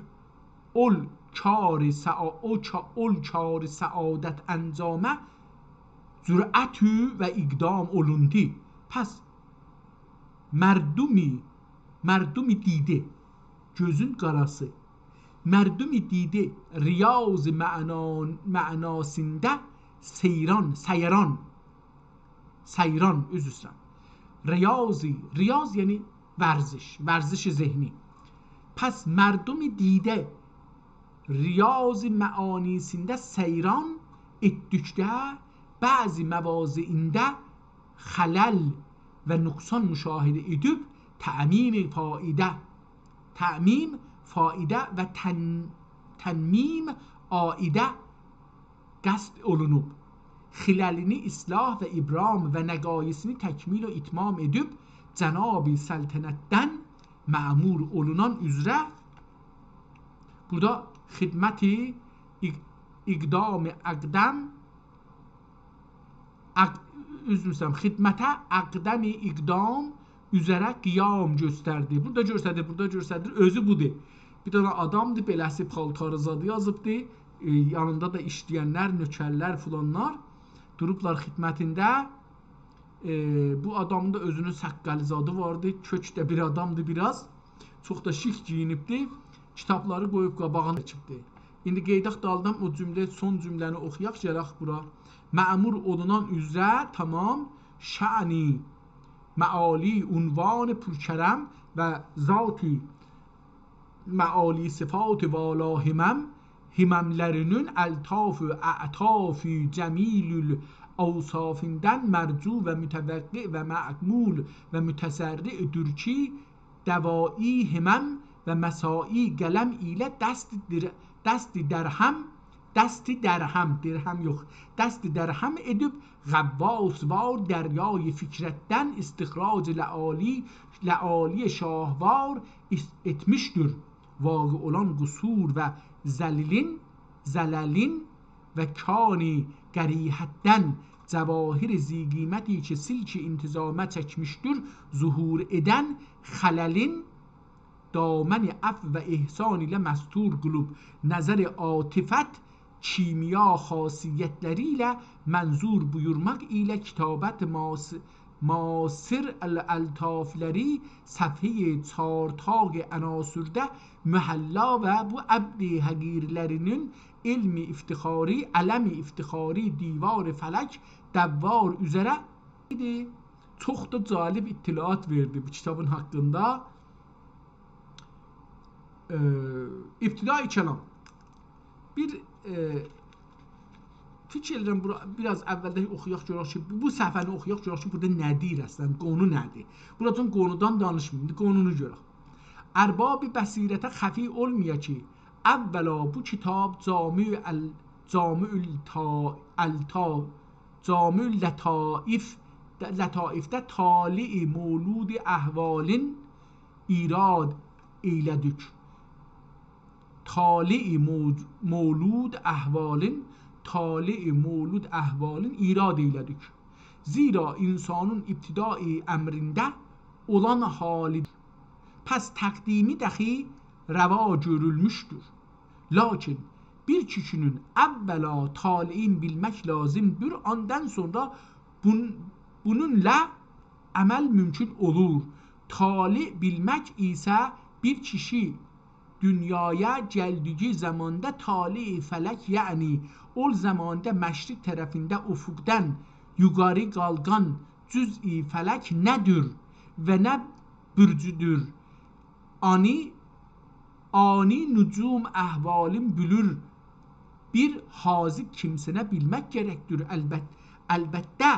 اول کار سعا-، او کا-، اول کار سعادت انجامه جرأت و اقدام اولوندو. پس مردمی، مردمی دیده، گؤزون قاراسی، مردمی دیده ریاض معنا-، معناسیندا سیران، سیران، سیران، عذر ایسته‌ییرم. ریاضی، ریاض یعنی ورزش، ورزش ذهنی. پس مردمی دیده ریاض معانیسینده سیران ائتدیکده بعضی مواضعینده خلل و نقصان مشاهده ائدیب تعمیم فایده، تعمیم فایده و تن-، تنمیم عایده قصد اولونوب. خللینی اصلاح و ابرام و نقایصینی تکمیل و اتمام ائدیب جناب سلطنتدن مأمور اولونان اوزره بورادا خدمتی اق-، اقدام اقدم اق-، عذر ایسته‌ییرم، خدمته اقدم اقدام اوزره قیام گؤستردی. بورادا گؤستردی، بورادا گؤستردی، اؤزو بودور. بیر دنه آدامدیر، بئله‌سی پالتاری زادی یازیبدی. ائ، یانیندا دا ایشله‌ینلر، نؤکرلر، فلانلار دوروبلار خدمتینده. ائ، بو آدامین دا اؤزونون سققلی زادی واردی. کؤک ده بیر آدامدیر بیر آز. چوخ دا شیک گئیینیبدی. کیتابلاری قویوب قاباغینا چیخدی. ایندی قئییداق دالدان او جمله، سون جمله‌نی اوخویاق، گلک بورا. مأمور اولونان اوزره، تامام، شأنی معالی، عنوان پرکرم و ذاتی معالی صفات والا همم، همم‌لرینین الطاف و اعطاف جمیل اوصافیندن مرجو و متوقع و مأمول و متسرع‌دور کی، دواعی همم و مساعی قلم ایله دست در-، دست درهم، دست درهم، درهم یوخ، دست درهم ائدیب غواص‌وار دریای فکرتدن استخراج لآلی، لآلی شاهوار ایس-، ائتمیشدیر. واقع اولان قصور و زلیلین، زللین و کان قریحتدن جواهر ذی‌قیمتی کی سلک انتظامه چکمیشدیر، ظهور ائدن خللین دامن عفو و احسان ایله مستور قیلیب، نظر عاطفت کیمیا خاصیت‌لری ایله منظور بویورماق ایله کتابت ماس-، ماسر ال-، الطاف‌لری صفحهٔ چهار طاق عناصرده محلا و بو عبد حقیرلرینین علم افتخاری، علم افتخاری دیوار فلک دوار اوزره ایدی. چوخ دا جالب اطلاعات وئردی بو کیتابین حاقیندا. ائ، ابتدای کلام. بیر، ائ، فیکیر ائدیرم، بورا، بیر آز اولده اوخویاق، گؤرک کی، بو، بو صفحه‌نی اوخویاق، گؤرک کی، بورادا نه دئییر اصلاً، قونو نه‌دیر؟ بورادا قونودان دانیشماییم، ایندی قونونو گؤرک. ارباب بصیرته خفی اولمایا کی، اولا بو کیتاب جامع ال-، جامع الطا-، الطا-، جامع لطایف، لطایفده طالع مولود احوالین ایراد ائیله‌دیک. طالع مو-، مولود احوالین، طالع مولود احوالین ایراد ائیله‌دیک. زیرا انسانین ابتدای امرینده اولان حالی، پس تقدیمی دخی روا گؤرولموشدور. لاکین بیر کیشینین اولا طالعین بیلمک لازیمدیر، آندان سونرا بون-، بونونلا عمل مومکون اولور. طالع بیلمک ایسه بیر کیشی دونیایا گلدیگی زاماندا طالع فلک، یعنی اول زاماندا مشرق طرفینده افقدن یوخاری قالخان جزء فلک نه‌دیر و نه بورجودور؟ آنی، آنی نجوم احوالین بیلیر بیر حاذق کیمسه‌نه بیلمک گرکدیر. البت-، البتده،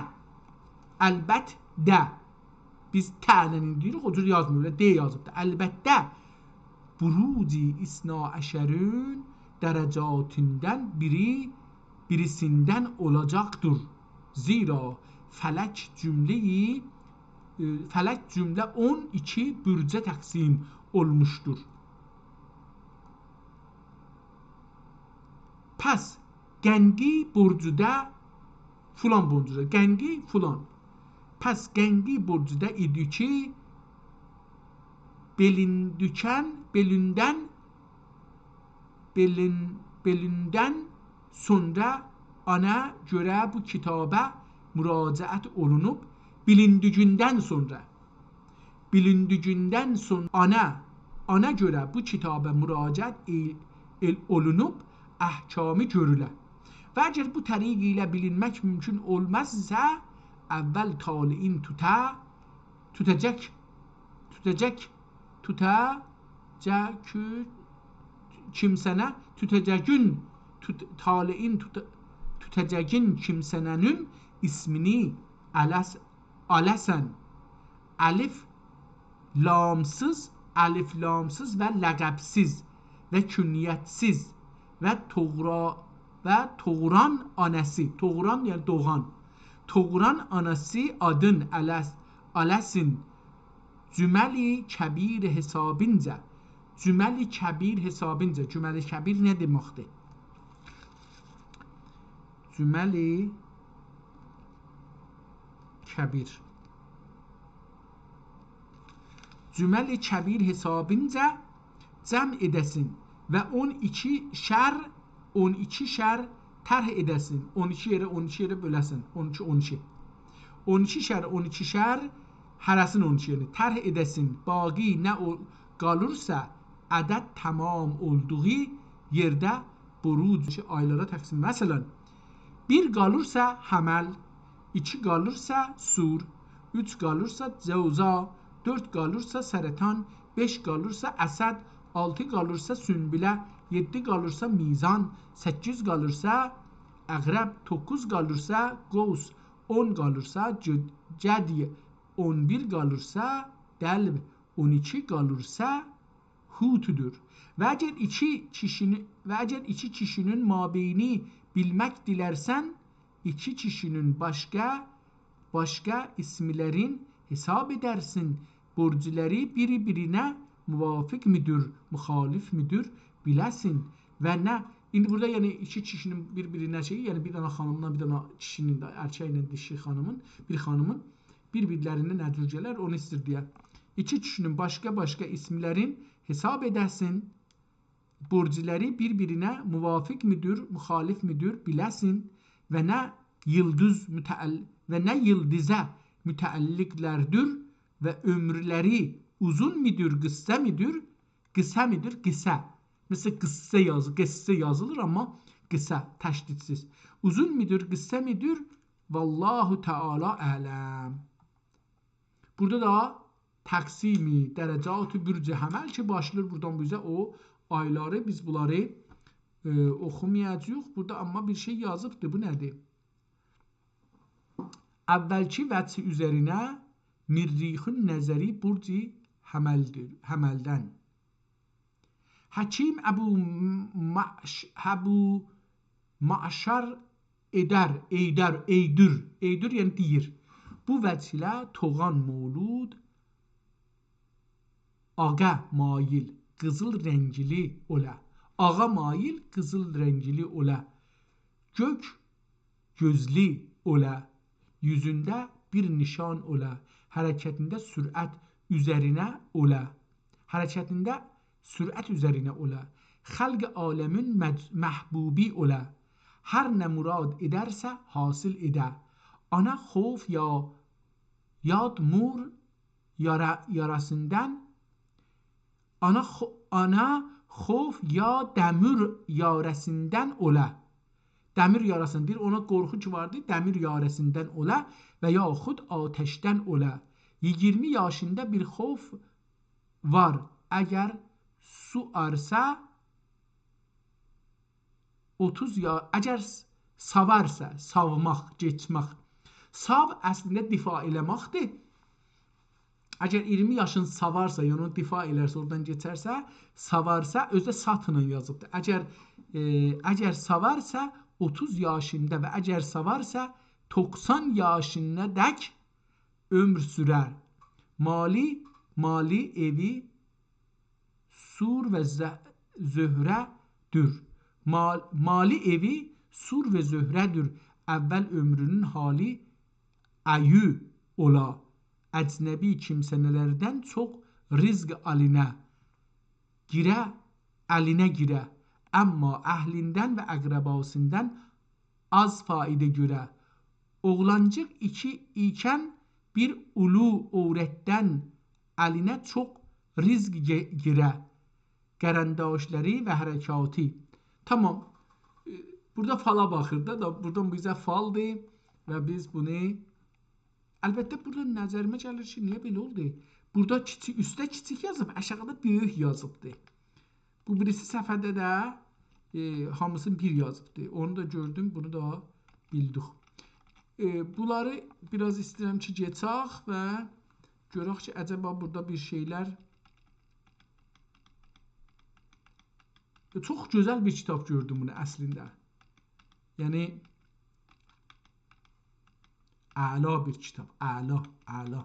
البتده، بیز ت ائله دئییریک، او جور یازمیر، ائله د یازیبدیر. البتده، بروج اثناعشرین درجاتیندان بیری، بیریسیندن اولاجاقدیر. زیرا فلک جمله‌یی، ائ، فلک جمله اون ایکی بورجه تقسیم اولموشدور. پس قنقی بورجودا، فلان بورجودا، قنقی فلان. پس قنقی بورجودا ایدی کی، بئلین دوکن، بئلیندن، بئلین-، بئلیندن سونرا آنا گؤره بو کیتابه مراجعت اولونوب، بیلیندیگیندن سونرا، بیلیندیگیندن سون-، آنا، آنا گؤره بو کیتابه مراجعت ائ-، ائل-، اولونوب احکامی گؤروله. و اگر بو طریق ایله بیلینمک مومکون اولمازسا، اول طالعین توتا، توتاجاق، توتاجاق، توتاجاق کیمسه‌نه، توتاجاقین، توت-، طالعین توتا-، توتاجاقین کیمسه‌نه‌نین اسمینی الس-، آلاسان. الف لامسیز، الف لامسیز و لقب‌سیز و کنیت‌سیز و طغرا-، و طغران آناسی، طغران یعنی دوغان، طغران آناسی آدین آلاس-، آلاسین جمل کبیر حسابینجا، جمل کبیر حسابینجا، جمل کبیر نه دئمکدیر؟ جمل کبیر. جمل کبیر حسابینجا جمع ائده‌سین و اون ایکیشر، اون ایکیشر طرح ائده‌سین. اون ایکی یئره، اون ایکی یئره بؤله‌سین. اون ایکی، اون ایکی. اون ایکیشر، اون ایکیشر، هره‌سین اون ایکی یئره طرح ائده‌سین. باقی نه اول-، قالیرسا، عدد تمام اولدوغو یئرده بروج آیلارا تقسیم. مثلاً، بیر قالیرسا حمل، ایکی قالیرسا ثور، اوچ قالیرسا جوزا، دؤرد قالیرسا سرطان، بئش قالیرسا اسد، آلتی قالیرسا سنبله، یئددی قالیرسا میزان، سککیز قالیرسا عقرب، دوققوز قالیرسا قوس، اون قالیرسا ج-، جدی، اون بیر قالیرسا دلو، اون ایکی قالیرسا حوتدور. و اگر ایکی کیشینی-، و اگر ایکی کیشینین مابینی بیلمک دیلرسن، ایکی کیشینین باشقا، باشقا اسملرین حساب ائدرسن، بورجلاری بیر-بیرینه موافق میدیر، مخالف میدیر، بیله‌سن. و نه، ایندی بورادا، یعنی، ایکی کیشینین بیر-بیرینه شئیی، یعنی بیر دنه خانیملا بیر دنه کیشینین ده، ارککله دیشی خانیمین، بیر خانیمین بیر-بیرلرینه نه جور گلر، اونو ایستیر دئیه. ایکی کیشینین باشقا-باشقا اسملرین حساب ائده‌سن، بورجلاری بیر-بیرینه موافق میدیر، مخالف میدیر، بیله‌سن. و نه ییلدیز متعل-، و نه ییلدیزه متعلقلردیر و عؤمورلری اوزون میدیر، قیسسا میدیر، قیسا میدیر، قیسا. مثلا، قیسسه یازی-، قیسسه یازیلیر، آمما قیسا، تشدیدسیز. اوزون میدیر، قیسسا میدیر؟ والله تعالی اعلم. بورادا دا تقسیم درجات برج حمل کی، باشلاییر بورادان بو اوزه او آیلاری، بیز بونلاری، ائ، اوخومایاجاغیق. بورادا آمما بیر شئی یازیبدی. بو نه‌دیر؟ اولکی وجه اوزرینه مریخ نظری برج حملدیر، حملدن. حکیم ابو معش-، ابو معشر ائدر، ائیدر، ائیدیر، ائیدیر، یعنی دئییر. بو وجه ایله توغان مولود آغا مایل، قیزیل رنگلی اولا. آغا مایل، قیزیل رنگلی اولا. گؤک گؤزلو اولا، یوزونده بیر نشان اولا، حرکتینده سرعت اوزرینه اولا، حرکتینده سرعت اوزرینه اولا، خلق عالمین مج-، محبوبی اولا، هر نه مراد ائدرسه حاصل ائده. آنا خوف یا یاد مور یارا-، یاراسیندان، آنا خو-، آنا خوف یا دمیر یاراسیندان اولا. دمیر یاراسیندان دئییر، اونا قورخو کی واردی، دمیر یاراسیندان اولا و یاخود آتشدن اولا. ایگیرمی یاشیندا بیر خوف وار، اگر سووارسا، اوتوز یا-، اگر س-، ساوارسا، ساوماق، کئچمک. ساو اصلینده دفاع ائله‌مکدیر. اگر ایگیرمی یاشین ساوارسا، یعنی اونو دفاع ائلرسه، اورادان کئچرسه، ساوارسا، اؤزو ده ساتینان یازیبدیر. اگر، ائ، اگر ساوارسا، اوتوز یاشیندا و اگر ساوارسا، توخسان یاشینادک عؤمور سورر. مالی، مالی ائوی سور و ز-، زهره‌دیر. مال-، مالی ائوی سور و زهره‌دیر. اول عؤمرونون حالی ایو اولا. اجنبی کیمسه‌لردن چوخ رزق الینه گیره، الینه گیره. اما اهلیندن و اقرباسیندان آز فایده گؤره. اوغلانجیق ایکی ایکن بیر اولو عورتدن الینه چوخ رزق گی-، گیره. قرنداشلاری و حرکاتی. تامام. ائ، بورادا فالا باخیر دا، دا بورادان بیزه فالدیر و بیز بونو، البته، بورادا نظریمه گلیر کی، نییه بئله اولدو؟ بورادا کیچیک، اوسته کیچیک یازیب، آشاغیدا بؤیوک یازیبدی. بو بیریسی صفحه‌ده ده، ائ، هامیسینی بیر یازیبدی. اونو دا گؤردوم، بونو دا بیلدیک. ائ، بونلاری بیر آز ایسته‌ییرم کی، کئچک و گؤرک کی، عجبا بورادا بیر شئیلر، ائ، چوخ گؤزل بیر کیتاب گؤردوم بونو اصلینده. یعنی، اعلا بیر کیتاب، اعلا، اعلا.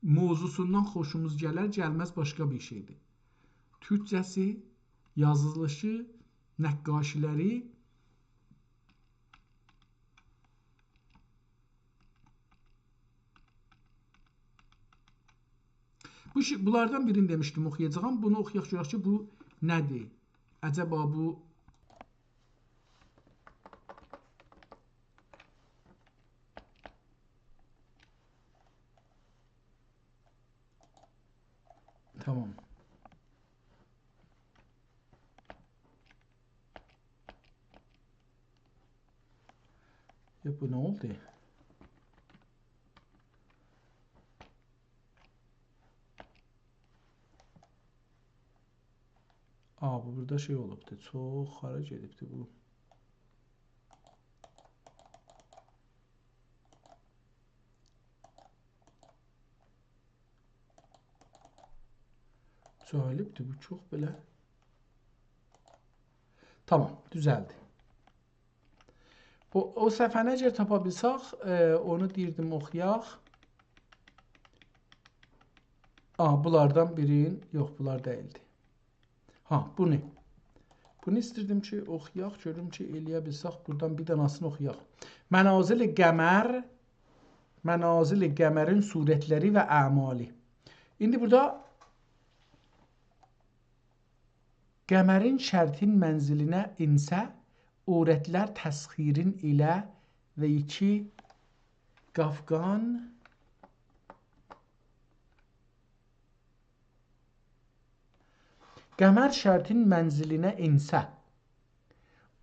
موضوعسوندان خوشوموز گلر، گلمز باشقا بیر شئیدیر. تورکجه‌سی، یازیلیشی، نقاشی‌لری. بو شئی، بونلاردان بیرینی دئمیشدیم، اوخویاجاغام. بونو اوخویاق گؤرک کی، بو نه‌دیر؟ عجبا بو تامام. یا، بو نه اولدو؟ بورادا شئی اولوبدو، چوخ هارا گئدیبدی بو؟ جالبدیر بو، چوخ بئله. تامام، دوزلدی. او، او صفحه‌نی اگر تاپا بیلسک، ائ، اونو دئییردیم اوخویاق. آ، بونلاردان بیرین، یوخ، بونلار دئییلدی. ها، بونو. بونو ایستیردیم کی، اوخویاق، گؤروم کی، ائلیه بیلسک، بورادان بیر داناسینی اوخویاق. منازل قمر، منازل قمرین صورتلری و اعمالی. ایندی بورادا قمرین شرطین منزلینه اینسه، عورتلر تسخیرین ایله و ایکی قافقان قمر شرطین منزلینه اینسه،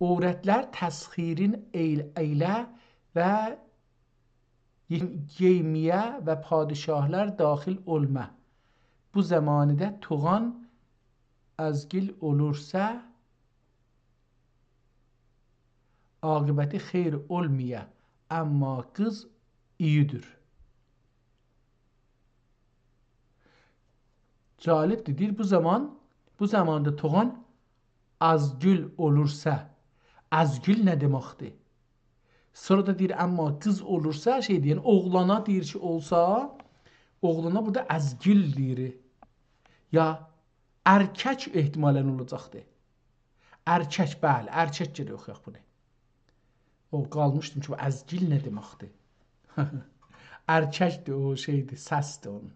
عورتلر تسخیرین ائیل-، ائیله و یئ-، یئیمه‌یه و پادشاهلار داخیل اولما. بو زمانیده توغان ازگیل اولورسا، عاقبتی خیر اولمایا، اما قیز اییدیر. جالبدیر، دئییر، بو زامان، بو زاماندا توغان آزگول اولورسا، آزگول نه دئمکدیر؟ سونرا دا دئییر، اما قیز اولورسا، شئی دئییر، یعنی اوغلانا دئییر کی، اولسا، اوغلانا بورادا آزگول دئییر. یا ارکک احتمالاً اولاجاقدیر. ارکک، بلی، ارکک گرک اوخویاق بونو. او، قالمیشدیم کی، بو آزگیل نه دئمکدیر؟ ارککدیر، او شئیدیر، سسدیر اونون.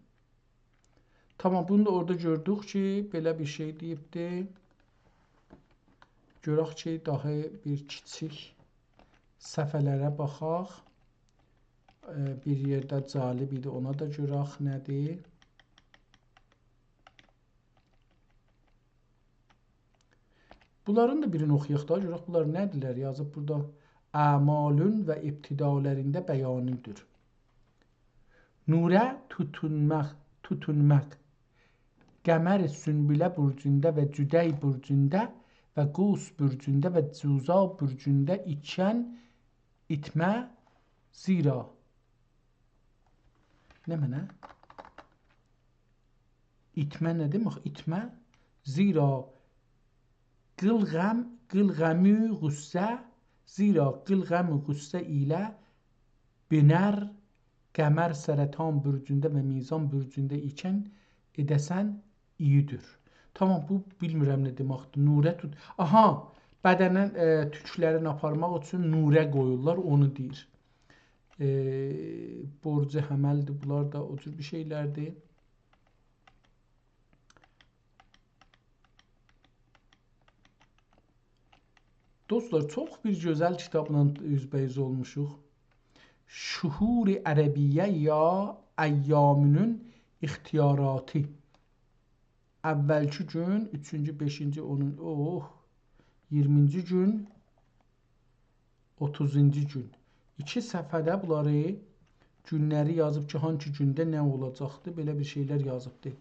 تامام، بونو دا اورادا گؤردوک کی، بئله بیر شئی دئییبدی. گؤرک کی، داها بیر کیچیک صفحه‌لره باخاق. ائ، بیر یئرده جالب ایدی، اونا دا گؤرک نه‌دیر. بونلارین دا بیرینی اوخویاق دا، گؤرک بونلار نه‌دیرلر، یازیب بورادا. اعمالون و ابتدالرینده بیانیدیر. نوره توتونماق، توتونماق. قمر سنبله برجوندا و جدی برجوندا و قوس برجوندا و جوزا برجوندا ایکن ایتمه، زیرا. نمنه؟ ایتمه نه دئمک؟ ایتمه. زیرا قیل غم، قیل غم و غصه، زیرا قیل غم و غصه ایله بینر، قمر سرطان برجوندا و میزان برجوندا ایکن ائده‌سن اییدیر. تامام، بو بیلمیرم نه دئمکدیر. نوره توت-، آها، بدنه، ائ، توکلرین آپارماق اوچون نوره قویورلار، اونو دئییر. ائ، برج حمل‌دیر، بونلار دا او جور بیر شئیلردیر. دوستلار، چوخ بیر گؤزل کیتابلا اوزبه‌اوز اولموشوق. شهور عربیه یا ایامونون اختیاراتی. اولکی گون، اوچونجو، بئشینجی، اونون، اوه، اییرمینجی گون، اوتوزونجو گون. ایکی صفحه‌ده بونلاری، گونلری یازیب کی، هانسی گونده نه اولاجاقدی، بئله بیر شئیلر یازیبدی.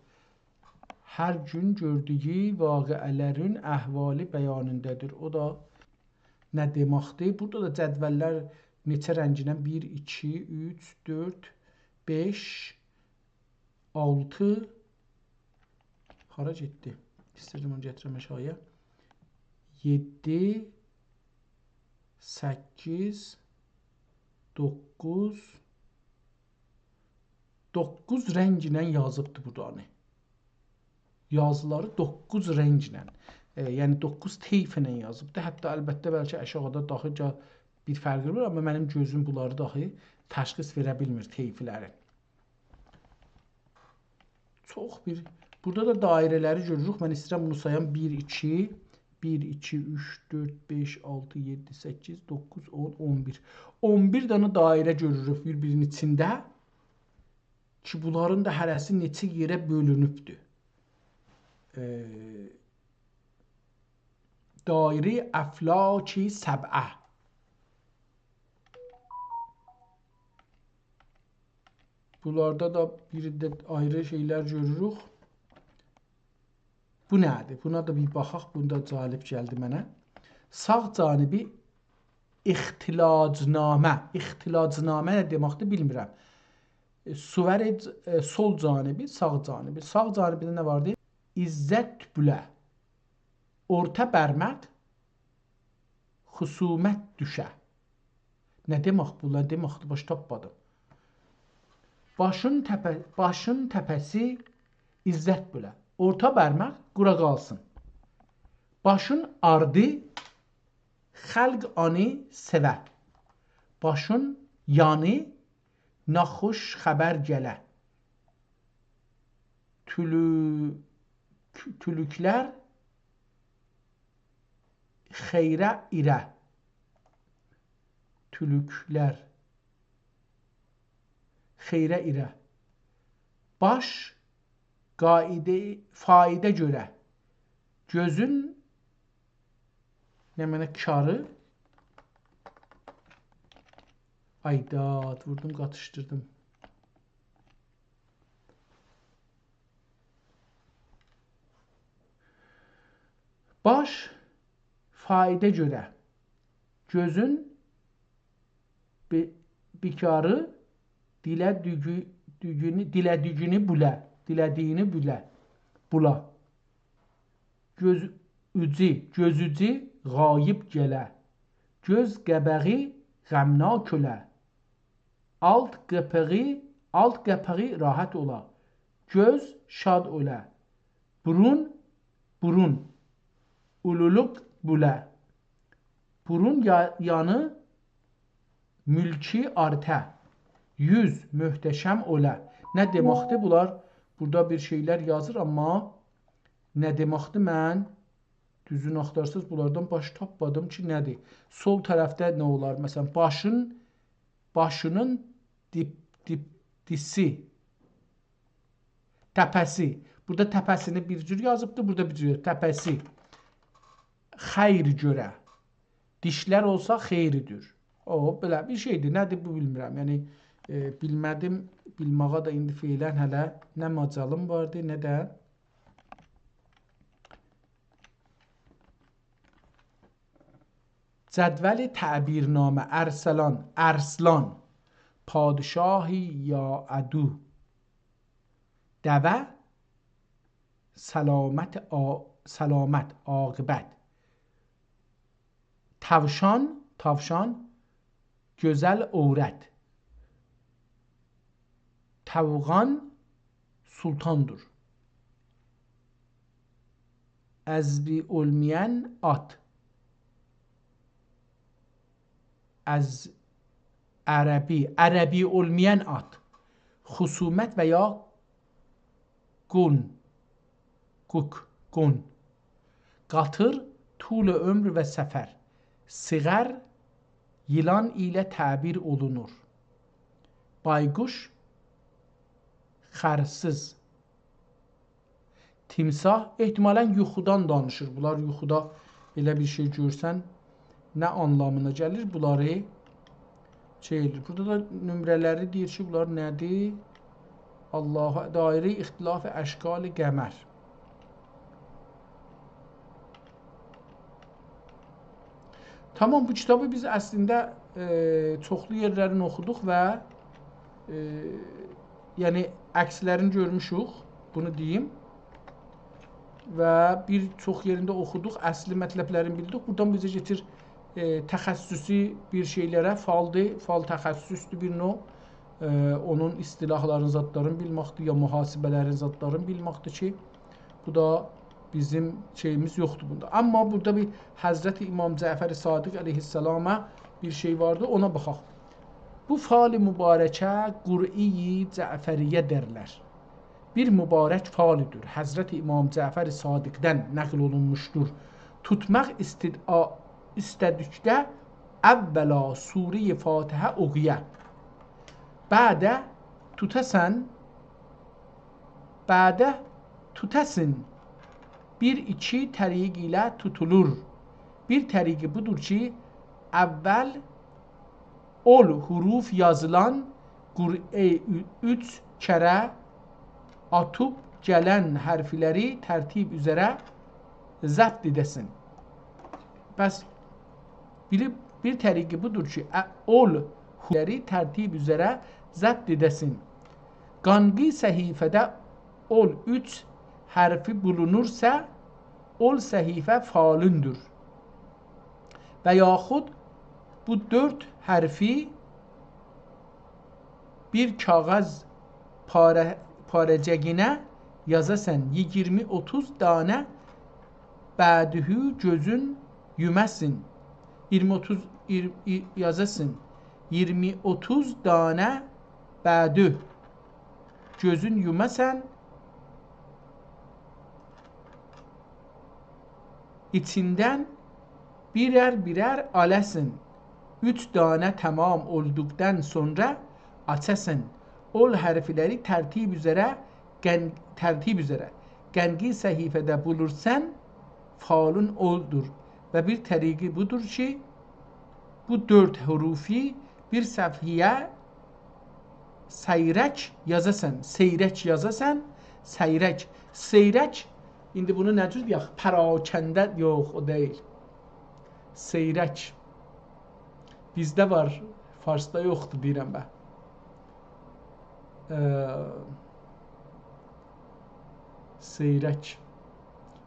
هر گون گؤردویو واقعه‌لرین احوالی بیانیندادیر. او دا نه دئمکدیر؟ بورادا دا جدوللر نئچه رنگینن، بیر، ایکی، اوچ، دؤرد، بئش، آلتی، هارا گئتدی؟ ایستیردیم اونو گتیرم آشاغییا. یئددی، سککیز، دوققوز، دوققوز رنگله یازیبدی بورانی. یازیلاری دوققوز رنگله، ائ، یعنی دوققوز طیف ایله یازیبدی. حتی البته بلکه آشاغیدا داها جا بیر فرقی وار، آمما منیم گؤزوم بونلاری داها تشخیص وئره بیلمیر، طیفلری. چوخ بیر، بورادا دا دایره‌لری گؤروروک. من ایسته‌ییرم بونو سایام: بیر، ایکی، بیر، ایکی، اوچ، دؤرد، بئش، آلتی، یئددی، سککیز، دوققوز، اون، اون بیر. اون بیر دنه دایره گؤروروک بیر-بیرینین ایچینده کی، بونلارین دا هره‌سی نئچه یئره بؤلونوبدور. ائ، دایره افلاک سبعه. بونلاردا دا بیر ده آیری شئیلر گؤروروک. بو نه‌دیر؟ بونا دا بیر باخاق. بوندا جالب گلدی منه. ساغ جانبی اختلاج‌نامه. اختلاج‌نامه نه دئمکدیر، بیلمیرم. سوور، ائ، سول جانبی، ساغ جانبی. ساغ جانبینده نه واردی؟ عزت بوله. اورتا بارماق، خصومت دوشه. نه دئمک بو، نه دئمکدیر، باش تاپمادیم. باشین تپه-، باشین تپه‌سی عزت بوله. اورتا بارماق قورا قالسین. باشین آردی، خلق آنی سئوه. باشین یانی، ناخوش خبر گله. تولو-، تولوکلر خیره ایره. تولوکلر خیره ایره. باش قاییده، فایده گؤره. گؤزون نمنه کاری. آی داد، ووردوم، قاتیشدیردیم. باش فایده گؤره. گؤزون بی-، بیکاری دیله‌دیگی-، دیگینی، دیله‌دیگینی بوله، دیله‌دیگینی بوله، بولا. گؤز اوجو، گؤز اوجو غایب گله. گؤز قاباغی غمناک اؤله. آلت قاپاغی، آلت قاپاغی راحت اولا. گؤز شاد اؤله. بورون، بورون. اولولوق بوله. بورون یا-، یانی مولکو آرته. یوز محتشم اؤله. نه دئمکدیر بونلار؟ بورادا بیر شئیلر یازیر، آمما نه دئمکدیر، من دوزون آختارساز بونلاردان باش تاپمادیم کی، نه‌دیر؟ سول طرفده نه اولار؟ مثلا، باشین، باشینین دیپ، دیپ، دیسی. تپه‌سی. بورادا تپه‌سینی بیر جور یازیبدیر، بورادا بیر جور. تپه‌سی. خیر گؤره. دیشلر اولسا خیریدیر. او، بئله بیر شئیدیر. نه‌دیر بو، بیلمیرم. یعنی، ائ، بیلمه‌دیم. بیلمه‌یه ده ایندی فعلا هله نه مجالیم واردی، نه ده جدول تعبیرنامه. ارسلان، ارسلان، پادشاهی یا عدو. دوه، سلامت، عا-، سلامت، عاقبت. تاوشان، تاوشان، گؤزل عورت. تاوغان سلطاندیر. عربی اولمایان آت. از عربی، عربی اولمایان آت. خصومت و یا قون، قوق، قون. قاتیر، طول عمر و سفر. سیغار، ییلان ایله تعبیر اولونور. بایقوش، خرسیز. تیمساح، احتمالا یوخودان دانیشیر. بونلار یوخودا ائله بیر شئی گؤرسن، نه آنلامینا گلیر؟ بونلاری شئی ائله‌ییر. بورادا دا نمره‌لری دئییر کی، بونلار نه‌دیر؟ الله، دایره اختلاف اشکال قمر. تامام، بو کیتابی بیز اصلینده، ائ، چوخلو یئرلرین اوخودوق و، ائ، یعنی عکسلرینی گؤرموشوک، بونو دئییم. و بیر چوخ یئرینده اوخودوق، اصلی مطلبلرینی بیلدیک. بورادان بیزه کئچیر، ائ، تخصصی بیر شئیلره، فالدیر، فال تخصصدور بیر نوع. ائ، اونون اصطلاحلارین، زادلارین بیلمکدیر، یا محاسبه‌لرین، زادلارین بیلمکدیر کی، بو دا بیزیم شئییمیز یوخدور بوندا. آمما بورادا بیر حضرت امام جعفر صادق علیه السلاما بیر شئی واردی، اونا باخاق. بو فال مبارکه قرعه‌ی جعفریه دئرلر. بیر مبارک فالدیر. حضرت امام جعفر صادقدن نقل اولونموشدور. توتماق ایستید-، آ-، ایسته‌دیکده اوّلا سوره‌ی فاتحه اوخویا. بعده توتاسان، بعده توتاسین. بیر ایکی طریق ایله توتولور. بیر طریقی بودور کی، اوّل اول حروف یازیلان قرعه‌ی او-، اوچ کره آتیب گلن حرفلری ترتیب اوزره ضبط ائده‌سن. پس بیر، بیر طریقی بودور کی، ا، اول حرفلری ترتیب اوزره ضبط ائده‌سن. قانقی صحیفه‌ده اول اوچ حرفی بولونورسا، اول صحیفه فالون‌دور. و یاخود بو دؤرد حرفی بیر کاغیذ پاره، پاره‌جیگینه یازاسان، ایگیرمی اوتوز دانه بعدهو گؤزون یوماسان. ایگیرمی اوتوز، ایر، ای، یازاسان. ایگیرمی اوتوز دانه بعدهو گؤزون یوماسان، ایچیندن بیرر بیرر آلاسان. اوچ دانه تمام اولدوقدان سونرا آچاسان. اول حرفلری ترتیب اوزره، قن، ترتیب اوزره. قانقی صحیفه‌ده بولورسان، فالون اولدور. و بیر طریقی بودور کی، بو دؤرد حروفی بیر صفحه‌یه سیرک یازاسان، سیرک یازاسان، سیرک. سیرک، ایندی بونو نه جور دئیک؟ پراکنده، یوخ، او دئییل. سیرک. بیزده وار، فارسدا یوخدور، دئییرم به. اه، سیرک.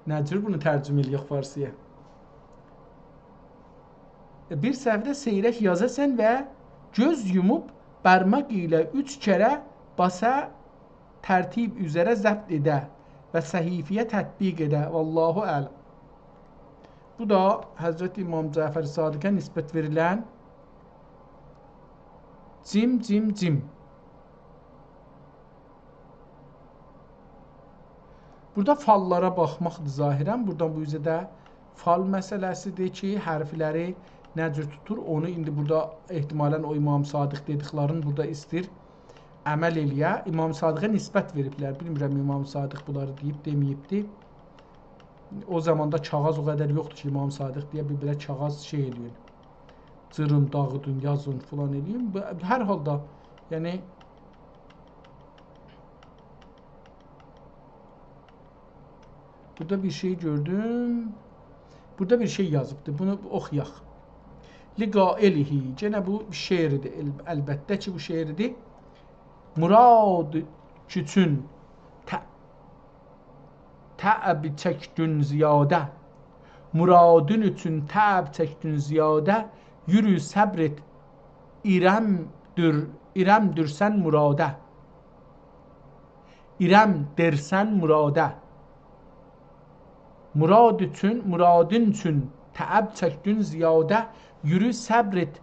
نه جور بونو ترجمه ائله‌یک فارسی‌یا؟ ائ، بیر صفحه‌ده سیرک یازاسان و گؤز یوموب بارماق ایله اوچ کره باسا، ترتیب اوزره ضبط ائده و صحیفه‌یه تطبیق ائده. والله اعلم. بو دا حضرت امام جعفر صادقه نسبت وئریلن جیم، جیم، جیم. بورادا فاللارا باخماقدیر ظاهراً. بورادان بو اوزه ده فال مسئله‌سیدیر کی، حرفلری نه جور توتور، اونو ایندی بورادا احتمالاً او امام صادق دئدیکلرین بورادا ایستیر عمل ائله‌یه. امام صادقه نسبت وئریبلر. بیلمیرم، امام صادق بونلاری دئییب دئمه‌ییبدی. او زاماندا کاغیذ او قدر یوخدور کی، امام صادق دئیه بیر بئله کاغیذ شئی ائله‌یین. جیرین، داغیدین، یازین، فلان ائله‌یین. بو، هر حالدا، یعنی، بورادا بیر شئی گؤردوم. بورادا بیر شئی یازیبدی. بونو اوخویاق. لقائله. یئنه بو شعردیر، ال، البته کی، بو شعردیر. مراد اوچون تع، تعب چکدین زیاده. مرادین اوچون تعب چکدین زیاده. یورو صبر ائت، ایرمدیر، ایرمدیرسن مراده. ایرمدیرسن مراده. مراد اوچون، مرادین اوچون تعب چکدین زیاده. یورو صبر ائت،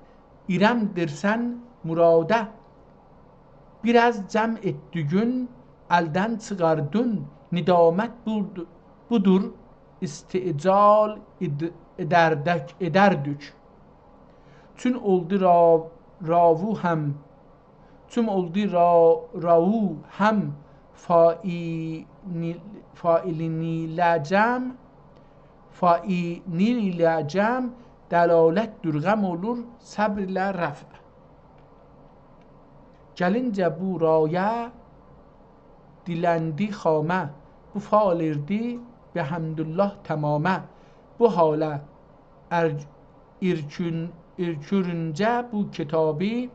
ایرمدیرسن مراده. بیر آز جمع ائتدیگین، الدن چیخاردین، ندامت بودور، بودور، استعجال اد، ادردک، ادردوک. چون اولدو را، راوو هم، چون اولدو را، راوو هم فاعلین، فاعلین ایله جمع، فاعلین ایله جمع، دلالتدیر غم اولور صبر ایله رفع. گلینجه بو رایه دیلندی خامه، بو فال ائردی بحمدالله تمامه. بو حاله ار، ارکون، ارکورونجه بو کیتابی،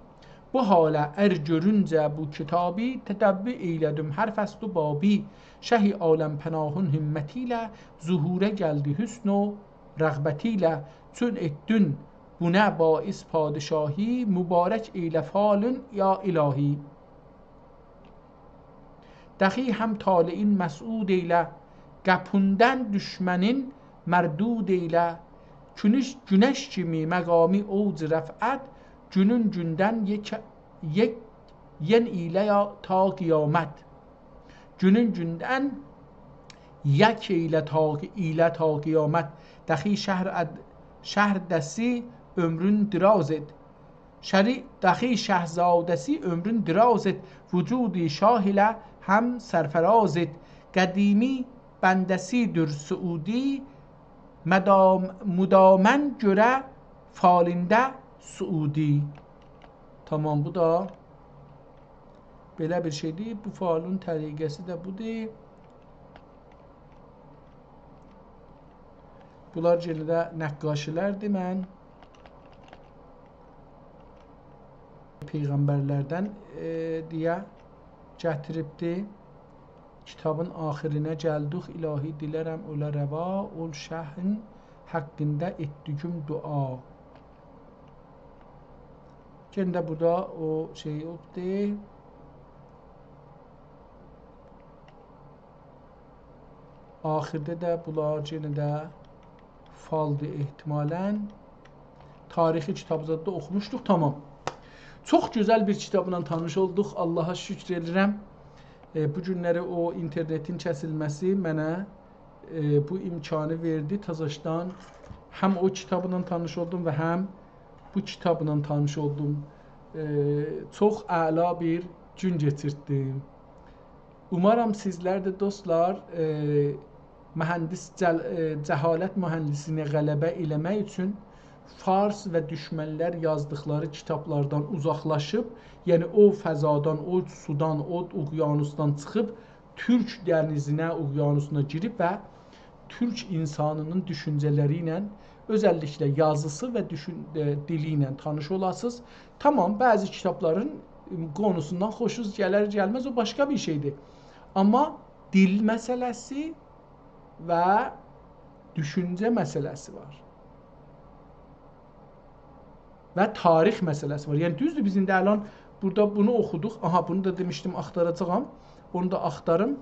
بو حاله ار گؤرونجه بو کیتابی، تدبر ائیله‌دیم هر فصل و بابی. شه عالم‌پناهین همتی ایله، ظهوره گلدی حسن و رغبتی ایله. چون ائتدین بونه باعث پادشاهی، مبارک ائیله فالین یا الهی. دخی هم طالعین مسعود ائیله، قاپیندان دوشمنین مردود ائیله. گونش، گونش کیمی مقامی اوج رفعت، گونون گوندن یک، یک، ین ائیله یا تا قیامت. گونون گوندن یک ائیله تا، ایله تا قیامت. دخی شهر اد، شهرده‌سی عؤمرون دراز ائت. شری، دخی شهزاده‌سی عؤمرون دراز ائت، وجودی شاه ایله هم سرفراز ائت. قدیمی بنده‌سی‌دیر سعودی، مدام، مداماً گؤره فالینده سعودی. تامام، بو دا بئله بیر شئیدیر. بو فالین طریقه‌سی ده بودور. بونلار یئنه ده نقاشی‌لردیر. من پیغمبرلردن، ائ، دئیه گتیریبدی. کیتابین آخیرینه گلدیک. الهی، دیلرم اولا روا، اول شهین حاققیندا ائتدیگیم دعا. یئنه ده بورادا او شئی یوخدور. آخیردا دا بونلار یئنه ده فالدی احتمالاً. تاریخی کیتاب زادی دا اوخوموشدوق، تامام. چوخ گؤزل بیر کیتابلا تانیش اولدوق، آللاها شوکور ائدیرم. ائ، بو گونلری او اینترنتین کسیلمه‌سی منه، ائ، بو امکانی وئردی. تازاشدان هم او کیتابلا تانیش اولدوم و هم بو کیتابلا تانیش اولدوم. ائ، چوخ اعلا بیر گون کئچیرتدیم. اومارام سیزلر ده، دوستلار، ائ، مهندس جل-، ائ، جهالت مهندسینه غلبه ائله‌مک اوچون فارس و دوشمنلر یازدیقلاری کیتابلاردان اوزاقلاشیب، یعنی او فضادان، او سودان، او اقیانوسدان چیخیب تورک دنیزینه، اقیانوسونا گیریب و تورک اینسانینین دوشونجه‌لری ایله، اؤزللیکله یازیسی و دوشون-، ائ، دیلی ایله تانیش اولاسینیز. تامام، بعضی کیتابلارین، ائ، قونوسوندان خوشونوز گلر، گلمز، او باشقا بیر شئیدیر. آمما دیل مسئله‌سی و دوشونجه مسئله‌سی وار. و تاریخ مسئله‌سی وار. یعنی، دوزدور، بیز ایندی الان بورادا بونو اوخودوق. آها، بونو دا دئمیشدیم، آختاراجاغام. اونو دا آختاریم.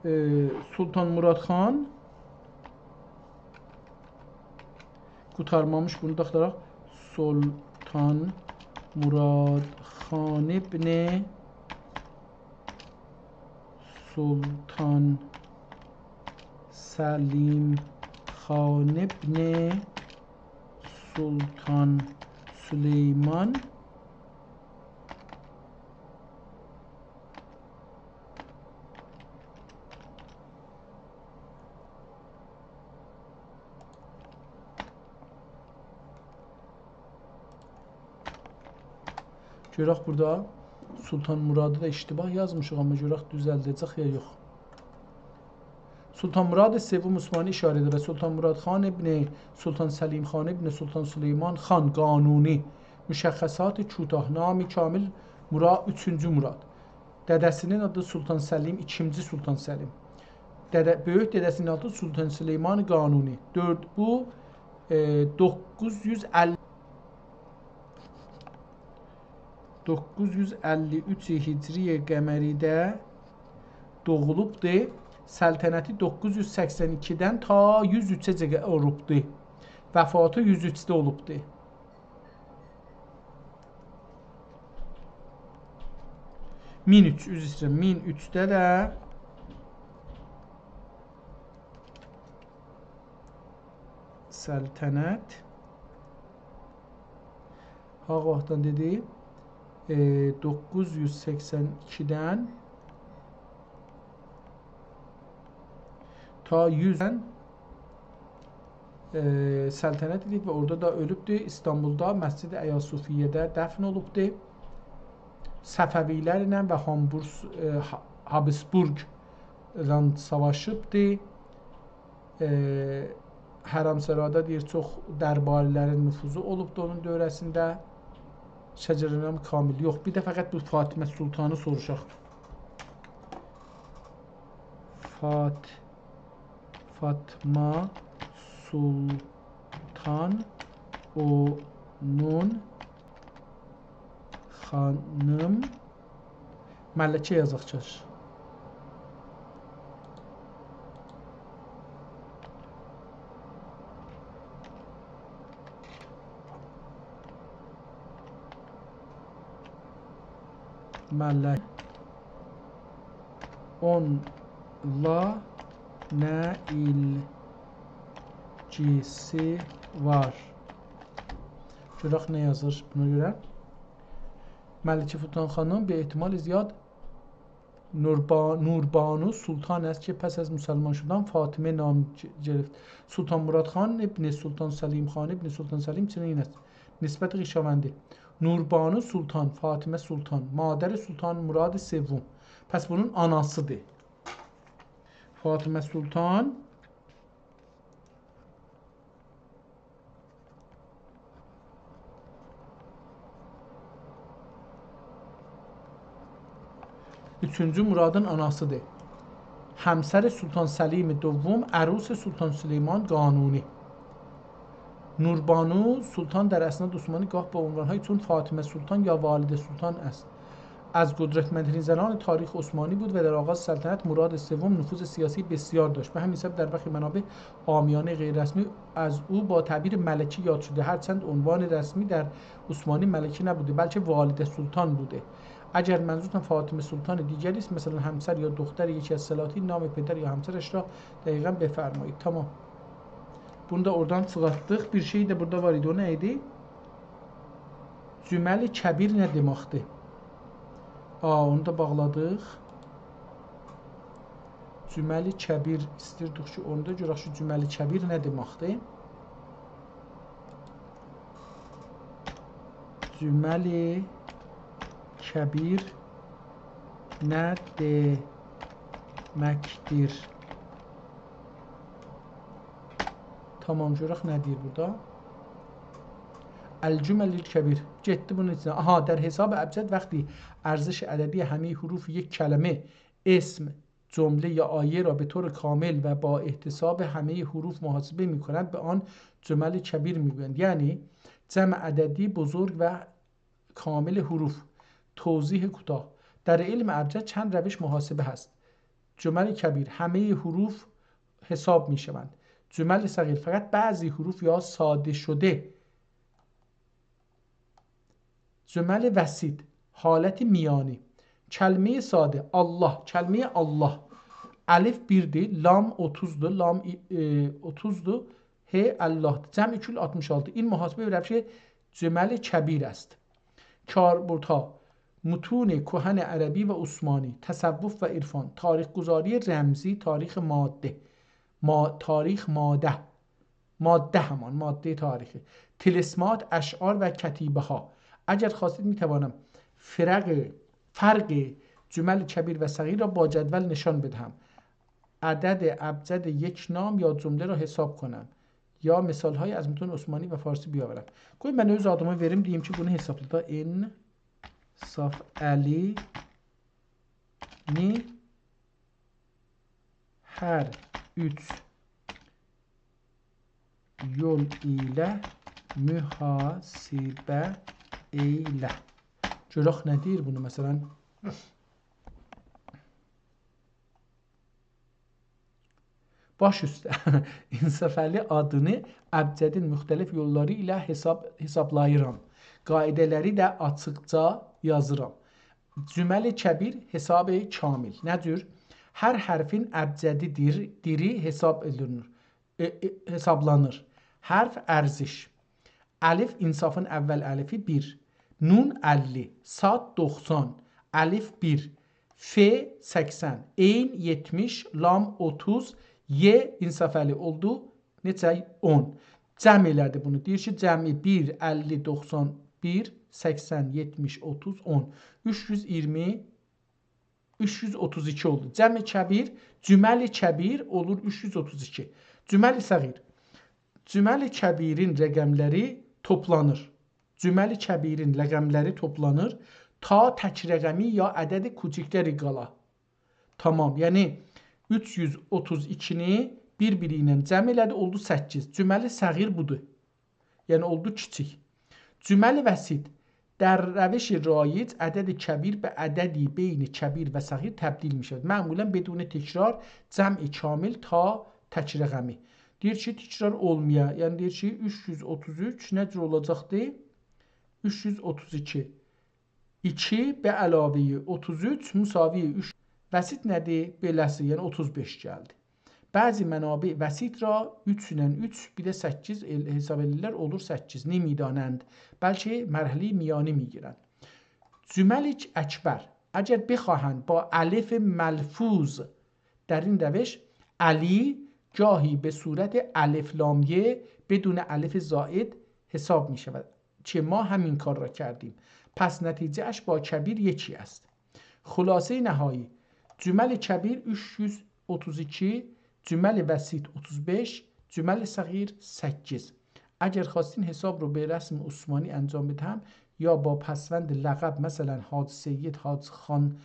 ائ، سلطان مراد خان. قوتارمامیش، بونو دا آختاراق. سلطان مراد خان ابن سلطان سلیم خان ابن سلطان سلیمان. گؤرک بورادا سلطان مرادی دا اشتباه یازمیشیق، آمما گؤرک دوزلده‌جک یا یوخ. سلطان مراد سوم عثمانی اشاره ائدیر و سلطان مراد خان ابن سلطان سلیم خان ابن سلطان سلیمان خان قانونی، مشخصات کوتاه، نام کامل مراد، اوچونجو مراد. دده‌سینین آدی سلطان سلیم، ایکینجی سلطان سلیم. دده، بؤیوک دده‌سینین آدی سلطان سلیمان قانونی. دؤرد، بو، ائ، دوققوز یوز اللی، دوققوز یوز اللی اوچ هجری قمری‌ده دوغولوبدور. سلطنتی دوققوز یوز سکسن ایکیدن تا یوز اوچه‌جه اولوبدور. وفاتی یوز اوچده اولوبدور. مین اوچ، عذر ایسته‌ییرم، مین اوچده ده سلطنت ها واختدان دئدی، ائ، دوققوز یوز سکسن ایکیدن تا یوز، ائ، سلطنت ائدیب و اورادا دا اؤلوبدور. ایستانبولدا مسجد ایاصوفیه‌ده دفن اولوبدور. صفوی‌لرله و هامبورز-، ائ، ها-، هابسبورگلا ساواشیبدی. ائ، حرمسرایدا دئییر، چوخ درباری‌لرین نفوذو اولوبدو اونون دؤوره‌سینده. شجره‌نامه کامل یوخ. بیر ده فقط بو فاطمه سلطانی سوروشاق. فات-، فاطمه سلطان، اونون خانیم، ملکه یازاق چاش. ملکه. اونلا نه ایلگیسی وار؟ گؤرک نه یازیر بونا گؤره. ملکه سلطان خانیم به احتمال زیاد نوربا-، نوربانو سلطان است که پس از مسلمان شدن فاطمه نام گ-، گرفت. سلطان مراد خان ابن سلطان سلیم خان ابن سلطان سلیم چنین است. نسبت خویشاوندی. نوربانو سلطان، فاطمه سلطان، مادر سلطان مراد سوم. پس بونون آناسی‌دیر. فاطمه سلطان اوچونجو مرادین آناسی‌دیر. همسر سلطان سلیم دوم، عروس سلطان سلیمان قانونی. نوربانو سلطان در اسناد عثمانی گاه با عنوان‌هایی چون فاطمه سلطان یا والده سلطان است. از قدرتمندترین زنان تاریخ عثمانی بود و در آغاز سلطنت مراد سوم نفوذ سیاسی بسیار داشت. به همین سبب در برخی منابع عامیانه غیر رسمی از او با تعبیر ملکه یاد شده، هرچند عنوان رسمی در عثمانی ملکه نبوده، بلکه والده سلطان بوده. اگر منظورتان فاطمه سلطان دیگری است، مثلاً همسر یا دختر یکی از سلاطین، نام پدر یا همسرش را دقیقاً بفرمایید. تمام. بونو دا اورادان چیخارتدیق. بیر شئی ده بورادا وار ایدی. او نه ایدی؟ جمل کبیر نه دئمکدیر؟ آ، اونو دا باغلادیق. جمل کبیر ایستیردیک کی، اونو دا گؤرک کی، جمل کبیر نه دئمکدیر؟ جمل کبیر نه دئمکدیر؟ تمام، گؤرک نه دئییر بورادا. الجمل الکبیر. گئتدی بونون ایچینه. آها، در حساب ابجد وقتی ارزش عددی همهٔ حروف یک کلمه، اسم، جمله یا آیه را به طور کامل و با احتساب همهٔ حروف محاسبه می‌کنند، به آن جمل کبیر می‌گویند. یعنی جمع عددی بزرگ و کامل حروف. توضیح کوتاه. در علم ابجد چند روش محاسبه هست. جمل کبیر، همهٔ حروف حساب می‌شوند. جمل صغیر، فقط بعضی حروف یا ساده شده. جمل وسیط، حالت میانی. کلمهٔ ساده، الله، کلمهٔ الله. الف بیردیر، لام اوتوزدور، لام ای-، ائ، اوتوزدور، ه الله‌دیر. جمع کل آلتمیش آلتی. این محاسبه به روش جمل کبیر است. کاربردها: متون کهن عربی و عثمانی، تصوف و عرفان، تاریخ‌گذاری رمزی، تاریخ ماده، ما-، تاریخ ماده، ماده همان، مادهٔ تاریخی، طلسمات، اشعار و کتیبه‌ها. اگر خواستید می‌توانم فرق، فرق جمل کبیر و صغیر را با جدول نشان بدهم. عدد ابجد یک نام یا جمله را حساب کنم یا مثال‌هایی از متون عثمانی و فارسی بیاورم. قوی من اؤز آدیمی وئریم، دئییم کی، بونو حسابلا دا. انصافعلی نی هر اوچ یول ایله محاسبه ائیله. گؤرک نه دئییر بونو، مثلاً. باش اوسته. انصافعلی آدینی ابجدین مختلف یوللاری ایله حساب، حسابلاییرام. قاعده‌لری ده آچیقجا یازیرام. جمل کبیر، حساب کامل. نه جور؟ هر حرفین ابجدی دیر-، دیری حساب اولونور. ائ، ائ، حسابلانیر. حرف ارزش. الف انصافین اول الفی بیر. نون اللی. صاد دوخسان. الف بیر. ف سکسن. عین یئتمیش. لام اوتوز. ی انصافعلی اولدو نئچه؟ اون. جمع ائله‌دی بونو. دئییر کی، جمعی بیر، اللی، دوخسان، بیر، سکسن، یئتمیش، اوتوز، اون. اوچ یوز ایگیرمی، اوچ یوز اوتوز ایکی اولدو. جمع کبیر، جمل کبیر اولور اوچ یوز اوتوز ایکی. جمل صغیر. جمل کبیرین رقملری توپلانیر. جمل کبیرین رقملری توپلانیر. تا تک رقمی یا عدد کوچکتری قالا. تمام. یعنی اوچ یوز اوتوز ایکینی بیر-بیری ایله جمع ائله‌دی، اولدو سککیز. جمل صغیر بودور. یعنی اولدو کیچیک. جمل وسیط. در روش رایج عدد کبیر به عددی بین کبیر و صغیر تبدیل می‌شود. معمولاً بدون تکرار، جمع کامل تا تک رقمی. دئییر کی، تکرار اولمایا. یعنی دئییر کی، اوچ یوز اوتوز اوچ نه جور اولاجاقدی؟ اوچ یوز اوتوز ایکی. ایکی به علاوهٔ اوتوز اوچ مساوی اوچ. وسیط نه‌دیر؟ بئله‌سی، یعنی اوتوز بئش گلدی. بعضی منابع وسیط را اوچ ایله اوچ، بیر ده سککیز ائل-، حساب ائدیرلر، اولور سککیز. نمی‌دانند، بلکه مرحلهٔ میانی می‌گیرند. جمل اکبر، اگر بخواهند با الف ملفوظ در این روش، علی گاهی به صورت الف لام ی بدون الف زائد حساب می‌شود که ما همین کار را کردیم. پس نتیجه‌اش با کبیر یکی است. خلاصهٔ نهایی: جمل کبیر اوچ یوز اوتوز ایکی، جمل وسیط اوتوز بئش، جمل صغیر سککیز. اگر خواستین حساب رو به رسم عثمانی انجام بدهم یا با پسوند لقب، مثلاً حاج سید، حاج خان،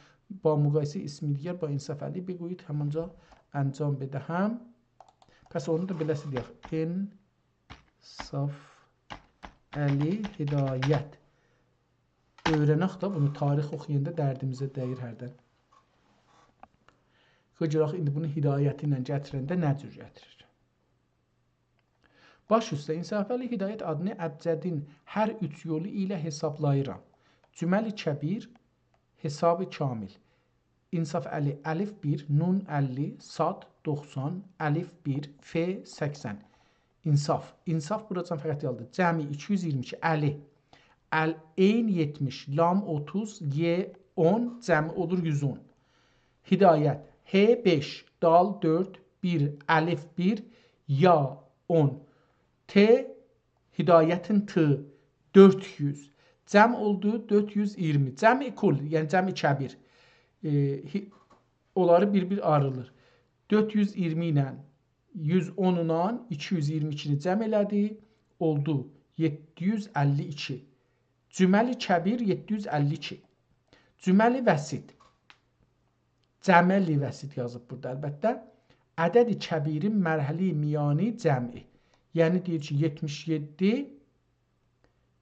با مقایسهٔ اسم دیگر با انصافعلی بگویید همانجا انجام بدهم. پس اونو دا بئله‌سی دئیک. انصافعلی هدایت. اؤیرنک ده بونو، تاریخ اوخویاندا دردیمیزه دَییر هردن. گؤرک ایندی بونو هدایتی ایله گتیرنده نه جور گتیریر. باش اوسته، انصافعلی هدایت آدینی ابجدین هر اوچ یولو ایله حسابلاییرام. جمل کبیر، حساب کامل. انصافعلی، الف بیر، نون اللی، صاد دوخسان، الف بیر، ف سکسن. انصاف. انصاف بوراجان فقط یازیلدی. جمعی ایکی یوز ایگیرمی ایکی، علی. ال، عین یئتمیش، لام اوتوز، ی اون، جمعی اولور یوز اون. هدایت. ه بئش، دال دؤرد، بیر، الف بیر، یا اون. ت، هدایتین ت، دؤرد یوز. جمع اولدو دؤرد یوز ایگیرمی. جمع کل، یعنی جمع کبیر. ائ، هی-، اونلاری بیر-بیر آیریلیر. دؤرد یوز ایگیرمی ایله، یوز اون ایله ایکی یوز ایگیرمی ایکینی جمع ائله‌دی، اولدو یئددی یوز اللی ایکی. جمل کبیر یئددی یوز اللی ایکی. جمل وسیط. جمل وسیط یازیب بورادا البته. عدد کبیرین مرحله میانی جمعی. یعنی دئییر کی، یئتمیش یئددی،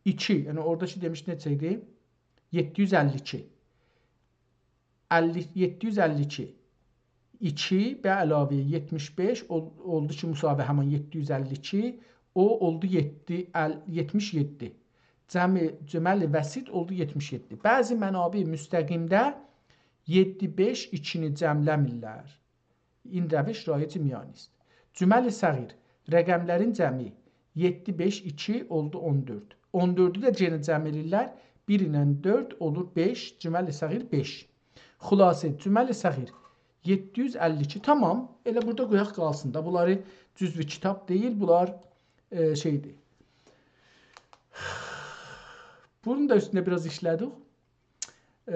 ایکی، یعنی اورادا کی دئمیش نئچه ایدی؟ یئددی یوز اللی ایکی. اللی، یئددی یوز اللی ایکی. ایکی به علاوه یئتمیش بئش اول-، اولدو کی، مساوی همین یئددی یوز اللی ایکی، او اولدو یئددی، ال-، یئتمیش یئددی. جمع، جمل وسیط اولدو یئتمیش یئددی. بعضی منابع مستقیمده یئددی بئش ایکینی جمعله‌میرلر. این روش رایج میانی است. جمل صغیر، رقملرین جمعی. یئددی بئش ایکی اولدو اون دؤرد. اون دؤردو ده یئنه جمع ائله‌ییرلر. بیر ایله دؤرد اولور بئش، جمل صغیر بئش. خلاصه، جمل صغیر یئددی یوز اللی ایکی. تامام، ائله بورادا قویاق قالسین دا. بونلاری جزوی کیتاب دئییل، بونلار، ائ، شئیدیر. بونون دا اوستونده بیر آز ایشله‌دیک. ائ،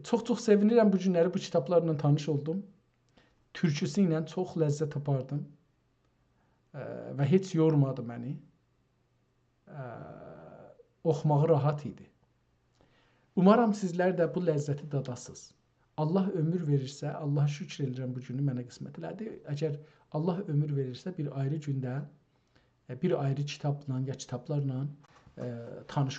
چوخ-چوخ سئوینیرم بو گونلری بو کیتابلارلا تانیش اولدوم. تورکوسو ایله چوخ لذت آپاردیم. ائ، و هئچ یورمادی منی. ائ، اوخوماغی راحت ایدی. اومارام سیزلر ده بو لذتی داداسینیز. الله عؤمور وئریرسه، اللها شکر ائدیرم بو گونو منه قسمت ائله‌دی. اگر الله عؤمور وئریرسه، بیر آیری گونده، ائ، بیر آیری کیتابلا یا کیتابلارلا، ائ، تانیش